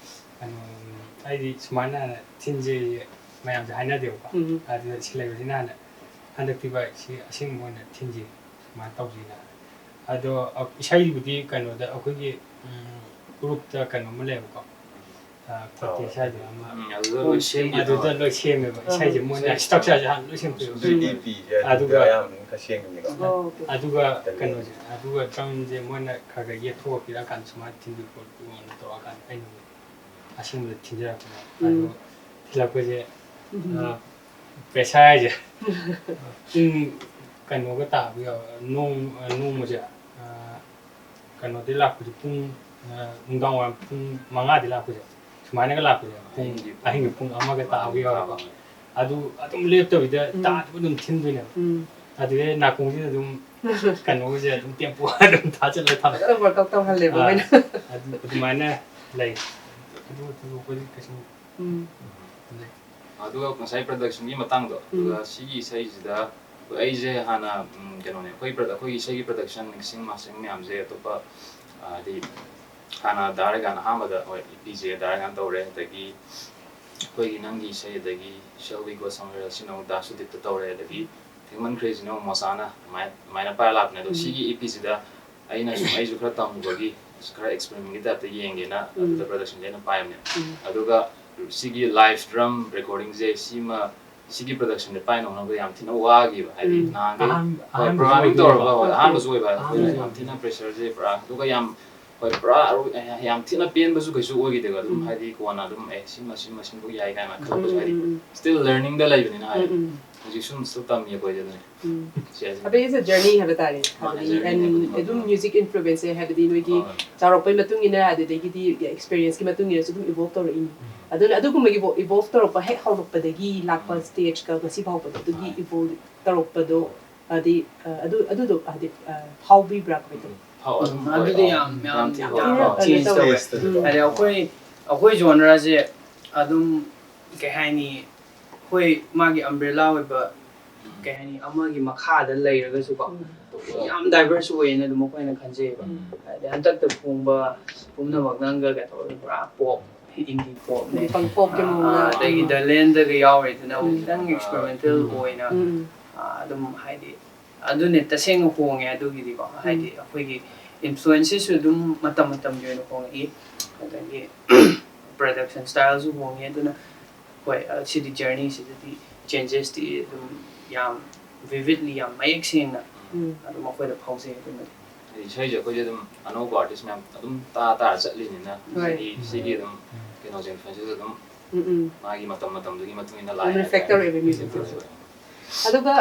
ꯀꯩꯅꯣ, ꯑꯩꯗꯤ ꯁꯨꯃꯥꯏꯅ ꯍꯥꯟꯅ ꯊꯤꯟꯖꯦ ꯃꯌꯥꯝꯁꯦ ꯍꯥꯏꯅꯗꯦꯕꯀꯣ꯫ ꯎꯝ꯫ ꯑꯗꯨꯗ ꯁꯦꯂꯩꯕꯁꯤꯅ ꯍꯥꯟꯅ, "ꯍꯟꯗꯛꯇꯤ ꯚꯥꯏ ꯁꯤ ꯑꯁꯦꯡꯕ ꯑꯣꯏꯅ ꯊꯤꯟꯖꯤ, ꯁꯨꯃꯥꯏꯅ ꯇꯧꯁꯤꯅ", ꯑꯗꯣ, ꯑ, ꯏꯁꯩꯕꯨꯗꯤ ꯀꯩꯅꯣꯗ ꯑꯩꯈꯣꯏꯒꯤ, ꯎꯝ, ꯒ꯭ꯔꯨꯞꯇ ꯀꯩꯅꯣꯝꯃ ꯂꯩꯌꯦꯕꯀꯣ, ꯑ, ꯀꯣꯇꯦꯁ ꯍꯥꯏꯗꯣꯏꯔꯥ ꯑꯃ꯫ ꯎꯝ, ꯑꯗꯨꯗ ꯂꯣꯏ ꯁꯦꯝꯈꯤꯕ꯫ ꯑꯗꯨꯗ ꯂꯣꯏ ꯁꯦꯝꯃꯦꯕ꯫ ꯑꯥ꯫ ꯏꯁꯩꯁꯦ ꯃꯣꯏꯅ ꯏꯁꯩ ꯁ꯭ꯇ꯭ꯔꯛꯆꯔꯁꯦ ꯍꯥꯟꯅ ꯂꯣꯏ ꯁꯦꯝꯗꯣꯛꯑꯦꯕ꯫ ꯍꯧꯖꯤꯛ ꯏ ꯄꯤꯁꯦ ꯑꯗꯨꯒ ꯑꯗꯨꯗ ꯑꯌꯥꯝꯕꯅ ꯈꯔ ꯁꯦꯝꯈꯤꯕꯅꯤꯀꯣ꯫ ꯑꯣ, ꯑꯣꯀꯦ꯫ ꯑꯗꯨꯒ ꯇꯜꯂꯦ꯫ ꯀꯩꯅꯣꯁꯦ, ꯑꯗꯨꯒ ꯗ꯭ꯔꯝꯁꯦ ꯃꯣꯏꯅ ꯈꯔ ꯈꯔ ꯌꯦꯠꯊꯣꯛꯑ ꯄꯤꯔꯛꯑꯀꯥꯟꯗ ꯁꯨꯃꯥꯏꯅ ꯊꯤꯟꯕꯤꯌꯨ ꯈꯣꯠꯄꯤꯌꯨꯅ ꯇꯧꯔꯛꯑꯀꯥꯟꯗ ꯑꯩꯅ ꯑꯃꯨꯛ ꯑꯁꯦꯡꯕꯗ ꯊꯤꯟꯖꯔꯛꯄꯅꯦ꯫ ꯎꯝ꯫ ꯑꯗꯣ ꯊꯤꯜꯂꯛꯄꯁꯦ, ꯎꯝ꯫ ꯑ, ꯄ꯭ꯔꯦꯁꯔ ꯍꯥꯏꯁꯦ ꯄꯨꯡ ꯀꯩꯅꯣꯒ ꯇꯥꯕ ꯌꯥꯎꯋꯦ꯫ ꯅꯣꯡ-, ꯅꯣꯡꯃꯁꯦ, ꯑ, ꯀꯩꯅꯣꯗꯩ ꯂꯥꯛꯄꯁꯦ ꯄꯨꯡ, ꯑ, ꯅꯨꯡꯗꯥꯡ ꯋꯥꯏꯔꯝ ꯄꯨꯡ ꯃꯉꯥꯗꯩ ꯂꯥꯛꯄꯁꯦ, ꯁꯨꯃꯥꯏꯅꯒ ꯂꯥꯛꯄꯁꯦ ꯄꯨꯡ, ꯑꯍꯤꯡꯒꯤ ꯄꯨꯡ ꯑꯃꯒ ꯇꯥꯕ ꯌꯥꯎꯋꯦꯕ꯫ ꯑꯗꯨ ꯑꯗꯨꯝ ꯂꯦꯞꯇꯕꯤꯗ ꯎꯝ꯫ ꯇꯥꯗꯕ ꯑꯗꯨꯝ ꯊꯤꯟꯗꯣꯏꯅꯦꯕ꯫ ꯎꯝ꯫ ꯑꯗꯨꯗꯩ ꯅꯥꯀꯣꯡꯁꯤꯗ ꯑꯗꯨꯝ ꯀꯩꯅꯣꯒꯤꯁꯦ ꯑꯗꯨꯝ tempo ꯑꯗꯨꯝ ꯊꯥꯖꯤꯜꯂ ꯊꯝꯃꯦ꯫ ꯐꯖꯅ workout ꯇꯧꯍꯜꯂꯦꯕ ꯑꯥ, ꯃꯣꯏꯅ꯫ ꯑꯗꯨ ꯑꯗꯨꯃꯥꯏꯅ ꯂꯩ꯫ ꯑꯗꯨ ꯊꯣꯏꯗꯣꯛꯄꯗꯤ ꯀꯩꯁꯨ ꯎꯝ꯫ ꯂꯩ꯫ ꯑꯗꯨꯒ ꯉꯁꯥꯏ productionꯒꯤ ꯃꯇꯥꯡꯗꯣ, ꯑꯗꯨꯒ ꯁꯤꯒꯤ ꯏꯁꯩꯁꯤꯗ ꯑꯩꯁꯦ ꯍꯥꯟꯅ, ꯎꯝ, ꯀꯩꯅꯣꯅꯦ, ꯑꯩꯈꯣꯏ ꯄ꯭ꯔ-, ꯑꯩꯈꯣꯏꯒꯤ ꯏꯁꯩꯒꯤ production, mixing, mastering ꯃꯌꯥꯝꯁꯦ ꯑꯇꯣꯞꯄ, ꯑ, ꯍꯥꯏꯗꯤ ꯍꯥꯟꯅ ꯗꯥ ꯔꯦꯒꯥꯟ ꯑꯍꯥꯟꯕꯗ, ꯍꯣꯏ, ꯏꯄꯤꯁꯦ ꯗꯥ ꯔꯦꯒꯥꯟ ꯇꯧꯔꯦ, ꯑꯗꯒꯤ ꯑꯩꯈꯣꯏꯒꯤ ꯅꯪꯒꯤ ꯏꯁꯩ, ꯑꯗꯒꯤ Shall We Go Somewhere ꯁꯤꯅ ꯑꯃꯨꯛ ꯗꯥ ꯁꯨꯗꯤꯞꯇ ꯇꯧꯔꯦ, ꯑꯗꯒꯤ ꯊꯦꯡꯃꯟꯈ꯭ꯔꯦꯁꯤꯅ ꯑꯃꯨꯛ ꯃꯣꯁꯥꯅ ꯑꯗꯨꯃꯥꯏꯅ, ꯑꯗꯨꯃꯥꯏꯅ ꯄꯥꯏꯔ ꯂꯥꯛꯄꯅꯦ꯫ ꯑꯗꯣ ꯎꯝ꯫ ꯁꯤꯒꯤ ꯏꯄꯤꯁꯤꯗ ꯑꯩꯅ ꯁꯨꯝ, ꯑꯩꯁꯨ ꯈꯔ ꯇꯝꯃꯨꯕꯒꯤ ꯈꯔ experimentꯀꯤ typeꯇ ꯌꯦꯡꯒꯦꯅ ꯎꯝ꯫ ꯑꯗꯨꯗ productionꯁꯦ ꯑꯩꯅ ꯄꯥꯏꯕꯅꯦ꯫ ꯎꯝ꯫ ꯑꯗꯨꯒ ꯁꯤꯒꯤ live drum recordingꯁꯦ ꯁꯤꯃ, ꯁꯤꯒꯤ productionꯁꯦ ꯄꯥꯏꯅꯕ ꯌꯥꯝ ꯊꯤꯅ ꯋꯥꯈꯤꯕ, ꯍꯥꯏꯗꯤ ꯎꯝ꯫ ꯅꯍꯥꯟꯈꯩ ꯑꯍꯥꯟꯕ- ꯍꯣꯏ, ꯑꯍꯥꯟꯕꯁꯨ programming ꯑꯣꯏꯗꯣꯏꯅꯦ꯫ ꯇꯧꯔꯒ, ꯍꯣꯏ, ꯑꯍꯥꯟꯕ- ꯑꯍꯥꯟꯕꯁꯨ ꯑꯣꯏꯕ, ꯑꯗꯨꯅ ꯑꯍꯥꯟꯕꯁꯨ ꯌꯥꯝ ꯊꯤꯅ pressureꯁꯦ ꯄꯨꯔꯥ, ꯑꯗꯨꯒ ꯌꯥꯝ, ꯍꯣꯏ, ꯄꯨꯔꯥ ꯑꯔꯣꯏ-, ꯌꯥꯝ ꯊꯤꯅ ꯄꯦꯟꯕꯁꯨ ꯀꯩꯁꯨ ꯑꯣꯏꯈꯤꯗꯦꯕ꯫ ꯑꯗꯨꯝ ꯎꯝ꯫ ꯍꯥꯏꯗꯤ ꯀꯣꯟꯅ ꯑꯗꯨꯝ, ꯑꯦ, ꯁꯤꯃ, ꯁꯤꯃ, ꯁꯤꯃ ꯌꯥꯏ ꯀꯥꯏꯅ ꯈꯟꯕꯁꯨ, ꯍꯥꯏꯗꯤ ꯎꯝ, ꯎꯝ, still learningꯗ ꯂꯩꯕꯅꯤꯅ, ꯍꯥꯏꯗꯤ ꯎꯝ, ꯎꯝ, ꯍꯧꯖꯤꯛꯁꯨ ꯑꯗꯨꯝ still ꯇꯝꯃꯤ ꯑꯩꯈꯣꯏꯁꯦ꯫ ꯑꯗꯨꯅ ꯎꯝ꯫ ꯁꯤ ꯑꯁꯤ ꯑꯗꯩ it's a journey ꯍꯥꯏꯕ ꯇꯥꯔꯦ꯫ ꯃꯥꯅꯦ, ꯍꯥꯏꯕꯗꯤ, journey and ꯍꯥꯏꯕꯗꯤ꯫ ꯑꯗꯨꯝ music influenceꯁꯦ ꯍꯥꯏꯕꯗꯤ ꯅꯣꯏꯒꯤ ꯍꯣꯏ꯫ ꯆꯥꯎꯔꯛꯄꯩ ꯃꯇꯨꯡ ꯏꯟꯅ, ꯑꯗꯨꯗꯒꯤꯗꯤ experienceꯀꯤ ꯃꯇꯨꯡ ꯏꯟꯅꯁꯨ ꯑꯗꯨꯝ evolve ꯇꯧꯔꯛꯏꯅꯤ꯫ ꯑꯗꯨꯅ ꯑꯗꯨꯒꯨꯝꯕꯒꯤ evolve ꯇꯧꯔꯛꯄ ꯍꯦꯛ ꯍꯧꯔꯛꯄꯗꯒꯤ ꯂꯥꯛꯄ ꯎꯝ꯫ stageꯀ ꯉꯁꯤ ꯐꯥꯎꯕꯗ ꯑꯗꯨꯒꯤ ꯍꯣꯏ꯫ evolve ꯇꯧꯔꯛꯄꯗꯣ, ꯍꯥꯏꯗꯤ, ꯑ, ꯑꯗꯨ, ꯑꯗꯨꯗꯣ ꯍꯥꯏꯗꯤ, ꯑ, ꯐꯥꯎꯕꯤꯕ꯭ꯔꯥ ꯀꯃꯥꯏꯅ ꯇꯧꯏ? ꯐꯥꯎ-, ꯑꯗꯨꯝ ꯑꯗꯨꯗꯤ ꯐꯥꯎꯋꯦ꯫ ꯌꯥꯝ, ꯌꯥꯝ, ꯌꯥꯝ ꯊꯤ ꯌꯥꯝ ꯐꯥꯎꯋꯦ꯫ ꯊꯤꯅ ꯐꯥꯎꯋꯦ꯫ ꯀꯩꯅꯣ change ꯇꯧꯋꯦ꯫ ꯎꯝ꯫ ꯍꯥꯏꯗꯤ ꯑꯩꯈꯣꯏ, ꯑꯩꯈꯣꯏ genreꯁꯦ ꯑꯗꯨꯝ, ꯀꯩ ꯍꯥꯏꯅꯤ, ꯑꯩꯈꯣꯏ ꯃꯥꯒꯤ umbrella ꯑꯣꯏꯕ, ꯀꯩ ꯍꯥꯏꯅꯤ, ꯑꯃꯒꯤ ꯃꯈꯥꯗ ꯂꯩꯔꯒꯁꯨꯀꯣ, ꯎꯝ꯫ ꯌꯥꯝ diverse ꯑꯣꯏꯌꯦꯅ ꯑꯗꯨꯝ ꯑꯩꯈꯣꯏꯅ ꯈꯟꯖꯩꯌꯦꯕ꯫ ꯎꯝ꯫ ꯍꯥꯏꯗꯤ ꯍꯟꯗꯛꯇ ꯐꯣꯡꯕ ꯄꯨꯝꯅꯃꯛ ꯅꯪꯒ ꯀꯩ ꯇꯧꯔꯒ ꯄꯨꯔꯥ pop, indie popꯅꯦ꯫ ꯍꯥꯏꯗꯤ punk popꯀꯤ ꯃꯑꯣꯡꯗ꯫ ꯑꯥ, ꯑꯗꯒꯤ The Landꯒ ꯌꯥꯎꯔꯤꯗꯨꯅ ꯑꯃꯨꯛ ꯎꯝ꯫ ꯈꯤꯇꯪ experimental ꯎꯝ꯫ ꯑꯣꯏꯅ, ꯎꯝ, ꯎꯝ꯫ ꯑꯥ, ꯑꯗꯨꯝ ꯍꯥꯏꯗꯤ ꯑꯗꯨꯅꯦ ꯇꯁꯦꯡꯅ ꯍꯣꯡꯉꯦ꯫ ꯑꯗꯨꯒꯤꯗꯤꯀꯣ, ꯍꯥꯏꯗꯤ ꯑꯩꯈꯣꯏꯒꯤ influenceꯁꯤꯁꯨ ꯑꯗꯨꯝ ꯃꯇꯝ ꯃꯇꯝꯒꯤ ꯑꯣꯏꯅ ꯍꯣꯡꯉꯛꯏ, ꯑꯗꯒꯤ production styleꯁꯨ ꯍꯣꯡꯉꯦ꯫ ꯑꯗꯨꯅ ꯍꯣꯏ, ꯑ, ꯁꯤꯗꯤ journeyꯁꯤꯗꯗꯤ changesꯇꯤ ꯑꯗꯨꯝ ꯌꯥꯝ vividly, ꯌꯥꯝ ꯃꯌꯦꯛ ꯁꯦꯡꯅ ꯎꯝ꯫ ꯑꯗꯨꯝ ꯑꯩꯈꯣꯏꯗ ꯐꯥꯎꯖꯩ꯫ ꯑꯗꯨꯅꯗꯤ ꯍꯥꯏꯗꯤ ꯏꯁꯩꯁꯦ ꯑꯩꯈꯣꯏꯁꯦ ꯑꯗꯨꯝ ꯑꯅꯧꯕ artist ꯃꯌꯥꯝ ꯑꯗꯨꯝ ꯇꯥ ꯇꯥꯔ ꯆꯠꯂꯤꯅꯤꯅ, ꯍꯣꯏ꯫ ꯁꯤꯒꯤ, ꯁꯤꯒꯤ ꯑꯗꯨꯝ ꯀꯩꯅꯣꯁꯦ, influenceꯁꯦ ꯑꯗꯨꯝ ꯎꯝ, ꯎꯝ꯫ ꯃꯥꯒꯤ ꯃꯇꯝ ꯃꯇꯝꯗꯨꯒꯤ ꯃꯇꯨꯡ ꯏꯟꯅ ꯑꯗꯨꯝ ꯂꯥꯛꯑꯦ reflect ꯇꯧꯔꯛꯑꯦꯕ ꯍꯥꯏꯇꯥꯔꯦ꯫ musicꯁꯦ꯫ ꯑꯗꯨꯒ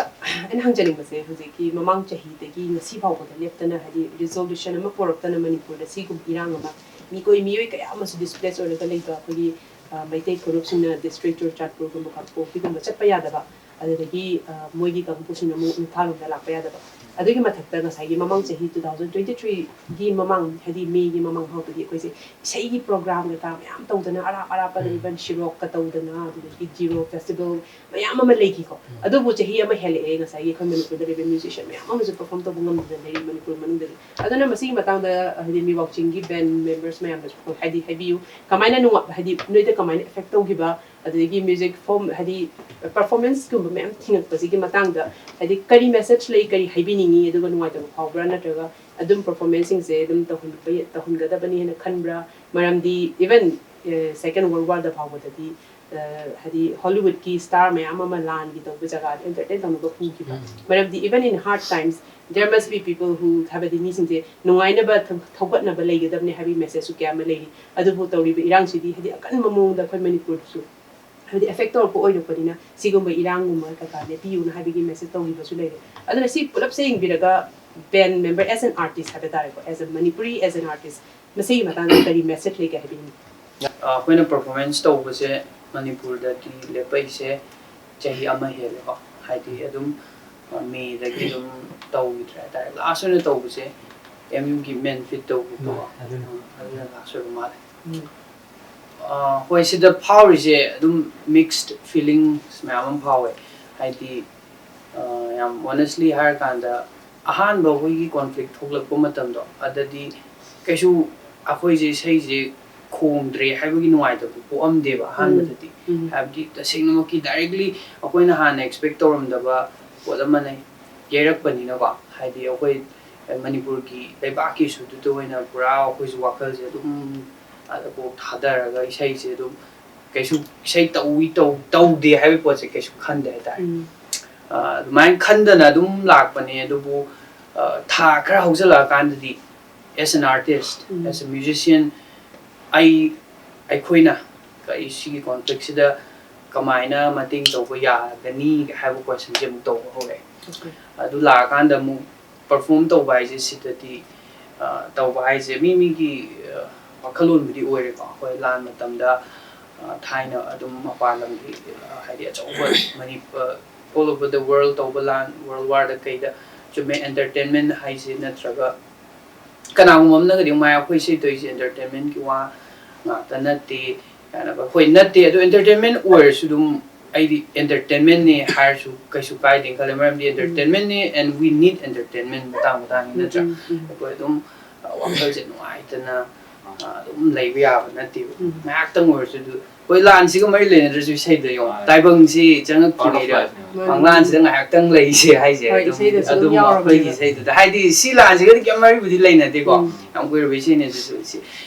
ꯑꯩꯅ ꯍꯪꯖꯅꯤꯡꯕꯁꯦ, ꯍꯧꯖꯤꯛꯀꯤ ꯃꯃꯥꯡ ꯆꯍꯤꯗꯒꯤ ꯉꯁꯤ ꯐꯥꯎꯕꯗ ꯂꯦꯞꯇꯅ, ꯍꯥꯏꯗꯤ resolution ꯑꯃ ꯄꯨꯔꯛꯇꯅ ꯃꯅꯤꯄꯨꯔꯗ ꯁꯤꯒꯨꯝꯕ ꯏꯔꯥꯡ ꯑꯃ, ꯃꯤꯀꯣꯏ, ꯃꯤꯑꯣꯏ ꯀꯌꯥ ꯑꯃꯁꯨ displace ꯑꯣꯏꯔꯒ ꯂꯩꯕ ꯑꯩꯈꯣꯏꯒꯤ, ꯑ, ꯃꯩꯇꯩ ꯐꯨꯔꯨꯞꯁꯤꯡꯅ district ꯆꯨꯔꯆꯥꯟꯄꯨꯔꯒꯨꯝꯕ, ꯀꯥꯡꯄꯣꯛꯄꯤꯒꯨꯝꯕ ꯆꯠꯄ ꯌꯥꯗꯕ, ꯑꯗꯨꯗꯒꯤ, ꯑ, ꯃꯣꯏꯒꯤ ꯀꯥꯡꯕꯨꯁꯤꯡꯅ ꯑꯃꯨꯛ ꯏꯝꯐꯥꯜ ꯂꯣꯝꯗ ꯂꯥꯛꯄ ꯌꯥꯗꯕ, ꯑꯗꯨꯒꯤ ꯃꯊꯛꯇ ꯉꯁꯥꯏꯒꯤ ꯃꯃꯥꯡ ꯆꯍꯤ two thousand twenty three ꯒꯤ ꯃꯃꯥꯡ, ꯍꯥꯏꯗꯤ May ꯒꯤ ꯃꯃꯥꯡ ꯐꯥꯎꯗꯗꯤ ꯑꯩꯈꯣꯏꯁꯦ ꯏꯁꯩꯒꯤ program ꯀꯩꯀꯥ ꯃꯌꯥꯝ ꯇꯧꯗꯅ, ꯑꯔꯥꯞ ꯑꯔꯥꯞꯄꯗ ꯎꯝ. even ꯁꯤꯔꯣꯛꯀ ꯇꯧꯗꯅ, ꯑꯗꯨꯗꯒꯤ Ziro festival ꯃꯌꯥꯝ ꯑꯃ ꯂꯩꯈꯤꯀꯣ꯫ ꯎꯝ. ꯑꯗꯨꯕꯨ ꯆꯍꯤ ꯑꯃ ꯍꯦꯜꯂꯛꯑꯦ ꯉꯁꯥꯏꯒꯤ ꯑꯩꯈꯣꯏ ꯃꯅꯤꯄꯨꯔꯗ ꯂꯩꯕ musician ꯃꯌꯥꯝ ꯑꯃꯁꯨ perform ꯇꯧꯕ ꯉꯝꯗꯅ ꯂꯩꯔꯤ ꯃꯅꯤꯄꯨꯔ ꯃꯅꯨꯡꯗꯗꯤ꯫ ꯑꯗꯨꯅ ꯃꯁꯤꯒꯤ ꯃꯇꯥꯡꯗ ꯍꯥꯏꯗꯤ ꯃꯤꯋꯥꯛꯆꯤꯡꯒꯤ band members ꯃꯌꯥꯝꯗꯁꯨ ꯍꯥꯏꯗꯤ ꯍꯥꯏꯕꯤꯌꯨ, ꯀꯃꯥꯏꯅ ꯅꯨꯡꯉꯥꯏ, ꯍꯥꯏꯗꯤ ꯅꯣꯏꯗ ꯀꯃꯥꯏꯅ effect ꯇꯧꯈꯤꯕ, ꯑꯗꯨꯗꯒꯤ music form ꯍꯥꯏꯗꯤ performance ꯀꯨꯝꯕ ꯃꯌꯥꯝ ꯊꯤꯡꯉꯛꯄꯁꯤꯒꯤ ꯃꯇꯥꯡꯗ ꯍꯥꯏꯗꯤ ꯀꯔꯤ message ꯂꯩ, ꯀꯔꯤ ꯍꯥꯏꯕꯤꯅꯤꯡꯉꯤ, ꯑꯗꯨꯒ ꯅꯨꯡꯉꯥꯏꯇꯕ ꯐꯥꯎꯕ꯭ꯔꯥ, ꯅꯠꯇ꯭ꯔꯒ ꯑꯗꯨꯝ performance ꯁꯤꯡꯁꯦ ꯑꯗꯨꯝ ꯇꯧꯍꯟꯕ ꯇꯧꯍꯟꯒꯗꯕꯅꯤ ꯍꯥꯏꯅ ꯈꯟꯕ꯭ꯔꯥ? ꯃꯔꯝꯗꯤ even Second World War ꯗ ꯐꯥꯎꯕꯗꯗꯤ ꯑ, ꯍꯥꯏꯗꯤ Hollywood ꯀꯤ star ꯃꯌꯥꯝ ꯑꯃ ꯂꯥꯟꯒꯤ ꯇꯧꯕ ꯖꯒꯥꯗ entertain ꯇꯧꯅꯕ ꯄꯨꯈꯤꯕ꯫ ꯎꯝ. ꯃꯔꯝꯗꯤ even in hard times there must be people who, ꯍꯥꯏꯕꯗꯤ ꯃꯤꯁꯤꯡꯁꯦ ꯅꯨꯡꯉꯥꯏꯅꯕ ꯊꯧ- ꯊꯧꯒꯠꯅꯕ ꯂꯩꯒꯗꯕꯅꯤ ꯍꯥꯏꯕꯒꯤ message ꯁꯨ ꯀꯌꯥ ꯑꯃ ꯂꯩꯔꯤ꯫ ꯑꯗꯨꯕꯨ ꯇꯧꯔꯤꯕ ꯏꯔꯥꯡꯁꯤꯗꯤ ꯍꯥꯏꯗꯤ ꯑꯀꯟꯕ ꯃꯑꯣꯡꯗ ꯑꯩꯈꯣꯏ ꯃꯅꯤꯄꯨꯔꯗꯁꯨ ꯍꯥꯏꯕꯗꯤ effect ꯇꯧꯔꯛꯄ ꯑꯣꯏꯔꯛꯄꯅꯤꯅ ꯁꯤꯒꯨꯝꯕ ꯏꯔꯥꯡꯒꯨꯝꯕ ꯀꯩꯀꯥ ꯂꯦꯞꯄꯤꯌꯨꯅ ꯍꯥꯏꯕꯒꯤ message ꯇꯧꯈꯤꯕꯁꯨ ꯂꯩꯔꯦ꯫ ꯑꯗꯨꯅ ꯁꯤ ꯄꯨꯂꯞꯁꯦ ꯌꯦꯡꯕꯤꯔꯒ band member as an artist ꯍꯥꯏꯕ ꯇꯥꯔꯦꯀꯣ, as a Manipuri, as an artist, ꯃꯁꯤꯒꯤ ꯃꯇꯥꯡꯗ ꯀꯔꯤ message ꯂꯩꯒꯦ ꯍꯥꯏꯕꯤꯅꯤꯡꯉꯤ? ꯑꯩꯈꯣꯏꯅ performance ꯇꯧꯕꯁꯦ ꯃꯅꯤꯄꯨꯔꯗꯗꯤ ꯂꯦꯞꯄꯛꯏꯁꯦ ꯆꯍꯤ ꯑꯃ ꯍꯦꯜꯂꯦꯀꯣ꯫ ꯍꯥꯏꯗꯤ ꯑꯗꯨꯝ May ꯗꯒꯤ ꯑꯗꯨꯝ ꯇꯧꯈꯤꯗ꯭ꯔꯦ ꯍꯥꯏꯇꯥꯔꯦ꯫ Last ꯑꯣꯏꯅ ꯇꯧꯕꯁꯦ M U ꯒꯤ main feat ꯇꯧꯕꯗꯣ, ꯑꯗꯨꯅ. ꯑꯗꯨꯅ last ꯑꯣꯏꯕ ꯃꯥꯜꯂꯦ꯫ ꯎꯝ. ꯑ, ꯍꯣꯏ, ꯁꯤꯗ ꯐꯥꯎꯔꯤꯁꯦ ꯑꯗꯨꯝ mixed feelings ꯃꯌꯥꯝ ꯑꯃ ꯐꯥꯎꯋꯦ꯫ ꯍꯥꯏꯗꯤ, ꯑ, ꯌꯥꯝ honestly ꯍꯥꯏꯔꯀꯥꯟꯗ, ꯑꯍꯥꯟꯕ ꯑꯩꯈꯣꯏꯒꯤ conflict ꯊꯣꯛꯂꯛꯄ ꯃꯇꯝꯗꯣ, ꯑꯗꯗꯤ ꯀꯩꯁꯨ ꯑꯩꯈꯣꯏꯁꯦ ꯏꯁꯩꯁꯦ ꯈꯣꯡꯗ꯭ꯔꯦ ꯍꯥꯏꯕꯒꯤ ꯅꯨꯡꯉꯥꯏꯇꯕꯗꯣ ꯄꯣꯛꯑꯝꯗꯦꯕ ꯑꯍꯥꯟꯕꯗꯗꯤ꯫ ꯎꯝ. ꯍꯥꯏꯕꯗꯤ ꯇꯁꯦꯡꯅꯃꯛꯀꯤ directly ꯑꯩꯈꯣꯏꯅ ꯍꯥꯟꯅ expect ꯇꯧꯔꯝꯗꯕ ꯄꯣꯠ ꯑꯃꯅ ꯌꯩꯔꯛꯄꯅꯤꯅꯀꯣ꯫ ꯍꯥꯏꯗꯤ ꯑꯩꯈꯣꯏ ꯃꯅꯤꯄꯨꯔꯒꯤ ꯂꯩꯕꯥꯛꯀꯤ issue ꯗꯨꯗ ꯑꯣꯏꯅ ꯄꯨꯔꯥ ꯑꯩꯈꯣꯏꯁꯨ ꯋꯥꯈꯜꯁꯦ ꯑꯗꯨꯝ ꯑꯗ ꯀꯣꯛ ꯊꯥꯗꯔꯒ ꯏꯁꯩꯁꯦ ꯑꯗꯨꯝ ꯀꯩꯁꯨ ꯏꯁꯩ ꯇꯧꯏ ꯇꯧ-, ꯇꯧꯗꯦ ꯍꯥꯏꯕꯒꯤ ꯄꯣꯠꯁꯦ ꯀꯩꯁꯨ ꯈꯟꯗꯦ ꯍꯥꯏꯇꯥꯔꯦ꯫ ꯎꯝ. ꯑ, ꯑꯗꯨꯃꯥꯏꯅ ꯈꯟꯗꯅ ꯑꯗꯨꯝ ꯂꯥꯛꯄꯅꯦ꯫ ꯑꯗꯨꯕꯨ, ꯑ, ꯊꯥ ꯈꯔ ꯍꯧꯖꯤꯜꯂꯛꯑꯀꯥꯟꯗꯗꯤ as an artist, um. as a musician, ꯑꯩ, ꯑꯩꯈꯣꯏꯅ ꯀꯔꯤ ꯁꯤꯒꯤ conflict ꯁꯤꯗ ꯀꯃꯥꯏꯅ ꯃꯇꯦꯡ ꯇꯧꯕ ꯌꯥꯒꯅꯤ ꯍꯥꯏꯕ question ꯁꯦ ꯑꯃꯨꯛ ꯇꯧꯕ ꯍꯧꯔꯛꯑꯦ꯫ Okay. ꯑꯗꯨ ꯂꯥꯛꯑꯀꯥꯟꯗ ꯑꯃꯨꯛ perform ꯇꯧꯕ ꯍꯥꯏꯁꯦ ꯁꯤꯗꯗꯤ, ꯑ, ꯇꯧꯕ ꯍꯥꯏꯁꯦ ꯃꯤ ꯃꯤꯒꯤ, ꯑ, ꯋꯥꯈꯜꯂꯣꯟꯕꯨꯗꯤ ꯑꯣꯏꯔꯦꯀꯣ꯫ ꯑꯩꯈꯣꯏ ꯂꯥꯟ ꯃꯇꯝꯗ, ꯑ, ꯊꯥꯏꯅ ꯑꯗꯨꯝ ꯃꯄꯥꯟ ꯂꯝꯒꯤ, ꯑ, ꯍꯥꯏꯗꯤ ꯑꯆꯧꯕ ꯃꯅꯤ-, ꯑ, all over the world ꯇꯧꯕ ꯂꯥꯟ, World War ꯗ ꯀꯩꯗ ꯆꯨꯝꯃꯦ, ꯑꯦꯟꯇꯔꯇꯦꯟꯃꯦꯟ ꯍꯥꯏꯁꯦ ꯅꯠꯇ꯭ꯔꯒ ꯀꯅꯥꯒꯨꯝꯕ ꯑꯃꯅꯒꯗꯤ ꯃꯥꯏ ꯑꯩꯈꯣꯏ ꯏꯁꯩ ꯇꯧꯔꯤꯁꯦ ꯑꯦꯟꯇꯔꯇꯦꯟꯃꯦꯟꯒꯤ ꯋꯥ ꯉꯥꯛꯇ ꯅꯠꯇꯦ ꯀꯥꯏꯅ꯫ ꯍꯣꯏ, ꯅꯠꯇꯦ, ꯑꯗꯣ ꯑꯦꯟꯇꯔꯇꯦꯟꯃꯦꯟ ꯑꯣꯏꯔꯁꯨ ꯑꯗꯨꯝ ꯑꯩꯗꯤ ꯑꯦꯟꯇꯔꯇꯦꯟꯃꯦꯟꯅꯦ ꯍꯥꯏꯔꯁꯨ ꯀꯩꯁꯨ ꯀꯥꯏꯗꯦꯅ ꯈꯜꯂꯦ꯫ ꯃꯔꯝꯗꯤ ꯑꯦꯟꯇꯔꯇꯦꯟꯃꯦꯟꯅꯦ, and we need entertainment ꯃꯇꯥꯡ ꯃꯇꯥꯡꯒꯤ, ꯅꯠꯇ꯭ꯔꯥ? ꯎꯝ, ꯎꯝ. ꯑꯩꯈꯣꯏ ꯑꯗꯨꯝ ꯋꯥꯈꯜꯁꯦ ꯅꯨꯡꯉꯥꯏꯇꯅ ꯑꯗꯨꯝ ꯂꯩꯕ ꯌꯥꯕ ꯅꯠꯇꯦꯕ꯫ ꯎꯝ. ꯉꯥꯏꯍꯥꯛꯇꯪ ꯑꯣꯏꯔꯁꯨ ꯑꯗꯨ ꯑꯩꯈꯣꯏ ꯂꯥꯟꯁꯤꯒ ꯃꯔꯤ ꯂꯩꯅꯗ꯭ꯔꯁꯨ ꯏꯁꯩꯗ ꯌꯦꯡꯉꯣ, ꯃꯥꯅꯦ꯫ ꯇꯥꯏꯕꯪꯁꯤ Part of ꯆꯪꯉꯛꯇ꯭ꯔꯤꯉꯩꯗ life ꯅꯦꯕ꯫ ꯃꯥꯅꯦ. ꯃꯪꯂꯥꯟꯁꯤꯗ ꯉꯥꯏꯍꯥꯛꯇꯪ ꯂꯩꯁꯦ ꯍꯥꯏꯁꯦ ꯍꯣꯏ, ꯑꯗꯨꯝ ꯏꯁꯩꯗꯁꯨ ꯑꯗꯨꯝ ꯑꯗꯨꯝ ꯌꯥꯎꯔꯕꯅꯦꯕ꯫ ꯑꯩꯈꯣꯏꯒꯤ ꯏꯁꯩꯗꯨꯗ, ꯍꯥꯏꯗꯤ ꯁꯤ ꯂꯥꯟꯁꯤꯒꯗꯤ ꯀꯩꯝ ꯃꯔꯤꯕꯨꯗꯤ ꯂꯩꯅꯗꯦꯀꯣ꯫ ꯎꯝ. ꯌꯥꯝ ꯀꯨꯏꯔꯕ ꯏꯁꯩꯅꯦ ꯑꯗꯨꯁꯨ꯫ ꯁꯤ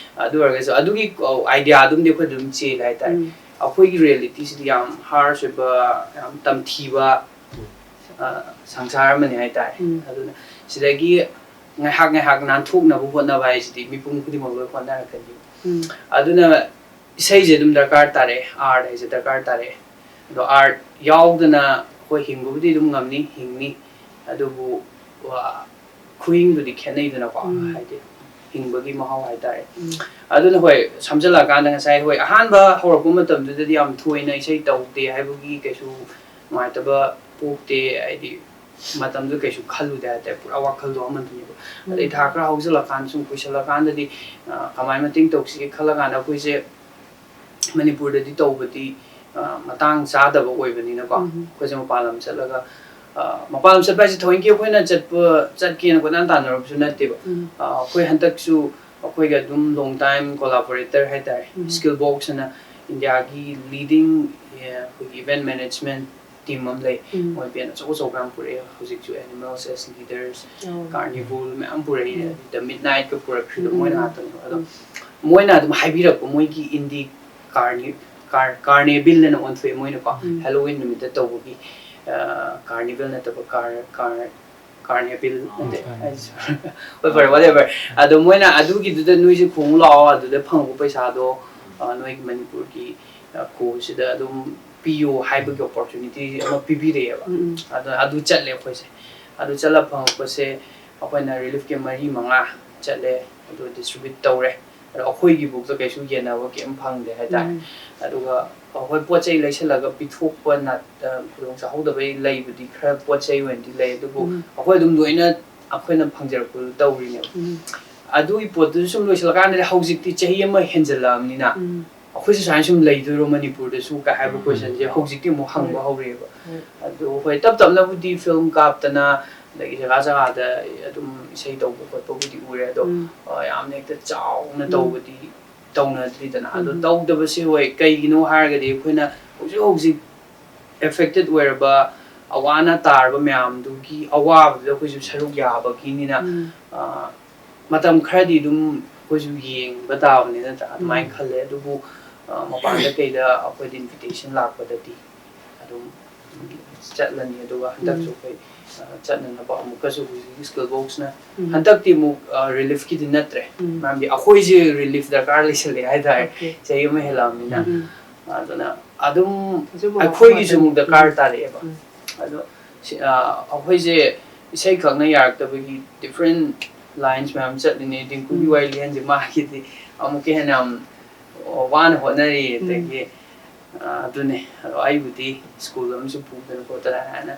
ꯑꯗꯨ ꯑꯣꯏꯔꯒꯁꯨ ꯑꯗꯨꯒꯤ ꯑꯥꯏꯗꯤꯌꯥ ꯑꯗꯨꯝꯗꯤ ꯑꯩꯈꯣꯏ ꯑꯗꯨꯝ ꯆꯦꯜꯂꯦ ꯍꯥꯏꯇꯥꯔꯦ꯫ ꯎꯝ. ꯑꯩꯈꯣꯏꯒꯤ ꯔꯤꯌꯦꯂꯤꯇꯤꯁꯤꯗꯤ ꯌꯥꯝ ꯍꯥꯔꯁ ꯑꯣꯏꯕ, ꯌꯥꯝ ꯇꯝꯊꯤꯕ ꯑ, ꯁꯪꯁꯥꯔ ꯑꯃꯅꯤ ꯍꯥꯏꯇꯥꯔꯦ꯫ ꯎꯝ. ꯑꯗꯨꯅ ꯁꯤꯗꯒꯤ ꯉꯥꯏꯍꯥꯛ ꯉꯥꯏꯍꯥꯛ ꯅꯥꯟꯊꯣꯛꯅꯕ ꯍꯣꯠꯅꯕ ꯍꯥꯏꯁꯤꯗꯤ ꯃꯤꯄꯨꯝ ꯈꯨꯗꯤꯡꯃꯛ ꯂꯣꯏ ꯍꯣꯠꯅꯔꯛꯀꯅꯤ꯫ ꯎꯝ. ꯑꯗꯨꯅ ꯏꯁꯩꯁꯦ ꯑꯗꯨꯝ ꯗꯔꯀꯥꯔ ꯇꯥꯔꯛꯑꯦ, ꯑꯥꯔꯠ ꯍꯥꯏꯁꯦ ꯗꯔꯀꯥꯔ ꯇꯥꯔꯛꯑꯦ꯫ ꯑꯗꯣ ꯑꯥꯔꯠ ꯌꯥꯎꯗꯅ ꯑꯩꯈꯣꯏ ꯍꯤꯡꯕꯕꯨꯗꯤ ꯑꯗꯨꯝ ꯉꯝꯅꯤ, ꯍꯤꯡꯅꯤ, ꯑꯗꯨꯕꯨ ꯋꯥ-, ꯈꯨꯍꯤꯡꯗꯨꯗꯤ ꯈꯦꯠꯅꯩꯗꯅꯀꯣ꯫ ꯎꯝ. ꯍꯥꯏꯗꯤ ꯍꯤꯡꯕꯒꯤ ꯃꯍꯥꯎ ꯍꯥꯏꯇꯥꯔꯦ꯫ ꯎꯝ. ꯑꯗꯨꯅ ꯍꯣꯏ, ꯁꯝꯖꯜꯂꯛꯑꯀꯥꯟꯗ ꯉꯁꯥꯏ, ꯍꯣꯏ, ꯑꯍꯥꯟꯕ ꯍꯧꯔꯛꯄ ꯃꯇꯝꯗꯨꯗꯗꯤ ꯌꯥꯝ ꯊꯣꯏꯅ ꯏꯁꯩ ꯇꯧꯗꯦ ꯍꯥꯏꯕꯒꯤ ꯀꯩꯁꯨ ꯅꯨꯡꯉꯥꯏꯇꯕ ꯄꯣꯛꯇꯦ꯫ ꯍꯥꯏꯗꯤ ꯃꯇꯝꯗꯨ ꯀꯩꯁꯨ ꯈꯜꯂꯨꯗꯦ ꯍꯥꯏꯇꯥꯔꯦ, ꯄꯨꯔꯥ ꯋꯥꯈꯜꯗꯣ ꯑꯃꯗꯨꯅꯦꯕ꯫ ꯑꯗꯩ ꯊꯥ ꯈꯔ ꯍꯧꯖꯤꯜꯂꯀꯥꯟꯗ, ꯁꯨꯝ ꯀꯨꯏꯁꯜꯂꯀꯥꯟꯗꯗꯤ ꯑ, ꯀꯃꯥꯏꯅ ꯃꯇꯦꯡ ꯇꯧꯁꯤꯒꯦ ꯈꯜꯂꯀꯥꯟꯗ ꯑꯩꯈꯣꯏꯁꯦ ꯃꯅꯤꯄꯨꯔꯗꯗꯤ ꯇꯧꯕꯗꯤ ꯑ, ꯃꯇꯥꯡ ꯆꯥꯗꯕ ꯑꯣꯏꯕꯅꯤꯅꯀꯣ꯫ ꯎꯝ. ꯑꯩꯈꯣꯏꯁꯦ ꯃꯄꯥꯟ ꯂꯝ ꯆꯠꯂꯒ ꯑ, ꯃꯄꯥꯟ ꯂꯝ ꯆꯠꯄ ꯍꯥꯏꯁꯦ ꯊꯑꯣꯏꯀꯤ ꯑꯩꯈꯣꯏꯅ ꯆꯠꯄ, ꯆꯠꯀꯦꯅ ꯀꯣꯏꯇꯥꯟ ꯇꯥꯟꯅꯔꯨꯕꯁꯨ ꯅꯠꯇꯦꯕ꯫ ꯎꯝ. ꯑ, ꯑꯩꯈꯣꯏ ꯍꯟꯗꯛꯁꯨ ꯑꯩꯈꯣꯏꯒ ꯑꯗꯨꯝ ꯂꯣꯡ ꯇꯥꯏꯝ ꯀꯣꯂꯥꯕꯣꯔꯦꯇꯔ ꯍꯥꯏꯇꯥꯔꯦ, ꯎꯝ. ꯁ꯭ꯀꯤꯜ ꯕꯣꯛꯁ ꯑꯅ ꯏꯟꯗꯤꯌꯥꯒꯤ ꯂꯤꯗꯤꯡ ꯑꯩꯈꯣꯏꯒꯤ ꯏꯚꯦꯟꯠ ꯃꯦꯅꯦꯖꯃꯦꯟꯠ ꯇꯤꯝ ꯑꯃ ꯂꯩ꯫ ꯎꯝ. ꯃꯣꯏ ꯕꯦꯟ ꯑꯆꯧ ꯑꯆꯧꯕ ꯌꯥꯝ ꯄꯨꯔꯛꯑꯦ꯫ ꯍꯧꯖꯤꯛꯁꯨ ꯑꯦꯅꯤꯃꯦꯜꯁ ꯑꯦꯁ ꯂꯤꯗꯔꯁ, ꯑꯣ. ꯀꯥꯔꯅꯤꯕꯜ ꯃꯌꯥꯝ ꯄꯨꯔꯛꯏ꯫ ꯎꯝ. ꯗ ꯃꯤꯗ ꯅꯥꯏꯠꯀ ꯄꯨꯔꯛꯈ꯭ꯔꯤꯗꯣ ꯎꯝ. ꯃꯣꯏꯅ ꯉꯥꯛꯇꯅꯦꯕ꯫ ꯑꯗꯣ ꯎꯝ. ꯃꯣꯏꯅ ꯑꯗꯨꯝ ꯍꯥꯏꯕꯤꯔꯛꯄ, ꯃꯣꯏꯒꯤ ꯏꯟꯗꯤ ꯀꯥꯔꯅꯤ-, ꯀꯥꯔ-, ꯀꯥꯔꯅꯦꯕꯤꯜ ꯑꯅ ꯑꯣꯟꯊꯣꯛꯑꯦ ꯃꯣꯏꯅꯀꯣ꯫ ꯎꯝ. ꯍꯦꯂꯣꯋꯤꯟ ꯅꯨꯃꯤꯠꯇ ꯇꯧꯕꯒꯤ, ꯑ, ꯀꯥꯔꯅꯤꯕꯦꯜ ꯅꯠꯇꯕ ꯀꯥꯔ-, ꯀꯥꯔ-, ꯀꯥꯔꯅꯦꯕꯤꯜ ꯅꯠꯇꯦ꯫ ꯎꯝ. ꯑꯩꯁꯨ-, ꯍꯣꯏ, ꯐꯔꯦ, whatever꯫ ꯑꯗꯣ ꯃꯣꯏꯅ ꯑꯗꯨꯒꯤꯗꯨꯗ ꯅꯣꯏꯁꯦ ꯈꯣꯡꯉꯨ ꯂꯥꯛꯑꯣ, ꯑꯗꯨꯗ ꯐꯪꯕ ꯄꯩꯁꯥꯗꯣ, ꯑ, ꯅꯣꯏꯒꯤ ꯃꯅꯤꯄꯨꯔꯒꯤ, ꯑ, ꯈꯨꯜꯁꯤꯗ ꯑꯗꯨꯝ ꯄꯤꯌꯣ ꯍꯥꯏꯕꯒꯤ ꯑꯣꯄꯣꯔꯆꯨꯅꯤꯇꯤ ꯑꯃ ꯄꯤꯕꯤꯔꯛꯑꯦꯕ꯫ ꯎꯝ, ꯎꯝ. ꯑꯗꯣ ꯑꯗꯨ ꯆꯠꯂꯦ ꯑꯩꯈꯣꯏꯁꯦ꯫ ꯑꯗꯨ ꯆꯠꯂ ꯐꯪꯉꯛꯄꯁꯦ ꯑꯩꯈꯣꯏꯅ ꯔꯤꯂꯤꯐ ꯀꯦꯝ ꯃꯔꯤ ꯃꯉꯥ ꯆꯠꯂꯦ, ꯑꯗꯨ ꯗꯤꯁꯇ꯭ꯔꯤꯕ꯭ꯌꯨꯠ ꯇꯧꯔꯦ꯫ ꯑꯗꯣ ꯑꯩꯈꯣꯏꯒꯤꯐꯥꯎꯗ ꯀꯩꯁꯨ ꯌꯦꯟꯅꯕ ꯀꯩꯝ ꯐꯪꯗꯦ ꯍꯥꯏꯇꯥꯔꯦ꯫ ꯑꯗꯨꯒ ꯑꯩꯈꯣꯏ ꯄꯣꯠ ꯆꯩ ꯂꯩꯁꯜꯂꯒ ꯄꯤꯊꯣꯛꯄ ꯅꯠ-, ꯑ, ꯈꯨꯗꯣꯡ ꯆꯥꯍꯧꯗꯕꯩ ꯂꯩꯕꯨꯗꯤ ꯈꯔ ꯄꯣꯠ ꯆꯩ ꯑꯣꯏꯅꯗꯤ ꯂꯩ, ꯑꯗꯨꯕꯨ ꯑꯩꯈꯣꯏ ꯑꯗꯨꯝ ꯂꯣꯏꯅ ꯑꯩꯈꯣꯏꯅ ꯐꯪꯖꯔꯛꯄꯗꯨ ꯇꯧꯔꯤꯅꯦꯕ꯫ ꯑꯗꯨꯒꯤ ꯄꯣꯠꯇꯨꯁꯨ ꯁꯨꯝ ꯂꯣꯏꯁꯤꯜꯂꯀꯥꯟꯗꯗꯤ ꯍꯧꯖꯤꯛꯇꯤ ꯆꯍꯤ ꯑꯃ ꯍꯦꯟꯖꯜꯂꯛꯑꯕꯅꯤꯅ ꯑꯩꯈꯣꯏꯁꯦ ꯁꯨꯃꯥꯏꯅ ꯁꯨꯝ ꯂꯩꯗꯣꯏꯔꯣ ꯃꯅꯤꯄꯨꯔꯗꯁꯨ ꯀꯥꯏ ꯍꯥꯏꯕ ꯀꯣꯏꯁꯟꯁꯦ ꯍꯧꯖꯤꯛꯇꯤ ꯑꯃꯨꯛ ꯍꯪꯕ ꯍꯧꯔꯛꯑꯦꯕ꯫ ꯑꯗꯨ ꯍꯣꯏ, ꯇꯞ ꯇꯞꯅꯕꯨꯗꯤ ꯐꯤꯂꯝ ꯀꯥꯞꯇꯅ ꯑꯗꯒꯤ ꯖꯒꯥ ꯖꯒꯥꯗ ꯑꯗꯨꯝ ꯏꯁꯩ ꯇꯧꯕ ꯈꯣꯠꯄꯕꯨꯗꯤ ꯎꯔꯦ, ꯑꯗꯣ, ꯑ, ꯌꯥꯝꯅ ꯍꯦꯛꯇ ꯆꯥꯎꯅ ꯇꯧꯕꯗꯤ ꯇꯧꯅꯗ꯭ꯔꯤꯗꯅ꯫ ꯑꯗꯣ ꯇꯧꯗꯕꯁꯦ ꯍꯣꯏ ꯀꯩꯒꯤꯅꯣ ꯍꯥꯏꯔꯒꯗꯤ ꯑꯩꯈꯣꯏꯅ ꯍꯧꯖꯤꯛ ꯍꯧꯖꯤꯛ ꯑꯦꯐꯦꯛꯇꯦꯠ ꯑꯣꯏꯔꯕ, ꯑꯋꯥ ꯑꯅꯥ ꯇꯥꯔꯕ ꯃꯌꯥꯝꯗꯨꯒꯤ ꯑꯋꯥꯕꯗꯨꯗ ꯑꯩꯈꯣꯏꯁꯨ ꯁꯔꯨꯛ ꯌꯥꯕꯒꯤꯅꯤꯅ, ꯑ, ꯃꯇꯝ ꯈꯔꯗꯤ ꯑꯗꯨꯝ ꯑꯩꯈꯣꯏꯁꯨ ꯌꯦꯡꯕ ꯇꯥꯕꯅꯤ ꯅꯠꯇ꯭ꯔꯥ? ꯑꯗꯨꯃꯥꯏꯅ ꯈꯜꯂꯦ꯫ ꯑꯗꯨꯕꯨ, ꯑ, ꯃꯄꯥꯟꯗ ꯀꯩꯗ ꯑꯩꯈꯣꯏꯗ ꯏꯟꯚꯤꯇꯦꯁꯟ ꯂꯥꯛꯄꯗꯗꯤ ꯑꯗꯨꯝ ꯆꯠꯂꯅꯤ꯫ ꯑꯗꯨꯒ ꯍꯟꯗꯛꯁꯨ ꯑꯩꯈꯣꯏ, ꯑ, ꯆꯠꯅꯅꯕ ꯑꯃꯨꯛꯀꯁꯨ ꯍꯧꯖꯤꯛꯀꯤ ꯁ꯭ꯀꯤꯜ ꯕꯣꯛꯁꯅ ꯍꯟꯗꯛꯇꯤ ꯑꯃꯨꯛ, ꯑ, ꯔꯤꯂꯤꯐꯀꯤꯗꯤ ꯅꯠꯇ꯭ꯔꯦ꯫ ꯃꯔꯝꯗꯤ ꯑꯩꯈꯣꯏꯁꯦ ꯔꯤꯂꯤꯐ ꯗꯔꯀꯥꯔ ꯂꯩꯁꯜꯂꯛꯑꯦ ꯍꯥꯏꯇꯥꯔꯦ꯫ ꯆꯍꯤ ꯑꯃ ꯍꯦꯜꯂꯛꯑꯕꯅꯤꯅ꯫ ꯑꯗꯨꯅ ꯑꯗꯨꯝ ꯑꯩꯈꯣꯏꯒꯤꯁꯨ ꯑꯃꯨꯛ ꯗꯔꯀꯥꯔ ꯇꯥꯔꯛꯑꯦꯕ꯫ ꯑꯗꯣ ꯁꯤ, ꯑ, ꯑꯩꯈꯣꯏꯁꯦ ꯏꯁꯩꯈꯛꯅ ꯌꯥꯔꯛꯇꯕꯒꯤ ꯗꯤꯐ꯭ꯔꯦꯟ ꯂꯥꯏꯟꯁ ꯃꯌꯥꯝ ꯆꯠꯂꯤꯅꯦ꯫ ꯗꯤꯡꯀꯨꯒꯤ ꯋꯥꯔꯤ ꯂꯤꯍꯟꯁꯦ ꯃꯥꯒꯤꯗꯤ ꯑꯃꯨꯛꯀ ꯍꯦꯟꯅ ꯌꯥꯝ ꯋꯥꯅ ꯍꯣꯠꯅꯔꯤ꯫ ꯑꯗꯒꯤ, ꯑ, ꯑꯗꯨꯅꯦ꯫ ꯑꯗꯣ ꯑꯩꯕꯨꯗꯤ ꯁ꯭ꯀꯨꯜ ꯑꯃꯁꯨ ꯄꯨꯗꯅ ꯈꯣꯠꯇꯅ ꯍꯥꯏꯅ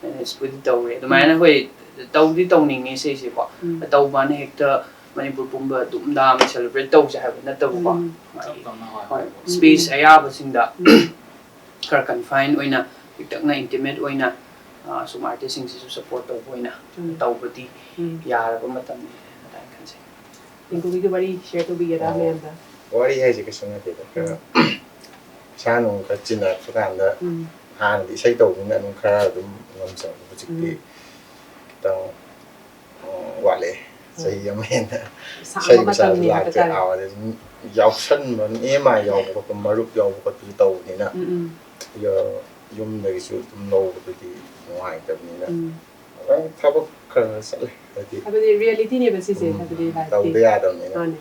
ꯃꯦꯅꯦꯖꯄꯨꯗꯤ ꯇꯧꯔꯦ꯫ ꯑꯗꯨꯃꯥꯏꯅ ꯍꯣꯏ ꯇꯧꯗꯤ ꯇꯧꯅꯤꯡꯉꯦ ꯏꯁꯩꯁꯦꯀꯣ꯫ ꯇꯧꯕꯅ ꯍꯦꯛꯇ ꯃꯅꯤꯄꯨꯔ ꯄꯨꯝꯕ ꯗꯨꯝ ꯗꯥꯝ ꯁꯦꯂꯦꯕ꯭ꯔꯦꯠ ꯇꯧꯁꯦ ꯍꯥꯏꯕ ꯅꯠꯇꯕꯀꯣ꯫ ꯃꯥꯒꯤ, ꯍꯣꯏ, ꯁ꯭ꯄꯦꯁ ꯑꯌꯥꯕꯁꯤꯡꯗ ꯈꯔ ꯀꯟꯐꯥꯏꯟ ꯑꯣꯏꯅ, ꯄꯤꯛꯇꯛꯅ ꯏꯟꯇꯤꯃꯦꯠ ꯑꯣꯏꯅ, ꯑ, ꯁꯨꯝ ꯑꯥꯔꯇꯤꯁꯁꯤꯡꯁꯤꯁꯨ ꯁꯞꯄꯣꯔꯠ ꯇꯧꯕ ꯑꯣꯏꯅ ꯇꯧꯕꯗꯤ ꯌꯥꯔꯕ ꯃꯇꯝꯅꯤ ꯑꯗꯨꯃꯥꯏꯅ ꯈꯟꯖꯩ꯫ ꯗꯤꯡꯀꯨꯒꯤꯁꯨ ꯋꯥꯔꯤ ꯁꯤꯌꯔ ꯇꯧꯕꯤꯒꯦꯔꯥ ꯃꯌꯥꯝꯗ? ꯋꯥꯔꯤ ꯍꯥꯏꯁꯦ ꯀꯩꯁꯨ ꯅꯠꯇꯦꯗ, ꯈꯔ ꯏꯁꯥ ꯅꯨꯡ ꯈꯔ ꯆꯤꯟꯅꯔꯛꯄ ꯀꯥꯟꯗ ꯍꯥꯟꯅꯗꯤ ꯏꯁꯩ ꯇꯧꯕꯅꯤꯅ ꯑꯗꯨꯝ ꯈꯔ ꯑꯗꯨꯝ ꯉꯝꯖꯕ, ꯍꯧꯖꯤꯛꯇꯤ ꯈꯤꯇꯪ, ꯑ, ꯋꯥꯠꯂꯦ꯫ ꯆꯍꯤ ꯑꯃ ꯍꯦꯟꯅ ꯏꯁꯩ ꯄꯩꯁꯥꯁꯨ ꯂꯥꯛꯇ꯭ꯔꯦ꯫ ꯑꯥ, ꯑꯗꯨꯝ ꯌꯥꯎꯁꯟꯕ, ꯏ ꯑꯦꯝ ꯑꯥꯏ ꯌꯥꯎꯕ ꯈꯣꯠꯄ, ꯃꯔꯨꯞ ꯌꯥꯎꯕ ꯈꯣꯠꯄꯁꯨ ꯇꯧꯕꯅꯤꯅ, ꯌꯨꯝꯗꯒꯤꯁꯨ ꯑꯗꯨꯝ ꯂꯧꯕꯗꯨꯗꯤ ꯅꯨꯡꯉꯥꯏꯇꯕꯅꯤꯅ, ꯑꯗꯨꯝ ꯊꯕꯛ ꯈꯔ ꯈꯔ ꯆꯠꯂꯦ꯫ ꯍꯥꯏꯗꯤ, ꯍꯥꯏꯕꯗꯤ ꯔꯤꯌꯦꯂꯤꯇꯤꯅꯦꯕ ꯁꯤꯁꯦ, ꯎꯝ, ꯍꯥꯏꯕꯗꯤ ꯂꯥꯏꯐꯀꯤ꯫ ꯇꯧꯗ ꯌꯥꯗꯕꯅꯤꯅ꯫ ꯃꯥꯅꯦ꯫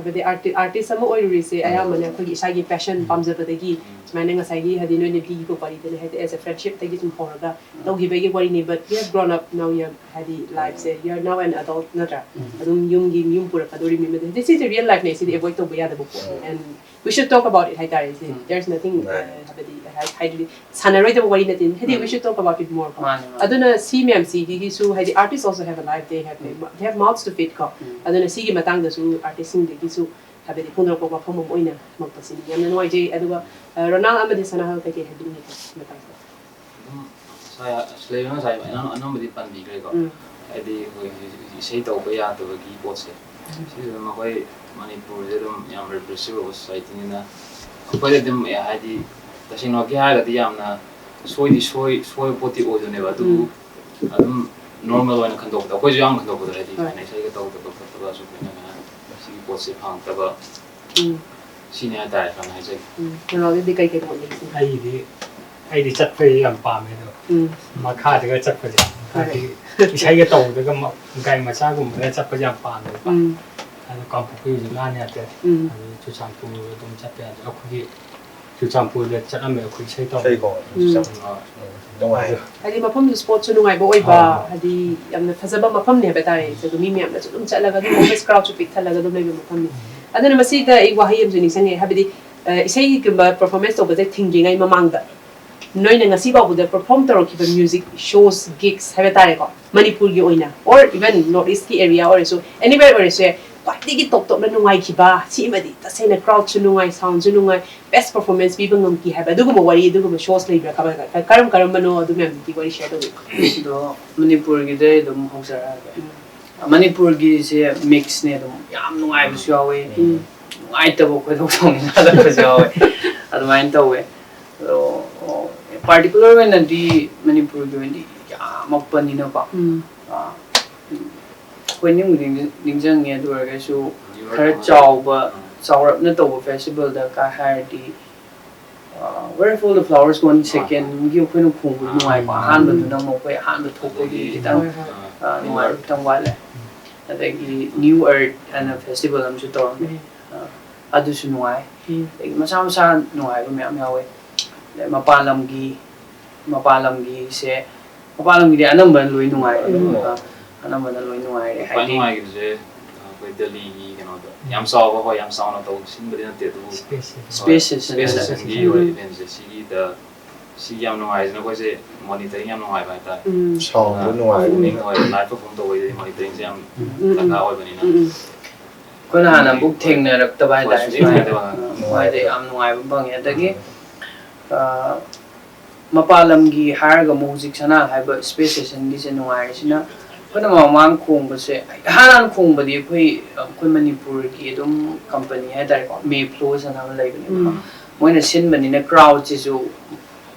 ꯍꯥꯏꯕꯗꯤ ꯑꯥꯔꯇꯤꯁ ꯑꯃ ꯑꯣꯏꯔꯨꯔꯤꯁꯦ ꯑꯌꯥꯝꯕꯅ ꯑꯩꯈꯣꯏꯒꯤ ꯏꯁꯥꯒꯤ ꯄꯦꯁꯟ ꯄꯥꯝꯖꯕꯗꯒꯤ, ꯁꯨꯃꯥꯏꯅ ꯉꯁꯥꯏꯒꯤ ꯍꯥꯏꯗꯤ ꯅꯣꯏꯅ ꯄꯤꯈꯤꯕ ꯋꯥꯔꯤꯗꯨꯅ ꯍꯥꯏꯗꯤ as a friendshipꯇꯒꯤ ꯁꯨꯝ ꯍꯧꯔꯒ ꯇꯧꯈꯤꯕꯒꯤ ꯋꯥꯔꯤꯅꯤ, but we have grown up now, you have ꯍꯥꯏꯗꯤ lifeꯁꯦ, you are now an adult ꯅꯠꯇ꯭ꯔꯥ? ꯑꯗꯨꯝ ꯌꯨꯝꯒꯤ ꯌꯨꯝ ꯄꯨꯔꯛꯀꯗꯧꯔꯤꯕꯅꯤ, ꯍꯥꯏꯗꯤ ꯁꯤꯁꯦ real lifeꯅꯦ, ꯁꯤꯗꯤ avoid ꯇꯧꯕ ꯌꯥꯗꯕ ꯄꯣꯠꯅꯤ, and we should talk about it ꯍꯥꯏꯇꯥꯔꯦ꯫ ꯁꯤ there's nothing, ꯍꯥꯏꯕꯗꯤ ꯍꯥꯏꯗꯤ ꯁꯥꯟꯅꯔꯣꯏꯗꯕ ꯋꯥꯔꯤ ꯅꯠꯇꯦ, ꯍꯥꯏꯗꯤ we should talk about it more ꯀꯣ꯫ ꯑꯗꯨꯅ ꯁꯤ ꯃꯌꯥꯝꯁꯤꯒꯤꯁꯨ ꯍꯥꯏꯗꯤ artists also have a life, they have, they have mouths to feed ꯀꯣ꯫ ꯑꯗꯨꯅ ꯁꯤꯒꯤ ꯃꯇꯥꯡꯗꯁꯨ ꯑꯥꯔꯇꯤꯁꯁꯤꯡꯗꯒꯤꯁꯨ ꯍꯥꯏꯕꯗꯤ ꯐꯣꯡꯗꯣꯔꯛꯄ ꯋꯥꯐꯝ ꯑꯃ ꯑꯣꯏꯅ ꯃꯛꯇ ꯁꯤꯅꯤ꯫ ꯌꯥꯝꯅ ꯅꯨꯡꯉꯥꯏꯖꯩ꯫ ꯑꯗꯨꯒ ꯔꯣꯅꯥꯜ ꯑꯃꯗꯤ ꯁꯅꯥꯍꯜ ꯀꯩꯀꯩ ꯍꯥꯏꯕꯤꯅꯤꯡꯉꯤ ꯃꯇꯥꯡꯁꯤꯗ? ꯑꯗꯨꯝ ꯉꯁꯥꯏ ꯁ꯭ꯂꯦꯕꯅ ꯉꯁꯥꯏ ꯑꯅꯝ- ꯑꯅꯝꯕꯗꯤ ꯄꯟꯕꯤꯈ꯭ꯔꯦꯀꯣ꯫ ꯍꯥꯏꯗꯤ ꯑꯩꯈꯣꯏ ꯍꯧꯖꯤꯛ ꯏꯁꯩ ꯇꯧꯕ ꯌꯥꯗꯕꯒꯤ ꯄꯣꯠꯁꯦ, ꯁꯤꯁꯨ ꯑꯗꯨꯝ ꯑꯩꯈꯣꯏ ꯃꯅꯤꯄꯨꯔꯁꯦ ꯑꯗꯨꯝ ꯌꯥꯝ ꯔꯤꯄ꯭ꯔꯦꯁꯤꯞ ꯑꯣꯏꯕ ꯁꯣꯁꯥꯏꯇꯤꯅꯤꯅ, ꯑꯩꯈꯣꯏꯗ ꯑꯗꯨꯝ ꯍꯥꯏꯗꯤ ꯇꯁꯦꯡꯅꯃꯛꯀꯤ ꯍꯥꯏꯔꯒꯗꯤ ꯌꯥꯝꯅ ꯁꯣꯏꯗꯤ ꯁꯣꯏ ꯁꯣꯏꯕ ꯄꯣꯠꯇꯤ ꯑꯣꯏꯗꯣꯏꯅꯦꯕ꯫ ꯑꯗꯨꯕꯨ ꯑꯗꯨꯝ ꯅꯣꯔꯃꯦꯜ ꯑꯣꯏꯅ ꯈꯟꯗꯣꯛꯄꯗ ꯑꯩꯈꯣꯏꯁꯨ ꯌꯥꯝ ꯈꯟꯗꯣꯛꯄꯗ ꯍꯥꯏꯗꯤ ꯁꯨꯃꯥꯏꯅ ꯏꯁꯩꯒ ꯇꯧꯗꯕ ꯈꯣꯠꯇꯕ ꯁꯨꯃꯥꯏꯅ ꯁꯤꯒꯤ ꯄꯣꯠꯁꯦ ꯐꯪꯉꯛꯇꯕ, ꯁꯤꯅꯤ ꯍꯥꯏꯇꯥꯔꯦ ꯁꯨꯃꯥꯏꯅ ꯍꯥꯏꯖꯒꯦ꯫ ꯔꯣꯅꯥꯜꯗꯣꯗꯤ ꯀꯩ ꯀꯩ ꯃꯣꯠ ꯂꯩ? ꯑꯩꯗꯤ ꯑꯩꯗꯤ ꯆꯠꯄꯁꯦ ꯌꯥꯝ ꯄꯥꯝꯃꯦ ꯑꯗꯣ, ꯃꯈꯥꯗꯒ ꯆꯠꯄꯁꯦ, ꯍꯥꯏꯗꯤ ꯏꯁꯩꯒ ꯇꯧꯕꯗꯒ ꯃ- ꯒꯥꯔꯤ ꯃꯆꯥꯒꯨꯝꯕꯗ ꯆꯠꯄꯁꯦ ꯌꯥꯝ ꯄꯥꯝꯃꯦꯕ꯫ ꯑꯗꯣ ꯀꯥꯡꯄꯣꯛꯄꯤ ꯍꯧꯖꯤꯛ ꯂꯥꯟ ꯌꯥꯗꯦ, ꯑꯗꯨ ꯆꯨꯔꯆꯥꯟꯄꯨꯔ ꯑꯗꯨꯝ ꯆꯠꯄ ꯌꯥꯗꯦ꯫ ꯑꯩꯈꯣꯏꯒꯤ ꯆꯨꯔꯆꯥꯟꯄꯨꯔꯗ ꯆꯠꯂꯝꯃꯦ ꯑꯩꯈꯣꯏ ꯏꯁꯩ ꯇꯧꯕ꯫ ꯏꯁꯩꯀꯣ ꯌꯥꯝ ꯅꯨꯡꯉꯥꯏ꯫ ꯍꯥꯏꯗꯤ ꯃꯐꯝꯗꯨ ꯁ꯭ꯄꯣꯠꯁꯨ ꯅꯨꯡꯉꯥꯏꯕ ꯑꯣꯏꯕ, ꯍꯥꯏꯗꯤ ꯌꯥꯝꯅ ꯐꯖꯕ ꯃꯐꯝꯅꯦ ꯍꯥꯏꯕ ꯇꯥꯔꯦ꯫ ꯑꯗꯨ ꯃꯤ ꯃꯌꯥꯝꯅꯁꯨ ꯑꯗꯨꯝ ꯆꯠꯂꯒ ꯑꯗꯨꯝ ꯑꯣꯐꯤꯁ ꯀ꯭ꯔꯥꯎꯗꯁꯨ ꯄꯤꯛ ꯊꯜꯂꯒ ꯑꯗꯨꯝ ꯂꯩꯕ ꯃꯐꯝꯅꯤ꯫ ꯑꯗꯨꯅ ꯃꯁꯤꯗ ꯑꯩ ꯋꯥꯍꯩ ꯑꯃꯁꯨ ꯅꯤꯡꯁꯤꯡꯉꯦ, ꯍꯥꯏꯕꯗꯤ ꯏꯁꯩꯒꯨꯝꯕ ꯄꯔꯐꯣꯔꯃꯦꯟꯁ ꯇꯧꯕꯁꯦ ꯊꯤꯡꯗ꯭ꯔꯤꯉꯩ ꯃꯃꯥꯡꯗ ꯅꯣꯏꯅ ꯉꯁꯤ ꯐꯥꯎꯕꯗ ꯄꯔꯐꯣꯔꯝ ꯇꯧꯔꯛꯈꯤꯕ ꯃ꯭ꯌꯨꯖꯤꯛ ꯁꯣꯁ, ꯒꯤꯒꯁ ꯍꯥꯏꯕ ꯇꯥꯔꯦꯀꯣ, ꯃꯅꯤꯄꯨꯔꯒꯤ ꯑꯣꯏꯅ or even North Eastꯀꯤ ꯑꯦꯔꯤꯌꯥ ꯑꯣꯏꯔꯁꯨ, anywhere ꯑꯣꯏꯔꯁꯨ ꯌꯥꯏ, ꯈ꯭ꯋꯥꯏꯗꯒꯤ ꯇꯣꯞ ꯇꯣꯞꯅ ꯅꯨꯡꯉꯥꯏꯈꯤꯕ, ꯁꯤꯃꯗꯤ ꯇꯁꯦꯡꯅ ꯀ꯭ꯔꯥꯎꯗꯁꯨ ꯅꯨꯡꯉꯥꯏ, ꯁꯥꯎꯟꯁꯨ ꯅꯨꯡꯉꯥꯏ, ꯕꯦꯁ ꯄꯔꯐꯣꯔꯃꯦꯟꯁ ꯄꯤꯕ ꯉꯝꯈꯤ ꯍꯥꯏꯕ ꯑꯗꯨꯒꯨꯝꯕ ꯋꯥꯔꯤ, ꯑꯗꯨꯒꯨꯝꯕ ꯁꯣꯁ ꯂꯩꯕ꯭ꯔꯥ? ꯀꯃꯥꯏ- ꯀꯔꯝ ꯀꯔꯝꯕꯅꯣ? ꯑꯗꯨ ꯃꯌꯥꯝꯗꯨꯗꯤ ꯋꯥꯔꯤ ꯁꯤꯌꯔ ꯇꯧꯕꯤꯌꯨ꯫ ꯑꯗꯣ ꯃꯅꯤꯄꯨꯔꯒꯤꯗꯩ ꯑꯗꯨꯝ ꯍꯧꯖꯔꯛꯑꯒꯦ꯫ ꯃꯅꯤꯄꯨꯔꯒꯤꯁꯦ ꯃꯤꯛꯁꯅꯦ, ꯑꯗꯨꯝ ꯌꯥꯝ ꯅꯨꯡꯉꯥꯏꯕꯁꯨ ꯌꯥꯎꯋꯦ, ꯅꯨꯡꯉꯥꯏꯇꯕ ꯈꯣꯏꯗꯧ ꯁꯥꯎꯅꯤꯡꯍꯜꯂꯛꯄꯁꯨ ꯌꯥꯎꯋꯦ꯫ ꯑꯗꯨꯃꯥꯏꯅ ꯇꯧꯋꯦ꯫ ꯑꯗꯣ ꯄꯥꯔꯇꯤꯀꯨꯂꯔ ꯑꯣꯏꯅꯗꯤ ꯃꯅꯤꯄꯨꯔꯒꯤ ꯑꯣꯏꯅꯗꯤ ꯌꯥꯝꯃꯛꯄꯅꯤꯅꯀꯣ, ꯑꯩꯈꯣꯏ ꯅꯤꯡꯕꯨꯗꯤ ꯅꯤꯡꯁꯤꯡꯉꯦ꯫ ꯑꯗꯨ ꯑꯣꯏꯔꯒꯁꯨ ꯈꯔ ꯆꯥꯎꯕ, ꯆꯥꯎꯔꯞꯅ ꯇꯧꯕ ꯐꯦꯁꯇꯤꯚꯦꯜꯗ ꯀꯥ ꯍꯥꯏꯔꯗꯤ Where Fall the Flowers Go ꯁꯦꯀꯦꯟꯒꯤ ꯑꯩꯈꯣꯏꯅ ꯈꯣꯡꯕꯗꯣ ꯅꯨꯡꯉꯥꯏꯀꯣ꯫ ꯑꯍꯥꯟꯕꯗꯨꯅ ꯑꯃꯨꯛ ꯑꯩꯈꯣꯏ ꯑꯍꯥꯟꯕ ꯊꯣꯛꯄꯒꯤ ꯈꯤꯇꯪ ꯅꯨꯡꯉꯥꯏꯕ ꯈꯤꯇꯪ ꯋꯥꯠꯂꯦ꯫ ꯑꯗꯒꯤ New Earth ꯍꯥꯏꯅ festival ꯑꯃꯁꯨ ꯇꯧꯔꯝꯃꯦ꯫ ꯑ, ꯑꯗꯨꯁꯨ ꯅꯨꯡꯉꯥꯏ꯫ ꯑꯗꯒꯤ ꯃꯁꯥ ꯃꯁꯥ ꯅꯨꯡꯉꯥꯏꯕ ꯃꯌꯥꯝ ꯌꯥꯎꯋꯦ꯫ ꯑꯗꯩ ꯃꯄꯥꯟ ꯂꯝꯒꯤ, ꯃꯄꯥꯟ ꯂꯝꯒꯤꯁꯦ, ꯃꯄꯥꯟ ꯂꯝꯒꯤꯗꯤ ꯑꯅꯝꯕꯅ ꯂꯣꯏ ꯅꯨꯡꯉꯥꯏꯔꯦ꯫ ꯎꯝ꯫ ꯑ, ꯑꯅꯝꯕꯅ ꯂꯣꯏ ꯅꯨꯡꯉꯥꯏꯔꯦ꯫ ꯈ꯭ꯋꯥꯏ ꯍꯥꯏꯗꯤ ꯅꯨꯡꯉꯥꯏꯈꯤꯕꯁꯦ, ꯑ, ꯑꯩꯈꯣꯏ ꯗꯦꯜꯂꯤꯒꯤ ꯀꯩꯅꯣꯗꯣ, ꯌꯥꯝ ꯆꯥꯎꯕ, ꯍꯣꯏ, ꯌꯥꯝ ꯆꯥꯎꯅ ꯇꯧ ꯁꯤꯟꯕꯗꯤ ꯅꯠꯇꯦ, ꯑꯗꯨꯕꯨ Space Station. Space Station. Space Station ꯒꯤ ꯑꯣꯏꯕ ꯎꯝ꯫ Event ꯁꯦ, ꯁꯤꯒꯤꯗ, ꯁꯤꯒꯤ ꯌꯥꯝ ꯅꯨꯡꯉꯥꯏꯔꯤꯁꯤꯅ ꯑꯩꯈꯣꯏꯁꯦ monitoring ꯌꯥꯝ ꯅꯨꯡꯉꯥꯏꯕ ꯍꯥꯏꯇꯥꯔꯦ꯫ ꯎꯝ꯫ Sound ꯗꯣ ꯑ, ꯅꯨꯡꯉꯥꯏꯕꯅꯤꯅ꯫ Live perform ꯇꯧꯕꯩꯗꯗꯤ monitoring ꯁꯦ ꯌꯥꯝ ꯎꯝ, ꯎꯝ, ꯗꯔꯀꯥꯔ ꯎꯝ꯫ ꯑꯣꯏꯕꯅꯤꯅ꯫ ꯎꯝ, ꯎꯝ꯫ ꯑꯩꯈꯣꯏꯅ ꯍꯥꯟꯅ ꯑꯃꯨꯛ ꯊꯦꯡꯅꯔꯛꯇꯕ ꯍꯣꯏ, ꯍꯥꯏꯇꯥꯔꯦ꯫ ꯁꯨꯡꯊꯦꯡ ꯁꯨꯃꯥꯏꯅ ꯊꯦꯡꯅꯗꯕ ꯉꯥꯛꯇ꯫ ꯃꯣꯏꯗ ꯌꯥꯝ ꯅꯨꯡꯉꯥꯏꯕ ꯑꯃ ꯐꯪꯉꯦ꯫ ꯑꯗꯒꯤ, ꯑ, ꯃꯄꯥꯟ ꯂꯝꯒꯤ ꯍꯥꯏꯔꯒ ꯑꯃꯨꯛ ꯍꯧꯖꯤꯛ ꯁꯅꯥ ꯍꯥꯏꯕ Space Station ꯒꯤꯁꯦ ꯅꯨꯡꯉꯥꯏꯔꯤꯁꯤꯅ, ꯑꯩꯈꯣꯏꯅ ꯃꯃꯥꯡ ꯈꯣꯡꯕꯁꯦ, ꯏꯍꯥꯟ ꯍꯥꯟꯅ ꯈꯣꯡꯕꯗꯤ ꯑꯩꯈꯣꯏ, ꯑꯩꯈꯣꯏ ꯃꯅꯤꯄꯨꯔꯒꯤ ꯑꯗꯨꯝ company ꯍꯥꯏꯇꯥꯔꯦꯀꯣ, Mayflow ꯍꯥꯏꯅ ꯑꯃ ꯂꯩꯕꯅꯦꯕꯀꯣ꯫ ꯎꯝ꯫ ꯃꯣꯏꯅ ꯁꯤꯟꯕꯅꯤꯅ crowd ꯁꯤꯁꯨ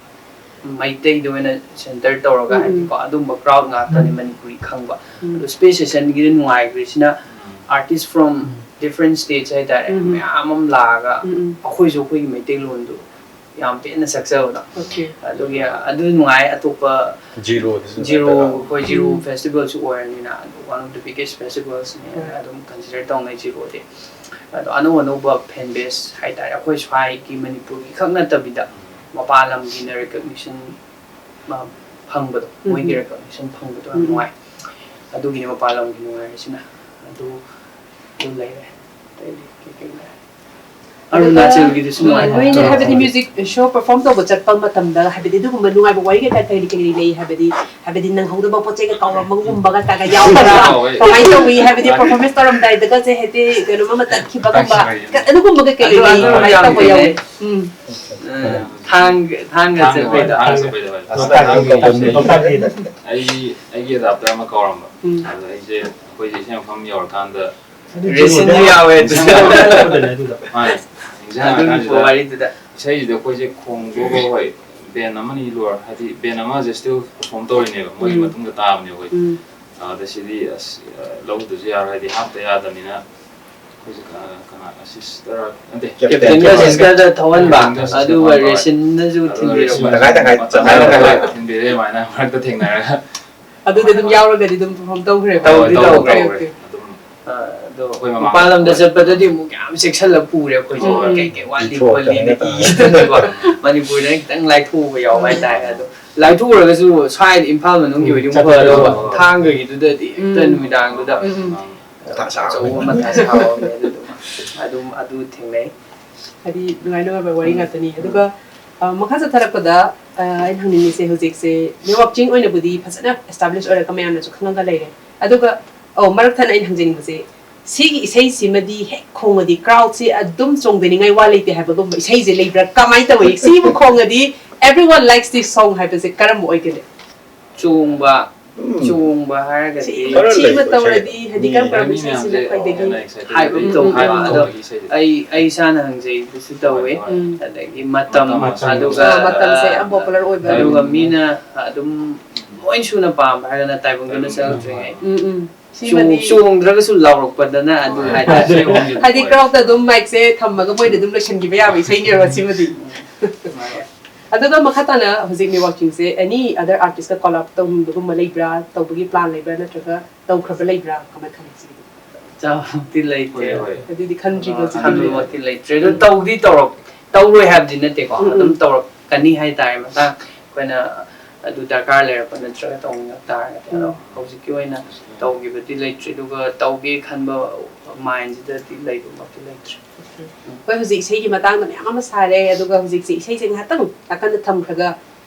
ꯃꯩꯇꯩꯗ ꯑꯣꯏꯅ center ꯇꯧꯔꯒ ꯎꯝ, ꯎꯝ꯫ ꯍꯥꯏꯗꯤꯀꯣ, ꯑꯗꯨꯝꯕ crowd ꯉꯥꯛꯇꯅꯤ ꯎꯝ꯫ ꯃꯅꯤꯄꯨꯔꯤ ꯈꯪꯕ꯫ ꯎꯝ꯫ ꯑꯗꯣ Space Station ꯒꯤꯗꯤ ꯅꯨꯡꯉꯥꯏꯈ꯭ꯔꯤꯁꯤꯅ artist from different states ꯍꯥꯏꯇꯥꯔꯦ, ꯎꯝ꯫ ꯃꯌꯥꯝ ꯑꯃ ꯂꯥꯛꯑꯒ ꯎꯝ, ꯎꯝ꯫ ꯑꯩꯈꯣꯏꯁꯨ ꯑꯩꯈꯣꯏꯒꯤ ꯃꯩꯇꯩꯂꯣꯟꯗꯣ ꯌꯥꯝ ꯄꯦꯟꯅ ꯁꯛꯆꯕꯗꯣ꯫ Okay꯫ ꯑꯗꯨꯒꯤ, ꯑꯗꯨ ꯅꯨꯡꯉꯥꯏ꯫ ꯑꯇꯣꯞꯄ ꯖꯤꯔꯣꯗꯁꯨ ꯖꯤꯔꯣ, ꯅꯠꯇꯅ꯫ ꯑꯩꯈꯣꯏ ꯖꯤꯔꯣ ꯎꯝ꯫ Festival ꯁꯨ ꯑꯣꯏꯔꯅꯤꯅ, ꯑꯗꯨ one of the biggest festival ꯁꯅꯦꯅ ꯍꯣꯏ꯫ ꯑꯗꯨꯝ consider ꯇꯧꯅꯩ ꯖꯤꯔꯣꯗꯤ꯫ ꯑꯗꯣ ꯑꯅꯧ ꯑꯅꯧꯕ fan base ꯍꯥꯏꯇꯥꯔꯦ, ꯑꯩꯈꯣꯏ ꯁ꯭ꯋꯥꯏꯒꯤ ꯃꯅꯤꯄꯨꯔꯒꯤ ꯈꯛ ꯅꯠꯇꯕꯤꯗ ꯃꯄꯥꯟ ꯂꯝꯒꯤꯅ recognition, ꯑ, ꯐꯪꯕꯗꯣ, ꯎꯝ꯫ ꯃꯣꯏꯒꯤ recognition ꯐꯪꯕꯗꯣ ꯌꯥꯝ ꯎꯝ꯫ ꯅꯨꯡꯉꯥꯏ꯫ ꯑꯗꯨꯒꯤꯅꯤ ꯃꯄꯥꯟ ꯂꯝꯒꯤ ꯅꯨꯡꯉꯥꯏꯔꯤꯁꯤꯅ꯫ ꯑꯗꯨ, ꯑꯗꯨ ꯂꯩꯔꯦ꯫ ꯑꯇꯩꯗꯤ ꯀꯩꯀꯩ ꯂꯩꯔꯦ? ꯑꯗꯨꯒ, ꯑꯔꯨꯅꯥꯆꯜꯒꯤꯗꯨꯁꯨ ꯎꯝ, ꯅꯨꯡꯉꯥꯏ꯫ ꯅꯣꯏꯅ ꯍꯥꯏꯕꯗꯤ music show perform ꯇꯧꯕ ꯆꯠꯄ ꯃꯇꯝꯗ ꯍꯥꯏꯕꯗꯤ ꯑꯗꯨꯒꯨꯝꯕ ꯅꯨꯡꯉꯥꯏꯕ ꯋꯥꯔꯤ ꯀꯩꯀꯥ ꯀꯔꯤ ꯀꯔꯤ ꯂꯩ? ꯍꯥꯏꯕꯗꯤ, ꯍꯥꯏꯕꯗꯤ ꯅꯪꯍꯧꯗꯕ ꯄꯣꯠ ꯆꯩꯒ ꯀꯥꯎꯔꯝꯕꯒꯨꯝꯕꯒ ꯀꯥꯏꯅ ꯌꯥꯎꯕ꯭ꯔꯥ? ꯇꯧꯋꯦ꯫ ꯀꯃꯥꯏꯅ ꯇꯧꯏ? ꯍꯥꯏꯕꯗꯤ performance ꯇꯧꯔꯝꯗꯥꯏꯗꯒꯁꯦ ꯍꯥꯏꯗꯤ ꯀꯩꯅꯣꯝꯃ ꯇꯠꯈꯤꯕꯒꯨꯝꯕ, ꯇꯠꯈꯤꯕ꯫ ꯑꯗꯨꯒꯨꯝꯕꯒ ꯀꯩ ꯑꯗꯨ, ꯂꯩ? ꯑꯗꯨ ꯀꯃꯥꯏꯅ ꯌꯥꯝ ꯇꯧꯕ ꯌꯥꯎꯏ? ꯊꯦꯡꯅꯩ꯫ ꯎꯝ꯫ ꯑ, ꯊꯥꯡ-, ꯊꯥꯡꯒ ꯊꯥꯡꯒ ꯆꯠꯄꯩꯗꯣ꯫ ꯍꯣꯏ, ꯊꯥꯡꯒ ꯆꯠꯄꯩꯗꯣ ꯍꯣꯏ꯫ ꯑꯁ, ꯊꯥꯡꯒ ꯆꯠꯄꯩꯗꯣ꯫ ꯑꯩ, ꯑꯩꯒꯤ adapter ꯑꯃ ꯀꯥꯎꯔꯝꯕ꯫ ꯎꯝ꯫ ꯑꯗ ꯑꯩꯁꯦ, ꯑꯩꯈꯣꯏꯁꯦ ꯏꯁꯩ ꯃꯐꯝ ꯌꯧꯔꯀꯥꯟꯗ ꯔꯦꯁꯟꯁꯨ ꯌꯥꯎꯋꯦ ꯑꯗꯨꯗ꯫ ꯃꯥꯅꯦ꯫ ꯅꯤꯡꯁꯤꯡꯉꯀꯥꯟꯁꯤꯗ ꯑꯗꯨꯒꯤ ꯋꯥꯔꯤꯗꯨꯗ꯫ ꯏꯁꯩꯁꯤꯗ ꯑꯩꯈꯣꯏꯁꯦ ꯈꯣꯡꯗꯣꯛꯑꯒ, ꯍꯣꯏ, band ꯑꯃꯅꯤ ꯂꯣꯏꯔ, ꯍꯥꯏꯗꯤ band ꯑꯃꯁꯦ still perform ꯇꯧꯔꯤꯅꯦꯕ, ꯃꯣꯏꯒꯤ ꯎꯝ꯫ ꯃꯇꯨꯡꯗ ꯇꯥꯕꯅꯦ ꯑꯩꯈꯣꯏ꯫ ꯎꯝ꯫ ꯑꯗ ꯁꯤꯗꯤ ꯑꯁ, ꯑ, ꯂꯧꯗꯁꯨ ꯌꯥꯔꯣꯏ, ꯍꯥꯏꯗꯤ ꯍꯥꯞꯇ ꯌꯥꯗꯕꯅꯤꯅ꯫ ꯑꯩꯈꯣꯏꯁꯦ ꯀꯅꯥ, ꯀꯅꯥ, assist ꯇꯔꯥ, ꯅꯠꯇꯦ, captain ꯒ assist ꯀꯗ ꯊꯧꯍꯟꯕ, captain ꯒ assist ꯑꯗꯨꯒ ꯊꯧꯍꯟꯕ꯫ ꯔꯦꯁꯟꯅꯁꯨ ꯑꯗꯨꯒ ꯊꯤꯟꯕꯤꯔꯛꯄ꯫ ꯔꯦꯁꯟꯅ ꯇꯪꯈꯥꯏ ꯇꯪꯈꯥꯏ, ꯃꯆꯥ ꯇꯪꯈꯥꯏ ꯃꯆꯥ ꯇꯪꯈꯥꯏ꯫ ꯊꯤꯟꯕꯤꯔꯛꯑꯦ ꯑꯗꯨꯃꯥꯏꯅ ꯃꯔꯛꯇ ꯊꯦꯡꯅꯔꯒ꯫ ꯑꯗꯨꯗꯤ ꯑꯗꯨꯝ ꯌꯥꯎꯔꯒꯗꯤ ꯑꯗꯨꯝ perform ꯇꯧꯈ꯭ꯔꯦꯕ? ꯇꯧꯋꯦ, OK, ꯇꯧꯋꯦ, OK꯫ ꯇꯧꯋꯦ꯫ ꯑꯗꯣ ꯑꯩꯈꯣꯏ ꯃꯃꯥꯡ ꯃꯄꯥꯟ ꯂꯝꯗ ꯆꯠꯄꯗꯗꯤ ꯑꯃꯨꯛ ꯌꯥꯝ ꯆꯦꯛꯁꯤꯜꯂ ꯄꯨꯔꯦ ꯑꯩꯈꯣꯏꯁꯨ꯫ ꯎꯝ꯫ ꯀꯩ ꯀꯩ ꯋꯥꯠꯂꯤ ꯏꯊꯣꯛꯇꯅ ꯈꯣꯠꯂꯤꯅ ꯇꯧꯔꯦ꯫ ꯏꯗꯅꯀꯣ꯫ ꯃꯅꯤꯄꯨꯔꯗꯅ ꯈꯤꯇꯪ ꯂꯥꯏꯊꯣꯛꯎꯕ ꯌꯥꯎꯕ ꯍꯥꯏꯇꯥꯔꯦ꯫ ꯑꯗꯣ ꯂꯥꯏꯊꯣꯛꯎꯔꯒꯁꯨ ꯁ꯭ꯋꯥꯏꯗ ꯏꯝꯐꯥꯜ ꯃꯅꯨꯡꯒꯤ ꯑꯣꯏꯗꯤ ꯑꯃꯨꯛ ꯆꯠꯄꯗꯣ꯫ ꯐꯗꯧꯕ꯫ ꯊꯥꯡꯒꯒꯤꯗꯨꯗꯗꯤ ꯍꯦꯛꯇ ꯎꯝ꯫ ꯅꯨꯃꯤꯗꯥꯡꯗꯨꯗ ꯎꯝ, ꯎꯝ꯫ ꯃꯊꯥ ꯁꯥꯕ ꯑꯆꯧꯕ ꯑꯃ꯫ ꯃꯊꯥ ꯁꯥꯕ ꯑꯃꯅꯦ ꯑꯗꯨꯗꯨꯃ꯫ ꯑꯗꯨꯝ ꯑꯗꯨ ꯊꯦꯡꯅꯩ꯫ ꯍꯥꯏꯗꯤ ꯅꯨꯡꯉꯥꯏ ꯅꯨꯡꯉꯥꯏꯕ ꯋꯥꯔꯤ ꯉꯥꯛꯇꯅꯤ꯫ ꯑꯗꯨꯒ, ꯑ, ꯃꯈꯥ ꯆꯠꯊꯔꯛꯄꯗ, ꯑ, ꯑꯩꯅ ꯍꯪꯅꯤꯡꯉꯤꯁꯦ ꯍꯧꯖꯤꯛꯁꯦ ꯅꯦꯠꯋꯥꯛ ꯆꯤꯡ ꯑꯣꯏꯅꯕꯨꯗꯤ ꯐꯖꯅ establish ꯑꯣꯏꯔꯒ ꯃꯌꯥꯝꯅꯁꯨ ꯈꯪꯉꯒ ꯂꯩꯔꯦ꯫ ꯑꯗꯨꯒ, ꯑꯧ, ꯃꯔꯛ ꯊꯠꯅ ꯑꯩꯅ ꯍꯪꯖꯅꯤꯡꯕꯁꯦ ꯁꯤꯒꯤ ꯏꯁꯩꯁꯤꯃꯗꯤ ꯍꯦꯛ ꯈꯣꯡꯉꯗꯤ crowd ꯁꯤ ꯑꯗꯨꯝ ꯆꯣꯡꯗꯅꯤꯡꯉꯥꯏ ꯋꯥ ꯂꯩꯇꯦ ꯍꯥꯏꯕꯒꯨꯝꯕ ꯏꯁꯩꯁꯦ ꯂꯩꯕ꯭ꯔꯥ? ꯀꯃꯥꯏꯅ ꯇꯧꯏ? ꯁꯤꯕꯨ ꯈꯣꯡꯉꯗꯤ everyone likes this song ꯍꯥꯏꯕꯁꯦ ꯀꯔꯝꯕ ꯑꯣꯏꯒꯅꯤ? ꯆꯣꯡꯕ, ꯎꯝ꯫ ꯆꯣꯡꯕ ꯍꯥꯏꯔꯒꯗꯤ ꯁꯤ, ꯈꯔ ꯁꯤꯃ ꯂꯩꯀꯣ, ꯇꯧꯔꯗꯤ, ꯏꯁꯩ꯫ ꯍꯥꯏꯗꯤ ꯃꯤ ꯀꯔꯝ ꯀꯔꯝꯕ ꯃꯤ ꯏꯁꯩꯁꯤꯅ ꯃꯌꯥꯝꯁꯦ ꯈ꯭ꯋꯥꯏꯗꯒꯤ ꯌꯥꯝꯅ excited ꯍꯥꯏꯕ ꯑꯣꯏꯕ ꯇꯧꯕ꯫ ꯃꯇꯝꯗ ꯑꯗꯣ ꯏꯁꯩꯁꯦ꯫ ꯑꯩ, ꯑꯩ ꯏꯁꯥꯅ ꯍꯪꯖꯩꯕꯁꯨ ꯇꯧꯋꯦ꯫ ꯍꯣꯏ, ꯍꯣꯏ꯫ ꯎꯝ꯫ ꯑꯗꯒꯤ ꯃꯇꯝ, ꯃꯇꯝ꯫ ꯑꯗꯨꯒ, ꯑꯥ, ꯃꯇꯝꯁꯦ ꯑ, ꯌꯥꯝ popular ꯑꯣꯏꯕ꯫ ꯑꯗꯨꯒ ꯃꯤꯅ ꯑꯗꯨꯝ ꯂꯣꯏ ꯁꯨꯅ ꯄꯥꯝꯕ ꯍꯥꯏꯔꯒꯅ ꯇꯥꯏꯕꯪꯗꯅ ꯆꯪꯗ꯭ꯔꯤꯉꯩ꯫ ꯎꯝ, ꯎꯝ꯫ ꯁꯤꯃꯗꯤ ꯆꯣꯡ-, ꯆꯣꯡꯗ꯭ꯔꯒꯁꯨ ꯂꯥꯎꯔꯛꯄꯗꯅ ꯑꯗꯨ ꯍꯣꯏ꯫ ꯍꯥꯏꯇꯥꯔꯦ꯫ ꯍꯥꯏꯗꯤ crowd ꯇ ꯑꯗꯨꯝ mic ꯁꯦ ꯊꯝꯃꯒ ꯃꯣꯏꯅ ꯑꯗꯨꯝ ꯂꯣꯏꯁꯤꯟꯈꯤꯕ ꯌꯥꯕ ꯏꯁꯩꯅꯦꯕ ꯁꯤꯃꯗꯤ꯫ ꯎꯝ꯫ ꯑꯗꯨꯒ ꯃꯈꯥ ꯇꯥꯅ ꯍꯧꯖꯤꯛ ꯅꯦꯠꯋꯥꯛ ꯆꯤꯡꯁꯦ any other artist ꯀ collab ꯇꯧꯅꯤꯡꯕꯒꯨꯝꯕ ꯂꯩꯕ꯭ꯔꯥ? ꯇꯧꯕꯒꯤ plan ꯂꯩꯕ꯭ꯔꯥ? ꯅꯠꯇ꯭ꯔꯒ ꯇꯧꯈ꯭ꯔꯕ ꯂꯩꯕ꯭ꯔꯥ? ꯀꯃꯥꯏꯅ ꯈꯜꯂꯤ ꯁꯤꯒꯤꯗꯤ? ꯆꯥꯎꯃꯛꯇꯤ ꯂꯩꯇꯦ꯫ ꯍꯣꯏ, ꯍꯣꯏ꯫ ꯑꯗꯨꯗꯤ ꯈꯟꯗ꯭ꯔꯤꯕꯣ ꯍꯧꯖꯤꯛꯀꯤ ꯑꯣꯏꯅ? ꯈꯟꯕꯃꯛꯇꯤ ꯂꯩꯇ꯭ꯔꯦ꯫ ꯑꯗꯨ ꯇꯧꯗꯤ ꯇꯧꯔꯛ-, ꯇꯧꯔꯣꯏ ꯍꯥꯏꯕꯗꯤ ꯅꯠꯇꯦꯀꯣ꯫ ꯎꯝ, ꯎꯝ꯫ ꯑꯗꯨꯝ ꯇꯧꯔꯛꯀꯅꯤ ꯍꯥꯏꯇꯥꯔꯦ꯫ ꯃꯇꯥꯡ ꯑꯩꯈꯣꯏꯅ ꯑꯗꯨ ꯗꯔꯀꯥꯔ ꯂꯩꯔꯛꯄ ꯅꯠꯇ꯭ꯔꯒ ꯇꯧꯅꯤꯡꯉꯛ ꯇꯥꯔꯒꯗꯤ꯫ ꯑꯗꯣ ꯎꯝ꯫ ꯍꯧꯖꯤꯛꯀꯤ ꯑꯣꯏꯅ ꯇꯧꯈꯤꯕꯗꯤ ꯂꯩꯇ꯭ꯔꯤ꯫ ꯑꯗꯨꯒ ꯇꯧꯒꯦ ꯈꯟꯕ mind ꯁꯤꯗꯗꯤ ꯂꯩꯕꯃꯛꯇꯤ ꯂꯩꯇ꯭ꯔꯤ꯫ ꯍꯣꯏ, ꯍꯧꯖꯤꯛ ꯏꯁꯩꯒꯤ ꯃꯇꯥꯡꯗ ꯃꯌꯥꯝ ꯑꯃ ꯁꯥꯔꯦ, ꯑꯗꯨꯒ ꯍꯧꯖꯤꯛꯁꯦ ꯏꯁꯩꯁꯦ ꯉꯥꯏꯍꯥꯛꯇꯪ ꯅꯥꯀꯟꯗ ꯊꯝꯈ꯭ꯔꯒ,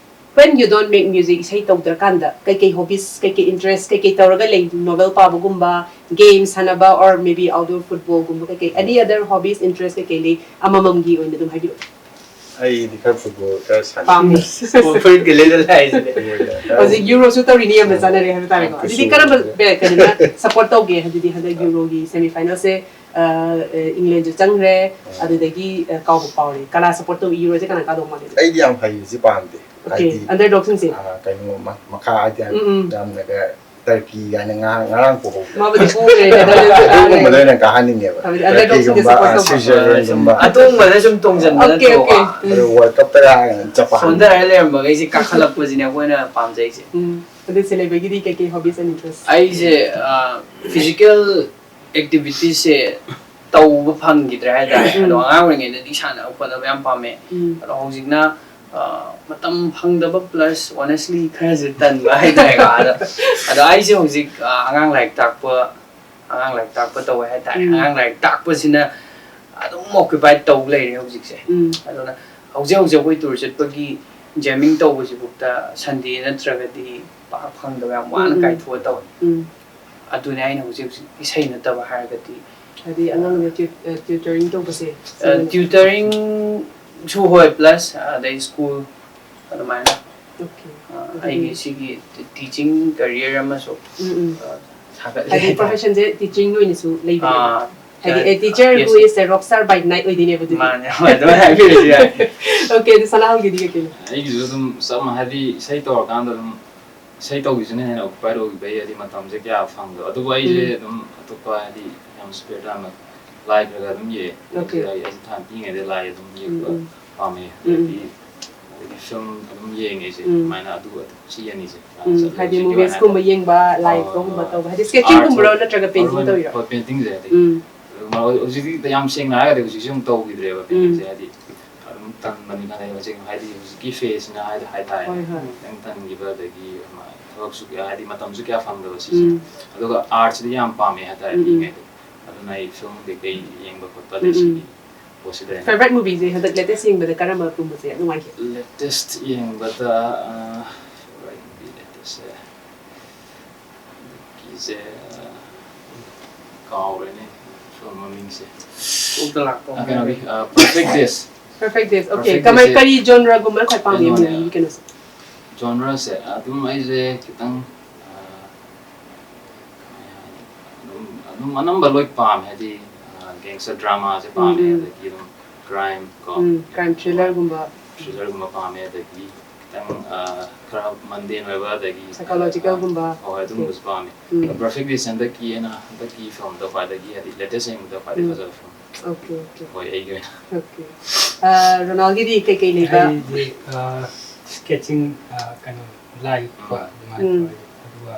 when you don't make music, ꯏꯁꯩ ꯇꯧꯗ꯭ꯔꯀꯥꯟꯗ ꯀꯩꯀꯩ hobbies, ꯀꯩꯀꯩ interest, ꯀꯩꯀꯩ ꯇꯧꯔꯒ ꯂꯩ? Novel ꯄꯥꯕꯒꯨꯝꯕ, game ꯁꯥꯟꯅꯕ, or maybe outdoor football ꯒꯨꯝꯕ, ꯀꯩꯀꯩ any other hobbies, interest ꯀꯩꯀꯩ ꯂꯩ? ꯑꯃꯃꯝꯒꯤ ꯑꯣꯏꯅ ꯑꯗꯨꯝ ꯍꯥꯏꯕꯤꯔꯛꯑꯣ꯫ ꯑꯩꯗꯤ ꯈꯔ football ꯈꯔ ꯁꯥꯟꯅꯩ꯫ ꯄꯥꯝꯃꯤ꯫ Football ꯐꯨꯔꯤꯠꯀ ꯂꯤꯠꯂ ꯂꯥꯛꯏꯁꯤꯗꯤ꯫ ꯈꯔ ꯍꯧꯖꯤꯛ Euro ꯁꯨ ꯇꯧꯔꯤꯅꯦ, ꯌꯥꯝꯅ ꯆꯥꯟꯅꯔꯦ ꯍꯥꯏꯕ ꯇꯥꯔꯦꯀꯣ꯫ ꯑꯗꯨꯗꯤ ꯀꯔꯝꯕ ꯕꯦ-, ꯀꯩꯅꯣꯅ support ꯇꯧꯒꯦ? ꯑꯗꯨꯗꯤ ꯍꯟꯗꯛ Euro ꯒꯤ semi final ꯁꯦ, ꯑ, ꯑ, England ꯁꯨ ꯆꯪꯈ꯭ꯔꯦ, ꯑ꯫ ꯑꯗꯨꯗꯒꯤ, ꯑ, ꯀꯥꯎꯕ ꯀꯥꯎꯔꯦ꯫ ꯀꯅꯥ support ꯇꯧ-, Euro ꯁꯦ ꯀꯅꯥ ꯀꯥꯗꯧ ꯃꯥꯜꯂꯦ? ꯑꯩꯗꯤ ꯌꯥꯝ ꯍꯩꯕꯁꯤ ꯄꯥꯝꯗꯦ꯫ Okay, ꯍꯥꯏꯗꯤ, underdog ꯁꯤꯡꯁꯦ? ꯑ, ꯀꯩꯅꯣ, ꯃ-, ꯃꯈꯥ ꯍꯥꯏꯗꯤ ꯎꯝ, ꯎꯝ꯫ ꯌꯥꯝꯅꯒ Turkey ꯀꯥꯏꯅ ꯉꯔꯥꯡ, ꯉꯔꯥꯡ ꯄꯣꯍꯧꯕꯗꯣ꯫ ꯃꯥꯕꯨꯗꯤ ꯄꯣꯈ꯭ꯔꯦ, Netherlands ꯁꯨ ꯑꯗꯨꯒꯨꯝꯕꯗ ꯀꯥꯈ꯭ꯔꯦ꯫ ꯑꯣꯏꯅ ꯀꯥꯍꯟꯅꯤꯡꯉꯦꯕ꯫ ꯍꯥꯏꯕꯗꯤ underdog ꯁꯤꯡꯁꯦ Turkey ꯒꯨꯝꯕ, support ꯑ, ꯇꯧꯕ꯫ Switzerland ꯒꯨꯝꯕ꯫ ꯑꯇꯣꯡꯕꯗ ꯁꯨꯝ ꯇꯣꯡꯁꯤꯟꯕ Okay, ꯅꯠꯇ꯭ꯔꯣꯀꯣ? Okay. ꯎꯝ꯫ ꯑꯗꯣ World Cup ꯇ ꯀꯥꯔꯒꯅ Japan꯫ ꯁꯣꯟꯊꯔ ꯂꯩꯔꯝꯕꯈꯩꯁꯦ ꯀꯥꯈꯠꯂꯛꯄꯁꯤꯅꯦ ꯑꯩꯈꯣꯏꯅ ꯄꯥꯝꯖꯩꯁꯦ꯫ ꯎꯝ꯫ ꯑꯗꯨ ꯁꯦꯂꯦꯕꯒꯤꯗꯤ ꯀꯩꯀꯩ hobbies and interest? ꯑꯩꯁꯦ, ꯑ, physical ꯑꯦꯛꯇꯤꯚꯤꯇꯤꯁꯁꯦ ꯇꯧꯕ ꯐꯪꯈꯤꯗ꯭ꯔꯦ ꯍꯥꯏꯇꯥꯔꯦ꯫ ꯎꯝ꯫ ꯑꯗꯣ ꯑꯉꯥꯡ ꯑꯣꯏꯔꯤꯉꯩꯗꯗꯤ ꯁꯥꯟꯅꯕ ꯈꯣꯠꯅꯕ ꯌꯥꯝ ꯄꯥꯝꯃꯦ꯫ ꯎꯝ꯫ ꯑꯗꯣ ꯍꯧꯖꯤꯛꯅ ꯑ, ꯃꯇꯝ ꯐꯪꯗꯕ plus honestly ꯈꯔꯁꯨ ꯇꯟꯕ ꯍꯥꯏꯇꯥꯔꯦꯀꯣ꯫ ꯑꯗꯣ ꯑꯗꯣ ꯑꯩꯁꯦ ꯍꯧꯖꯤꯛ ꯑ, ꯑꯉꯥꯡ ꯂꯥꯏꯔꯤꯛ ꯇꯥꯛꯄ ꯑꯉꯥꯡ ꯂꯥꯏꯔꯤꯛ ꯇꯥꯛꯄ ꯇꯧꯋꯦ ꯍꯥꯏꯇꯥꯔꯦ꯫ ꯎꯝ꯫ ꯑꯉꯥꯡ ꯂꯥꯏꯔꯤꯛ ꯇꯥꯛꯄꯁꯤꯅ ꯑꯗꯨꯝ ꯑꯣꯀ꯭ꯌꯨꯄꯥꯏꯠ ꯇꯧ ꯂꯩꯔꯦ ꯍꯧꯖꯤꯛꯁꯦ꯫ ꯎꯝ꯫ ꯑꯗꯨꯅ ꯍꯧꯖꯤꯛ ꯍꯧꯖꯤꯛ ꯑꯩꯈꯣꯏ ꯇꯨꯔ ꯆꯠꯄꯒꯤ ꯖꯦꯃꯤꯡ ꯇꯧꯕꯁꯤꯐꯥꯎꯗ ꯁꯟꯗꯦ ꯅꯠꯇ꯭ꯔꯒꯗꯤ ꯄꯥꯛ ꯐꯪꯗꯕ, ꯌꯥꯝ ꯋꯥꯅ ꯎꯝ, ꯎꯝ꯫ ꯀꯥꯏꯊꯣꯛꯑ ꯇꯧꯋꯦ꯫ ꯎꯝ꯫ ꯑꯗꯨꯅꯦ ꯑꯩꯅ ꯍꯧꯖꯤꯛ ꯍꯧꯖꯤꯛ ꯏꯁꯩ ꯅꯠꯇꯕ ꯍꯥꯏꯔꯒꯗꯤ ꯍꯥꯏꯗꯤ ꯑꯉꯥꯡꯗ ꯇ꯭ꯌꯨ- ꯑ, ꯇ꯭ꯌꯨꯇꯔꯤꯡ ꯇꯧꯕꯁꯦ꯫ ꯇ꯭ꯌꯨꯇꯔꯤꯡꯁꯨ ꯍꯣꯏ, ꯄ꯭ꯂꯁ ꯑꯗꯩ ꯁ꯭ꯀꯨꯜ ꯑꯗꯨꯃꯥꯏꯅ꯫ ꯑꯣꯀꯦ꯫ ꯑ, ꯑꯗꯨꯗꯤ ꯑꯩꯒꯤ ꯁꯤꯒꯤ ꯇꯤꯆꯤꯡ ꯀꯦꯔꯤꯌꯔ ꯑꯃꯁꯨ ꯎꯝ, ꯎꯝ꯫ ꯑ, ꯁꯥꯒꯠꯂꯦ ꯍꯥꯏꯗꯤ ꯍꯥꯏꯇꯥꯔꯦ꯫ ꯄ꯭ꯔꯣꯐꯦꯁꯟꯁꯦ ꯇꯤꯆꯤꯡ ꯑꯣꯏꯅꯁꯨ ꯂꯩꯕꯅꯦꯕ꯫ ꯑꯥ, ꯍꯥꯏꯗꯤ ꯑ, a teacher who yes. is a rock star by night ꯑꯣꯏꯗꯣꯏꯅꯦꯕ ꯑꯗꯨꯗꯤ꯫ ꯃꯥꯅꯦ, ꯍꯣꯏ, ꯑꯗꯨꯃꯥꯏꯅ ꯍꯥꯏꯕꯤꯔꯁꯨ ꯌꯥꯏ꯫ ꯑꯣꯀꯦ, ꯑꯗꯨ ꯁꯅꯥꯍꯜꯒꯤꯗꯤ ꯀꯩꯀꯩꯅꯣ? ꯑꯩꯒꯤꯁꯨ ꯑꯗꯨꯝ ꯆꯞ ꯃꯥꯟꯅꯩ, ꯍꯥꯏꯗꯤ ꯏꯁꯩ ꯇꯧꯔꯀꯥꯟꯗ ꯑꯗꯨꯝ ꯏꯁꯩ ꯇꯧꯕꯁꯤꯅ ꯍꯦꯟꯅ ꯑꯣꯀꯨꯄꯥꯏꯠ ꯑꯣꯏꯈꯤꯕꯩ, ꯍꯥꯏꯗꯤ ꯃꯇꯝꯁꯦ ꯀꯌꯥ ꯐꯪꯗꯕ꯫ ꯑꯗꯨꯕꯨ ꯑꯩꯁꯦ ꯎꯝ꯫ ꯑꯗꯨꯝ ꯑꯇꯣꯞꯄ ꯍꯥꯏꯗꯤ ꯌꯥꯝ ꯁ꯭ꯄꯤꯌꯔ ꯇꯥꯏꯝ ꯂꯥꯏ ꯈꯔ ꯈꯔ ꯑꯗꯨꯝ ꯌꯦꯛꯑꯦ꯫ ꯑꯣꯀꯦ꯫ ꯑꯩꯁꯦ ꯑꯩꯁꯦ ꯊꯥꯏꯅ ꯄꯤꯛꯏꯉꯩꯗꯩ ꯂꯥꯏ ꯑꯗꯨꯝ ꯌꯦꯛꯄ ꯎꯝ, ꯎꯝ꯫ ꯄꯥꯝꯃꯦ꯫ ꯎꯝ, ꯎꯝ꯫ ꯑꯗꯒꯤ ꯑꯗꯒꯤ ꯐꯤꯂꯝ ꯑꯗꯨꯝ ꯌꯦꯡꯉꯦ ꯑꯩꯁꯦ꯫ ꯎꯝ꯫ ꯑꯗꯨꯃꯥꯏꯅ ꯑꯗꯨ ꯑꯗꯨꯝ ꯁꯤ ꯑꯅꯤꯁꯦ꯫ ꯎꯝ, ꯍꯥꯏꯗꯤ ꯃꯨꯚꯤꯁꯀꯨꯝꯕ ꯌꯦꯡꯕ, ꯂꯥꯏꯐꯀꯨꯝꯕ ꯇꯧꯕ, ꯍꯥꯏꯗꯤ ꯁ꯭ꯀꯦꯠꯆꯤꯡꯒꯨꯝꯕꯔꯣ ꯅꯠꯇ꯭ꯔꯒ ꯄꯦꯟꯇꯤꯡ ꯇꯧꯔꯤꯔꯣ? ꯍꯣꯏ, ꯄꯦꯟꯇꯤꯡꯁꯦ ꯍꯥꯏꯗꯤ꯫ ꯎꯝ꯫ ꯑꯗꯨ ꯍꯧꯖꯤꯛꯇꯤ ꯌꯥꯝ ꯁꯦꯡꯅ ꯍꯥꯏꯔꯒꯗꯤ ꯍꯧꯖꯤꯛꯁꯦ ꯑꯃꯨꯛ ꯇꯧꯈꯤꯗ꯭ꯔꯦꯕ ꯎꯝ꯫ ꯄꯦꯟꯇꯤꯡꯁꯦ, ꯍꯥꯏꯗꯤ ꯑꯗꯨꯝ ꯇꯟꯕꯅꯤꯅ ꯂꯩꯕ ꯆꯤꯡ ꯍꯥꯏꯗꯤ ꯍꯧꯖꯤꯛꯀꯤ ꯐꯦꯁꯁꯤꯅ ꯍꯥꯏꯗꯤ ꯍꯥꯏꯇꯥꯔꯦ꯫ ꯍꯣꯏ, ꯍꯣꯏ꯫ ꯈꯤꯇꯪ ꯇꯟꯈꯤꯕ, ꯑꯗꯒꯤ ꯑꯃ ꯊꯕꯛꯁꯨ ꯀꯌꯥ ꯍꯥꯏꯗꯤ ꯃꯇꯝꯁꯨ ꯀꯌꯥ ꯐꯪꯗꯕ ꯁꯤꯁꯦ꯫ ꯎꯝ꯫ ꯑꯗꯨꯒ ꯑꯥꯔꯠꯁꯤꯗꯤ ꯌꯥꯝ ꯄꯥꯝꯃꯦ ꯍꯥꯏꯇꯥꯔꯦ ꯎꯝ, ꯎꯝ꯫ ꯄꯤꯛꯏꯉꯩꯗꯩ꯫ ꯑꯗꯨꯅ ꯑꯩ ꯐꯤꯂꯝ ꯀꯩꯀꯩ ꯌꯦꯡꯕ ꯈꯣꯠꯄ ꯎꯝ, ꯑꯗꯩ ꯎꯝ꯫ ꯁꯤꯒꯤ ꯄꯣꯠꯁꯤꯗ ꯑꯩꯅ ꯐꯦꯚꯔꯥꯏꯠ ꯃꯨꯚꯤꯁꯦ ꯍꯟꯗꯛ ꯂꯦꯇꯦꯁ ꯌꯦꯡꯕꯗ ꯀꯔꯝꯕꯒꯨꯝꯕꯁꯦ ꯌꯥꯝ ꯅꯨꯡꯉꯥꯏꯒꯦ? ꯂꯦꯇꯦꯁ ꯌꯦꯡꯕꯗ, ꯑ, ꯐꯦꯚꯔꯥꯏꯠ ꯃꯨꯚꯤ ꯂꯦꯇꯦꯁꯁꯦ ꯍꯟꯗꯛꯀꯤꯁꯦ, ꯑ, ꯀꯥꯎꯔꯦꯅꯦ ꯐꯤꯂꯝ ꯃꯃꯤꯡꯁꯦ꯫ ꯀꯣꯛꯇ ꯂꯥꯛꯄ ꯑ, ꯀꯩꯅꯣꯒꯤ, ꯑ, perfect days. Perfect days. Okay. Perfect ꯀꯃꯥꯏ ꯗꯦꯁꯁꯦ ꯀꯔꯤ ꯖꯣꯟꯔꯒꯨꯝꯕ ꯈ꯭ꯋꯥꯏ ꯄꯥꯝꯒꯦ ꯀꯩꯅꯣꯅꯦ, ꯃꯨꯚꯤꯒꯤ ꯀꯩꯅꯣꯁꯦ? ꯖꯣꯟꯔꯁꯦ ꯑꯗꯨꯝ ꯑꯩꯁꯦ ꯈꯤꯇꯪ, ꯑ, ꯀꯃꯥꯏ ꯍꯥꯏꯅꯤ? ꯑꯗꯨꯝ ꯑꯗꯨꯝ ꯑꯅꯝꯕ ꯂꯣꯏ ꯄꯥꯝꯃꯦ, ꯍꯥꯏꯗꯤ, ꯑ, ꯒꯦꯡꯁꯇꯔ ꯗ꯭ꯔꯃꯥꯁꯦ ꯄꯥꯝꯃꯦ, ꯎꯝ, ꯎꯝ꯫ ꯑꯗꯒꯤ ꯑꯗꯨꯝ ꯀ꯭ꯔꯥꯏꯝ ꯀꯣ꯫ ꯎꯝ, ꯀ꯭ꯔꯥꯏꯝ ꯊ꯭ꯔꯤꯂꯔꯒꯨꯝꯕ꯫ ꯊ꯭ꯔꯤꯂꯔꯒꯨꯝꯕ ꯄꯥꯝꯃꯦ, ꯑꯗꯒꯤ ꯈꯤꯇꯪ, ꯑ, ꯈꯔ ꯃꯟꯗꯦꯟ ꯑꯣꯏꯕ, ꯑꯗꯒꯤ ꯁꯥꯏꯀꯣꯂꯣꯖꯤꯀꯦꯜꯒꯨꯝꯕ꯫ ꯍꯣꯏ, ꯑꯗꯨꯒꯨꯝꯕꯁꯨ ꯄꯥꯝꯃꯦ꯫ ꯎꯝ꯫ ꯄꯔꯐꯦꯛ ꯗꯦꯁ ꯍꯟꯗꯛꯀꯤ ꯑꯩꯅ ꯍꯟꯗꯛꯀꯤ ꯐꯤꯂꯝꯗ ꯈ꯭ꯋꯥꯏꯗꯒꯤ ꯍꯥꯏꯗꯤ ꯂꯦꯇꯦꯁ ꯌꯦꯡꯕꯗ ꯈ꯭ꯋꯥꯏꯗꯒꯤ ꯎꯝ꯫ ꯐꯖꯕ ꯐꯤꯂꯝ ꯑꯣꯀꯦ, ꯑꯣꯀꯦ꯫ ꯍꯣꯏ, ꯑꯩꯒꯤ ꯑꯣꯏꯅ꯫ ꯑꯣꯀꯦ꯫ ꯑ, ꯔꯣꯅꯥꯜꯒꯤꯗꯤ ꯀꯩꯀꯩ ꯂꯩꯕ? ꯑꯩꯗꯤ, ꯑ, ꯁ꯭ꯀꯦꯠꯆꯤꯡ, ꯑ, ꯀꯩꯅꯣ, ꯂꯥꯏ ꯌꯦꯛꯄ ꯎꯝ꯫ ꯑꯗꯨꯃꯥꯏꯅ ꯎꯝ꯫ ꯇꯧꯋꯦ꯫ ꯑꯗꯨꯒ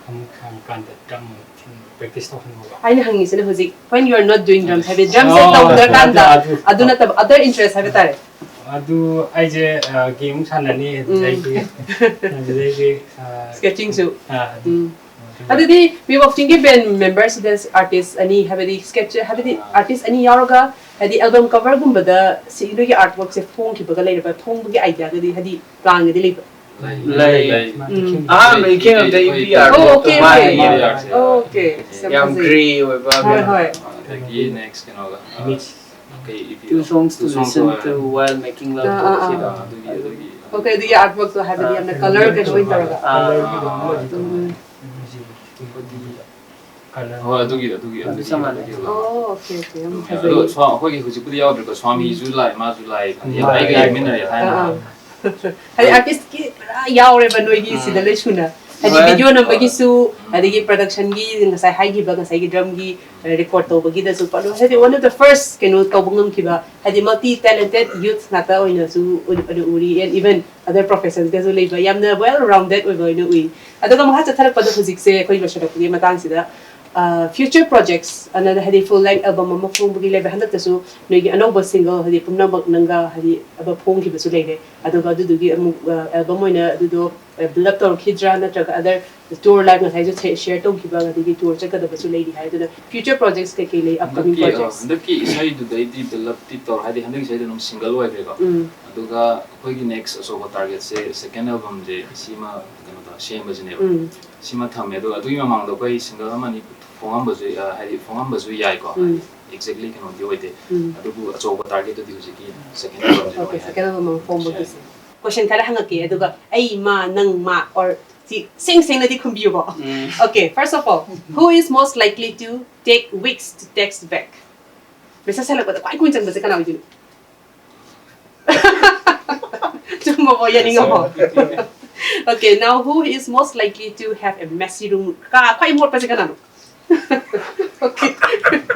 ꯑꯃꯨꯛ ꯁꯪꯉꯀꯥꯟꯗ ꯗ꯭ꯔꯝ ꯑꯃꯨꯛ ꯊꯤꯟ ꯄ꯭ꯔꯦꯛꯇꯤꯁ ꯇꯧꯍꯟꯕ꯫ ꯑꯩꯅ ꯍꯪꯉꯤꯁꯤꯅ ꯍꯧꯖꯤꯛ when you are not doing drums ꯍꯥꯏꯕꯗꯤ ꯗ꯭ꯔꯝꯁꯦ ꯑꯣ, ꯇꯧꯗ꯭ꯔꯀꯥꯟꯗ ꯑꯗꯨ, ꯑꯗꯨ, ꯑꯗꯨ ꯅꯠꯇꯕ other interest ꯍꯥꯏꯕ ꯇꯥꯔꯦ꯫ ꯑꯗꯨ ꯑꯩꯁꯦ ꯒꯦꯝ ꯁꯥꯟꯅꯅꯤ, ꯑꯗꯨꯗꯩꯗꯤ ꯑꯗꯨꯗꯩꯗꯤ ꯑ, Sketchingꯁꯨ꯫ ꯑ, ꯑꯗꯨ, ꯎꯝ꯫ ꯑꯗꯨ ꯑꯗꯨꯗꯤ ꯋꯤ ꯋꯥꯛꯆꯤꯡꯒꯤ ꯕꯦꯟ ꯃꯦꯝꯕꯔꯁꯤꯗ ꯑꯥꯔꯇꯤꯁ ꯑꯅꯤ ꯍꯥꯏꯕꯗꯤ ꯁ꯭ꯀꯦꯠꯆ ꯍꯥꯏꯕꯗꯤ ꯑꯥꯔꯇꯤꯁ ꯑꯅꯤ ꯌꯥꯎꯔꯒ ꯍꯥꯏꯗꯤ ꯑꯦꯜꯕꯝ ꯀꯚꯔꯒꯨꯝꯕꯗ ꯁꯤ ꯅꯣꯏꯒꯤ ꯑꯥꯔꯠ ꯋꯥꯔꯛꯁꯦ ꯐꯣꯡꯈꯤꯕꯒ ꯂꯩꯔꯕ, ꯐꯣꯡꯕꯒꯤ ꯑꯥꯏꯗꯤꯌꯥꯒꯗꯤ ꯍꯥꯏꯗꯤ ꯄ꯭ꯂꯥꯟꯒꯗꯤ ꯂꯩꯕ꯭ꯔꯥ? ꯂꯩ꯫ ꯎꯝ꯫ ꯑꯍꯥꯟꯕ ꯏꯈꯦꯡ ꯑꯝꯗ ꯏꯄꯤ ꯑꯣ, ꯑꯥꯔꯠ okay, ꯃꯥꯏ okay. ꯌꯥꯝ ꯑꯣꯀꯦ꯫ ꯌꯥꯝ ꯒ꯭ꯔꯦ ꯑꯣꯏꯕ ꯍꯣꯏ, ꯍꯣꯏ꯫ ꯑꯗꯒꯤ ꯅꯦꯛꯁ ꯀꯩꯅꯣꯒ Image. ꯀꯩ E P Two songs to listen to while making love ꯑꯥ, ꯇꯧꯕ ꯑꯥ, ꯁꯤꯗ ꯑꯗꯨꯒꯤ ꯑꯗꯨꯒꯤ ꯑꯣꯀꯦ, ꯑꯗꯨꯒꯤ ꯑꯥꯔꯠ ꯋꯥꯛꯇꯣ ꯍꯥꯏꯕꯗꯤ ꯌꯥꯝꯅ ꯀꯂꯔ ꯀꯩꯅꯣ ꯑꯣꯏꯅ ꯇꯧꯔꯒ꯫ ꯑꯥ, ꯎꯝ꯫ ꯀꯂꯔ ꯑꯗꯨꯒꯤ ꯑꯗꯨ ꯆꯞ ꯃꯥꯟꯅꯩ꯫ ꯑꯣ, ꯑꯣꯀꯦ, ꯑꯣꯀꯦ, ꯌꯥꯝ ꯑꯗꯣ ꯐꯖꯩ꯫ ꯁ꯭ꯋꯥ-, ꯑꯩꯈꯣꯏꯒꯤ ꯍꯧꯖꯤꯛꯄꯨꯗꯤ ꯌꯥꯎꯗ꯭ꯔꯦꯀꯣ, ꯁ꯭ꯋꯥꯃꯤꯁꯨ ꯂꯥꯛꯑꯦ, ꯃꯥꯁꯨ ꯂꯥꯛꯑꯦ, ꯍꯥꯏꯗꯤ ꯎꯝ꯫ ꯑꯩꯒ ꯌꯦꯡꯃꯤꯟꯅꯔꯦ ꯑꯥ, ꯊꯥꯏꯅ꯫ ꯑꯥ꯫ ꯍꯥꯏꯗꯤ ꯑꯥꯔꯇꯤꯁꯀꯤ ꯄꯨꯔꯥ ꯌꯥꯎꯔꯦꯕ ꯅꯣꯏꯒꯤ ꯁꯤꯗ ꯂꯣꯏ ꯁꯨꯅ꯫ ꯍꯥꯏꯗꯤ ꯍꯣꯏ꯫ ꯚꯤꯗꯤꯑꯣ ꯅꯝꯕꯒꯤꯁꯨ, ꯑꯗꯒꯤ ꯄ꯭ꯔꯗꯛꯁꯟꯒꯤ ꯉꯁꯥꯏ ꯍꯥꯏꯈꯤꯕ ꯉꯁꯥꯏꯒꯤ ꯗ꯭ꯔꯝꯒꯤ ꯔꯦꯀꯣꯔꯠ ꯇꯧꯕꯒꯤꯗꯁꯨ ꯄꯥꯔꯠ ꯍꯥꯏꯗꯤ one of the first ꯀꯩꯅꯣ ꯇꯧꯕ ꯉꯝꯈꯤꯕ ꯍꯥꯏꯗꯤ multi talented youth ꯉꯥꯛꯇ ꯑꯣꯏꯅꯁꯨ ꯎ-, ꯎ-, ꯎꯔꯤ, and even other professions ꯀꯁꯨ ꯂꯩꯕ ꯌꯥꯝꯅ well rounded ꯑꯣꯏꯕ ꯑꯣꯏꯅ ꯎꯏ꯫ ꯑꯗꯨꯒ ꯃꯈꯥ ꯆꯠꯊꯔꯛꯄꯗ ꯍꯧꯖꯤꯛꯁꯦ ꯑꯩꯈꯣꯏ ꯂꯣꯏꯁꯤꯜꯂꯛꯄꯒꯤ ꯃꯇꯥꯡꯁꯤꯗ future projects ꯑꯅ ꯍꯥꯏꯗꯤ full length album ꯑꯃ ꯐꯣꯡꯕꯒꯤ ꯂꯩꯕ ꯍꯟꯗꯛꯇꯁꯨ ꯅꯣꯏꯒꯤ ꯑꯅꯧꯕ ꯁꯤꯡꯒꯜ ꯍꯥꯏꯗꯤ ꯄꯨꯝꯅꯃꯛ ꯅꯪꯒ ꯍꯥꯏꯗꯤ ꯑꯃ ꯐꯣꯡꯈꯤꯕꯁꯨ ꯂꯩꯔꯦ꯫ ꯑꯗꯨꯒ ꯑꯗꯨꯗꯨꯒꯤ ꯑꯃꯨꯛ ꯑꯦꯜꯕꯝ ꯑꯣꯏꯅ ꯑꯗꯨꯗꯣ ꯕꯤꯜ ꯑꯞ ꯇꯧꯔꯛꯈꯤꯗ꯭ꯔꯥ ꯅꯠꯇ꯭ꯔꯒ other tour life ꯉꯁꯥꯏꯁꯨ ꯁꯤꯌꯔ ꯇꯧꯈꯤꯕ ꯑꯗꯒꯤ ꯇꯨꯔ ꯆꯠꯀꯗꯕꯁꯨ ꯂꯩꯔꯤ ꯍꯥꯏ꯫ ꯑꯗꯨꯅ future projects ꯀꯩꯀꯩ ꯂꯩ, upcoming ꯍꯟꯗꯛꯀꯤ ꯑ, projects? ꯍꯟꯗꯛꯀꯤ ꯏꯁꯩꯗꯨꯗꯩꯗꯤ ꯕꯤꯜ ꯑꯞꯇꯤ ꯇꯧꯔꯦ, ꯍꯥꯏꯗꯤ ꯍꯟꯗꯛꯀꯤ ꯏꯁꯩꯗꯨ ꯑꯗꯨꯝ ꯁꯤꯡꯒꯜ ꯑꯣꯏꯈ꯭ꯔꯦꯀꯣ꯫ ꯎꯝ꯫ ꯑꯗꯨꯒ ꯑꯩꯈꯣꯏꯒꯤ ꯅꯦꯛꯁ ꯑꯆꯧꯕ ꯇꯥꯔꯒꯦꯠꯁꯦ ꯁꯦꯀꯦꯟ ꯑꯦꯜꯕꯝꯁꯦ ꯁꯤꯃ ꯀꯩꯅꯣ ꯇꯧꯔ ꯁꯦꯝꯕꯁꯤꯅꯦꯕ꯫ ꯎꯝ꯫ ꯁꯤꯃ ꯊꯝꯃꯦ꯫ ꯑꯗꯣ ꯑꯗꯨꯒꯤ ꯃꯃꯥꯡꯗ ꯑꯩꯈꯣꯏ ꯁꯤꯡꯒꯜ ꯑꯃꯅꯤ ꯐꯣꯡꯉꯝꯕꯁꯨ ꯌꯥ-, ꯍꯥꯏꯗꯤ ꯐꯣꯡꯉꯝꯕꯁꯨ ꯌꯥꯏꯀꯣ꯫ ꯎꯝ꯫ ꯑꯦꯛꯖꯦꯛꯂꯤ ꯀꯩꯅꯣꯗꯤ ꯑꯣꯏꯗꯦ꯫ ꯎꯝ꯫ ꯑꯗꯨꯕꯨ ꯑꯆꯧꯕ ꯇꯥꯔꯒꯦꯠꯇꯨꯗꯤ ꯍꯧꯖꯤꯛꯀꯤ ꯁꯦꯀꯦꯟ ꯑꯦꯜꯕꯝꯁꯦ ꯑꯣꯀꯦ, ꯑꯣꯏ ꯍꯥꯏ꯫ ꯁꯦꯀꯦꯟ ꯑꯦꯜꯕꯝ ꯑꯃ ꯐꯣꯡꯕꯒꯤꯁꯦ꯫ ꯀꯣꯏꯁꯟ ꯈꯔ ꯍꯪꯉꯛꯀꯦ, ꯑꯗꯨꯒ ꯑꯩ, ꯃꯥ, ꯅꯪ, ꯃꯥ, or ꯁꯤ ꯁꯦꯡ ꯁꯦꯡꯅꯗꯤ ꯈꯨꯝꯕꯤꯌꯨꯀꯣ꯫ ꯎꯝ꯫ Okay, first of all, who is most likely to take weeks to text back? Message ꯍꯜꯂꯛꯄꯗ ꯈ꯭ꯋꯥꯏ ꯀꯨꯏꯅ ꯆꯪꯕꯁꯦ ꯀꯅꯥ ꯑꯣꯏꯗꯣꯏꯅꯣ? ꯆꯨꯝꯃꯕꯣ? ꯌꯥꯅꯤꯡꯉꯕꯣ? Okay, now who is most likely to have a messy room? ꯀꯥ ꯈ꯭ꯋꯥꯏ ꯃꯣꯠꯄꯁꯦ ꯀꯅꯥꯅꯣ? Okay.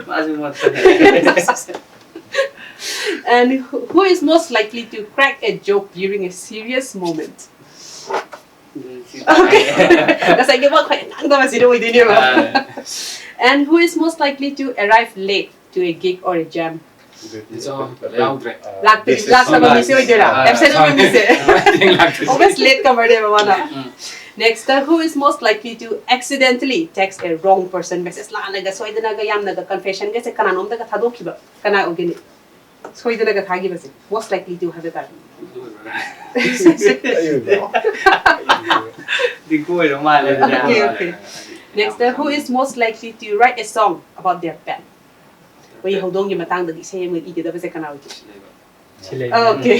ꯃꯥꯁꯨ ꯃꯣꯠꯄ ꯍꯩ꯫ And who, who is most likely to crack a joke during a serious moment? Okay. ꯉꯁꯥꯏꯒꯤ ꯋꯥ ꯈ꯭ꯋꯥꯏ ꯉꯥꯡꯗꯕꯁꯤꯅ ꯑꯣꯏꯗꯣꯏꯅꯦꯕ꯫ And who is most likely to arrive late to a gig or a jam? ꯌꯥꯎꯗ꯭ꯔꯦ꯫ ꯂꯥꯛꯇ꯭ꯔꯤ ꯂꯥꯛꯇꯕ ꯃꯤꯁꯦ ꯑꯣꯏꯗꯣꯏꯔꯥ? Absent ꯑꯣꯏꯕ ꯃꯤꯁꯦ? Always late comer ꯅꯦꯕ ꯃꯥꯅ꯫ Next, who is most likely to accidentally text a wrong person message? ꯂꯥꯟꯅꯒ ꯁꯣꯏꯗꯅꯒ ꯌꯥꯝꯅꯒ confession ꯒꯁꯦ ꯀꯅꯥꯅꯣꯝꯗꯒ ꯊꯥꯗꯣꯛꯈꯤꯕ ꯀꯅꯥ ꯑꯣꯏꯒꯅꯤ? ꯁꯣꯏꯗꯅꯒ ꯊꯥꯈꯤꯕꯁꯦ most likely to ꯍꯥꯏꯕ ꯇꯥꯔꯦ꯫ ꯗꯤꯡꯀꯨ ꯑꯣꯏꯔ ꯃꯥꯜꯂꯦ꯫ Okay, okay. Next, who is most likely to write a song about their pet? ꯑꯩꯈꯣꯏ ꯍꯧꯗꯣꯡꯒꯤ ꯃꯇꯥꯡꯗꯗꯤ ꯏꯁꯩ ꯑꯃ ꯏꯒꯗꯕꯁꯦ ꯀꯅꯥ ꯑꯣꯏꯒꯦ? ꯁꯤ ꯂꯩ꯫ Okay.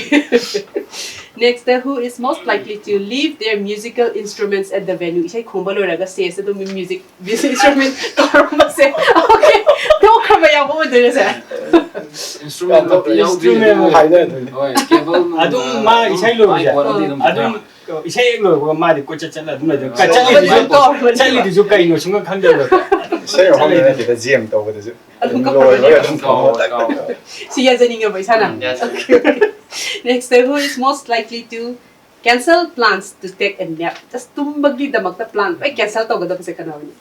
Next, who is most likely to leave their musical instruments at the venue? ꯏꯁꯩ ꯈꯣꯡꯕ ꯂꯣꯏꯔꯒ stage ꯑꯗꯨꯝ music instrument ꯇꯧꯔꯝꯕꯁꯦ꯫ Okay. ꯇꯣꯛꯈ꯭ꯔꯕ ꯌꯥꯎꯕ ꯑꯣꯏꯗꯣꯏꯔꯁꯦ? Instrument ꯌꯥꯎꯗ꯭ꯔꯤ꯫ Instrument ꯍꯥꯏꯅꯗꯣꯏꯅꯦ꯫ ꯍꯣꯏ, cable ꯑꯗꯨꯝ ꯃꯥ ꯏꯁꯩ ꯂꯣꯏꯕꯁꯦ꯫ ꯃꯥꯏ ꯀꯣꯟꯅꯗꯤ ꯑꯗꯨꯝ ꯑꯗꯨꯝ ꯏꯁꯩ ꯍꯦꯛ ꯂꯣꯏꯕꯒ ꯃꯥꯗꯤ ꯀꯣꯏꯆꯠ ꯆꯠꯂ ꯑꯗꯨꯝ ꯂꯩꯗꯣꯏ꯫ ꯆꯠꯂꯤꯗꯨꯁꯨ ꯆꯠꯂꯤꯗꯨꯁꯨ ꯀꯩꯅꯣ ꯁꯨꯡꯈꯪ ꯈꯪꯗꯕꯗꯣ꯫ ꯏꯁꯩ ꯃꯐꯝꯗ ꯅꯠꯇꯦꯗ, jam ꯇꯧꯕꯗꯁꯨ꯫ ꯑꯗꯨꯝ ꯂꯣꯏꯕꯒ ꯀꯞꯄꯗꯣꯏꯔꯣ? ꯑꯗꯨꯝ ꯈꯪꯉꯣ ꯇꯛ ꯇꯛ ꯇꯛ꯫ ꯁꯤ ꯌꯥꯖꯅꯤꯡꯉꯕ ꯏꯁꯥꯅ? ꯎꯝ, ꯌꯥꯖꯅꯤꯡꯉꯤ꯫ Okay, okay. Next, who is most likely to cancel plans to take a nap? Just ꯇꯨꯝꯕꯒꯤꯗꯃꯛꯇ plan ꯂꯣꯏ cancel ꯇꯧꯒꯗꯕꯁꯦ ꯀꯅꯥ ꯑꯣꯏꯅꯤ?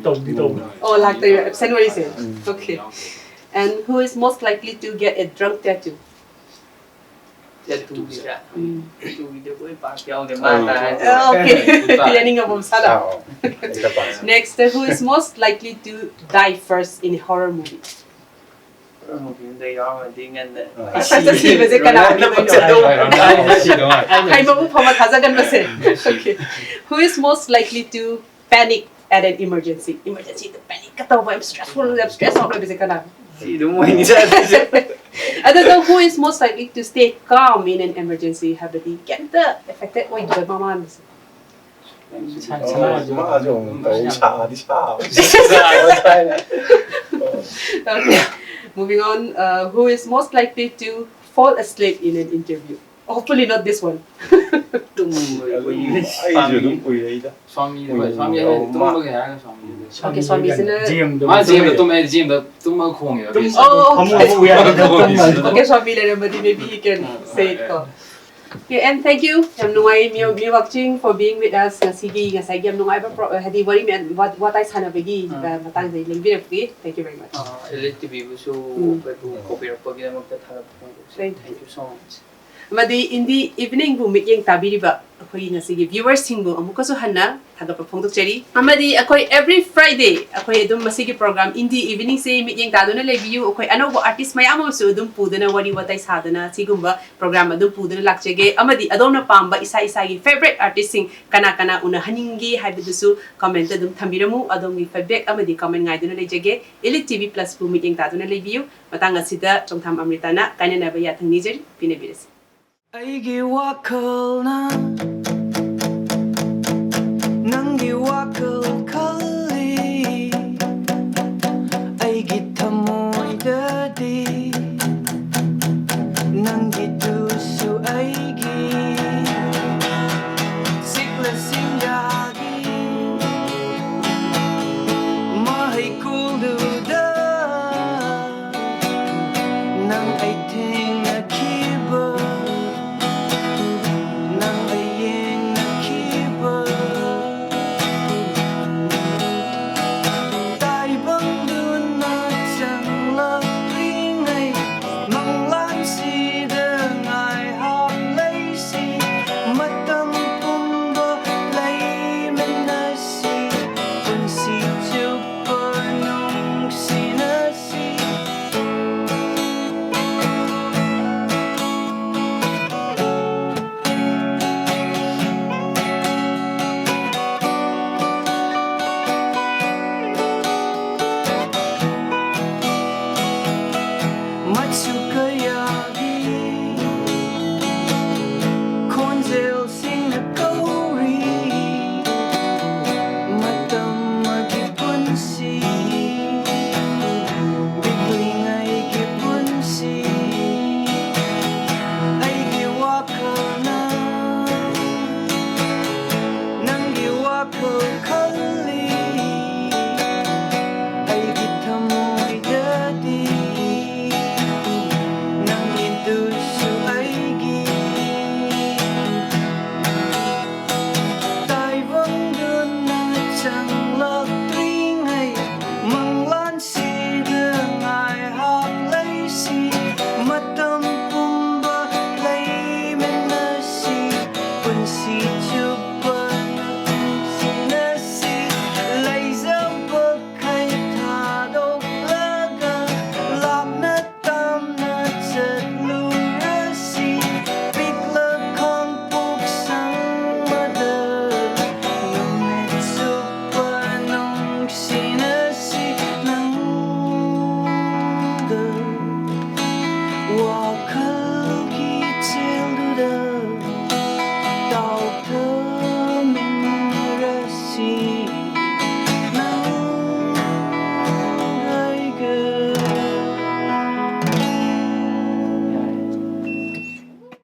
ꯇꯧꯗꯤ ꯇꯧꯕ꯫ ꯑꯣ, ꯂꯥꯛꯇꯣꯏꯔꯣ? Absent ꯑꯣꯏꯔꯤꯁꯦ? Okay. And who is most likely to get a drunk tattoo? Tattooꯒꯤꯁꯦ꯫ ꯎꯝ. Tattooꯒꯤꯗꯤ ꯑꯩꯈꯣꯏ ꯄꯥꯛ ꯌꯥꯎꯗꯦ꯫ ꯃꯥꯅ ꯍꯥꯏꯔꯗꯤ꯫ Okay. ꯌꯥꯅꯤꯡꯉꯕ ꯃꯁꯥꯅ? ꯑꯥ, ꯑꯣ꯫ ꯑꯩ ꯈꯔ ꯄꯥꯝꯃꯦ꯫ Next, who is most likely to die first in a horror movie? Horror movieꯗ ꯌꯥꯎꯔꯝꯃꯗꯤ ꯉꯟꯅ꯫ First ꯊꯤꯕꯁꯦ ꯀꯅꯥ ꯑꯣꯏꯗꯣꯏꯅꯣ? ꯍꯥꯏꯕ ꯃꯐꯝ ꯊꯥꯖꯒꯟꯕꯁꯦ꯫ Okay. Who is most likely to panic at an emergency? Emergencyꯗ panic ꯀ ꯇꯧꯕ, ꯌꯥꯝ stressful, ꯌꯥꯝ stress out ꯑꯣꯏꯕꯁꯦ ꯀꯅꯥ? ꯁꯤ ꯑꯗꯨꯝ ꯑꯣꯏꯅꯤ ꯆꯠꯂꯤꯁꯦ꯫ ꯑꯗꯨꯒ who is most likely to stay calm in an emergency ꯍꯥꯏꯕꯗꯤ ꯀꯩꯝꯇ affected ꯑꯣꯏꯗꯕ ꯃꯃꯥꯟꯕꯁꯦ? ꯃꯥꯁꯨ ꯑꯃꯨꯛ ꯇꯧ ꯁꯥꯗꯤ ꯁꯥꯕ꯫ Okay. Moving on, uh, who is most likely to fall asleep in an interview? Hopefully not this one. ꯇꯨꯝꯕ ꯑꯗꯨꯝ ꯑꯩꯁꯨ ꯑꯗꯨꯝ ꯎꯏꯔꯛꯏꯗ꯫ ꯁ꯭ꯋꯥꯃꯤ, ꯍꯣꯏ, ꯁ꯭ꯋꯥꯃꯤ ꯍꯥꯏꯗꯤ ꯇꯨꯝꯕꯒꯤ ꯍꯥꯏꯔꯒ ꯁ꯭ꯋꯥꯃꯤ꯫ Okay, ꯁ꯭ꯋꯥꯃꯤꯁꯤꯅ GMꯗ ꯃꯥ GMꯗ ꯇꯨꯝꯃꯦ, GMꯗ ꯇꯨꯝꯃꯒ ꯈꯣꯡꯉꯦꯕ꯫ ꯇꯨꯝ- ꯑꯣ, ꯐꯃꯨꯡ ꯑꯃ ꯎꯌꯥꯗ ꯇꯨꯝꯕ꯫ Okay, ꯁ꯭ꯋꯥꯃꯤ ꯂꯩꯔꯝꯃꯗꯤ maybe he can say it ꯀꯣ꯫ Okay, and thank you. ꯌꯥꯝ ꯅꯨꯡꯉꯥꯏ, ꯃꯤꯋꯥꯛꯆꯤꯡ, for being with us. ꯉꯁꯤꯒꯤ, ꯉꯁꯥꯏꯒꯤ ꯌꯥꯝ ꯅꯨꯡꯉꯥꯏꯕ pro-, ꯍꯥꯏꯗꯤ ꯋꯥꯔꯤ ꯃꯌꯥꯝ, ꯋꯥ-, ꯋꯥꯇꯥꯏ ꯁꯥꯟꯅꯕꯒꯤ, ꯎꯝ. ꯑ, ꯃꯇꯥꯡꯗ ꯂꯦꯡꯕꯤꯔꯛꯄꯒꯤ. Thank you very much. ꯑꯦꯂꯤꯠ ꯇꯤꯚꯤꯕꯨꯁꯨ ꯎꯝ. ꯑꯩꯈꯣꯏꯕꯨ ꯀꯧꯕꯤꯔꯛꯄꯒꯤꯗꯃꯛꯇ ꯊꯥꯒꯠꯄ ꯐꯣꯡꯗꯣꯛꯆꯔꯤ. Thank you. Thank you so much. ꯑꯃꯗꯤ ꯏꯟꯗꯤ ꯏꯚꯤꯅꯤꯡꯕꯨ ꯃꯤꯠꯌꯦꯡ ꯇꯥꯕꯤꯔꯤꯕ ꯑꯩꯈꯣꯏꯒꯤ ꯉꯁꯤꯒꯤ ꯚ꯭ꯌꯨꯋꯔꯁꯤꯡꯕꯨ ꯑꯃꯨꯛꯀꯁꯨ ꯍꯟꯅ ꯊꯥꯒꯠꯄ ꯐꯣꯡꯗꯣꯛꯆꯔꯤ꯫ ꯑꯃꯗꯤ ꯑꯩꯈꯣꯏ every Friday ꯑꯩꯈꯣꯏ ꯑꯗꯨꯝ ꯃꯁꯤꯒꯤ program ꯏꯟꯗꯤ ꯏꯚꯤꯅꯤꯡꯁꯦ ꯃꯤꯠꯌꯦꯡ ꯇꯥꯗꯨꯅ ꯂꯩꯕꯤꯌꯨ꯫ ꯑꯩꯈꯣꯏ ꯑꯅꯧꯕ artist ꯃꯌꯥꯝ ꯑꯃꯁꯨ ꯑꯗꯨꯝ ꯄꯨꯗꯨꯅ ꯋꯥꯔꯤ ꯋꯥꯇꯥꯏ ꯁꯥꯗꯅ ꯁꯤꯒꯨꯝꯕ program ꯑꯗꯨꯝ ꯄꯨꯗꯨꯅ ꯂꯥꯛꯆꯒꯦ꯫ ꯑꯃꯗꯤ ꯑꯗꯣꯝꯅ ꯄꯥꯝꯕ ꯏꯁꯥ ꯏꯁꯥꯒꯤ favourite artistꯁꯤꯡ ꯀꯅꯥ ꯀꯅꯥ ꯎꯅꯍꯟꯅꯤꯡꯒꯦ ꯍꯥꯏꯕꯗꯨꯁꯨ comment ꯑꯗꯨꯝ ꯊꯝꯕꯤꯔꯝꯃꯨ꯫ ꯑꯗꯣꯝꯒꯤ feedback ꯑꯃꯗꯤ comment ꯉꯥꯏꯗꯨꯅ ꯂꯩꯖꯒꯦ꯫ Elite TV Plusꯄꯨ ꯃꯤꯠꯌꯦꯡ ꯇꯥꯗꯨꯅ ꯂꯩꯕꯤꯌꯨ꯫ ꯃꯇꯥꯡ ꯑꯁꯤꯗ ꯆꯣꯡꯊꯥꯝ ꯑꯃ꯭ꯔꯤꯇꯥꯅ ꯀꯥꯏꯅꯅꯕ ꯌꯥꯊꯪ ꯅꯤꯖꯔꯤ꯫ ꯄꯤꯅꯕꯤꯔꯁꯤ꯫ ꯑꯩꯒꯤ ꯋꯥꯈꯜꯅ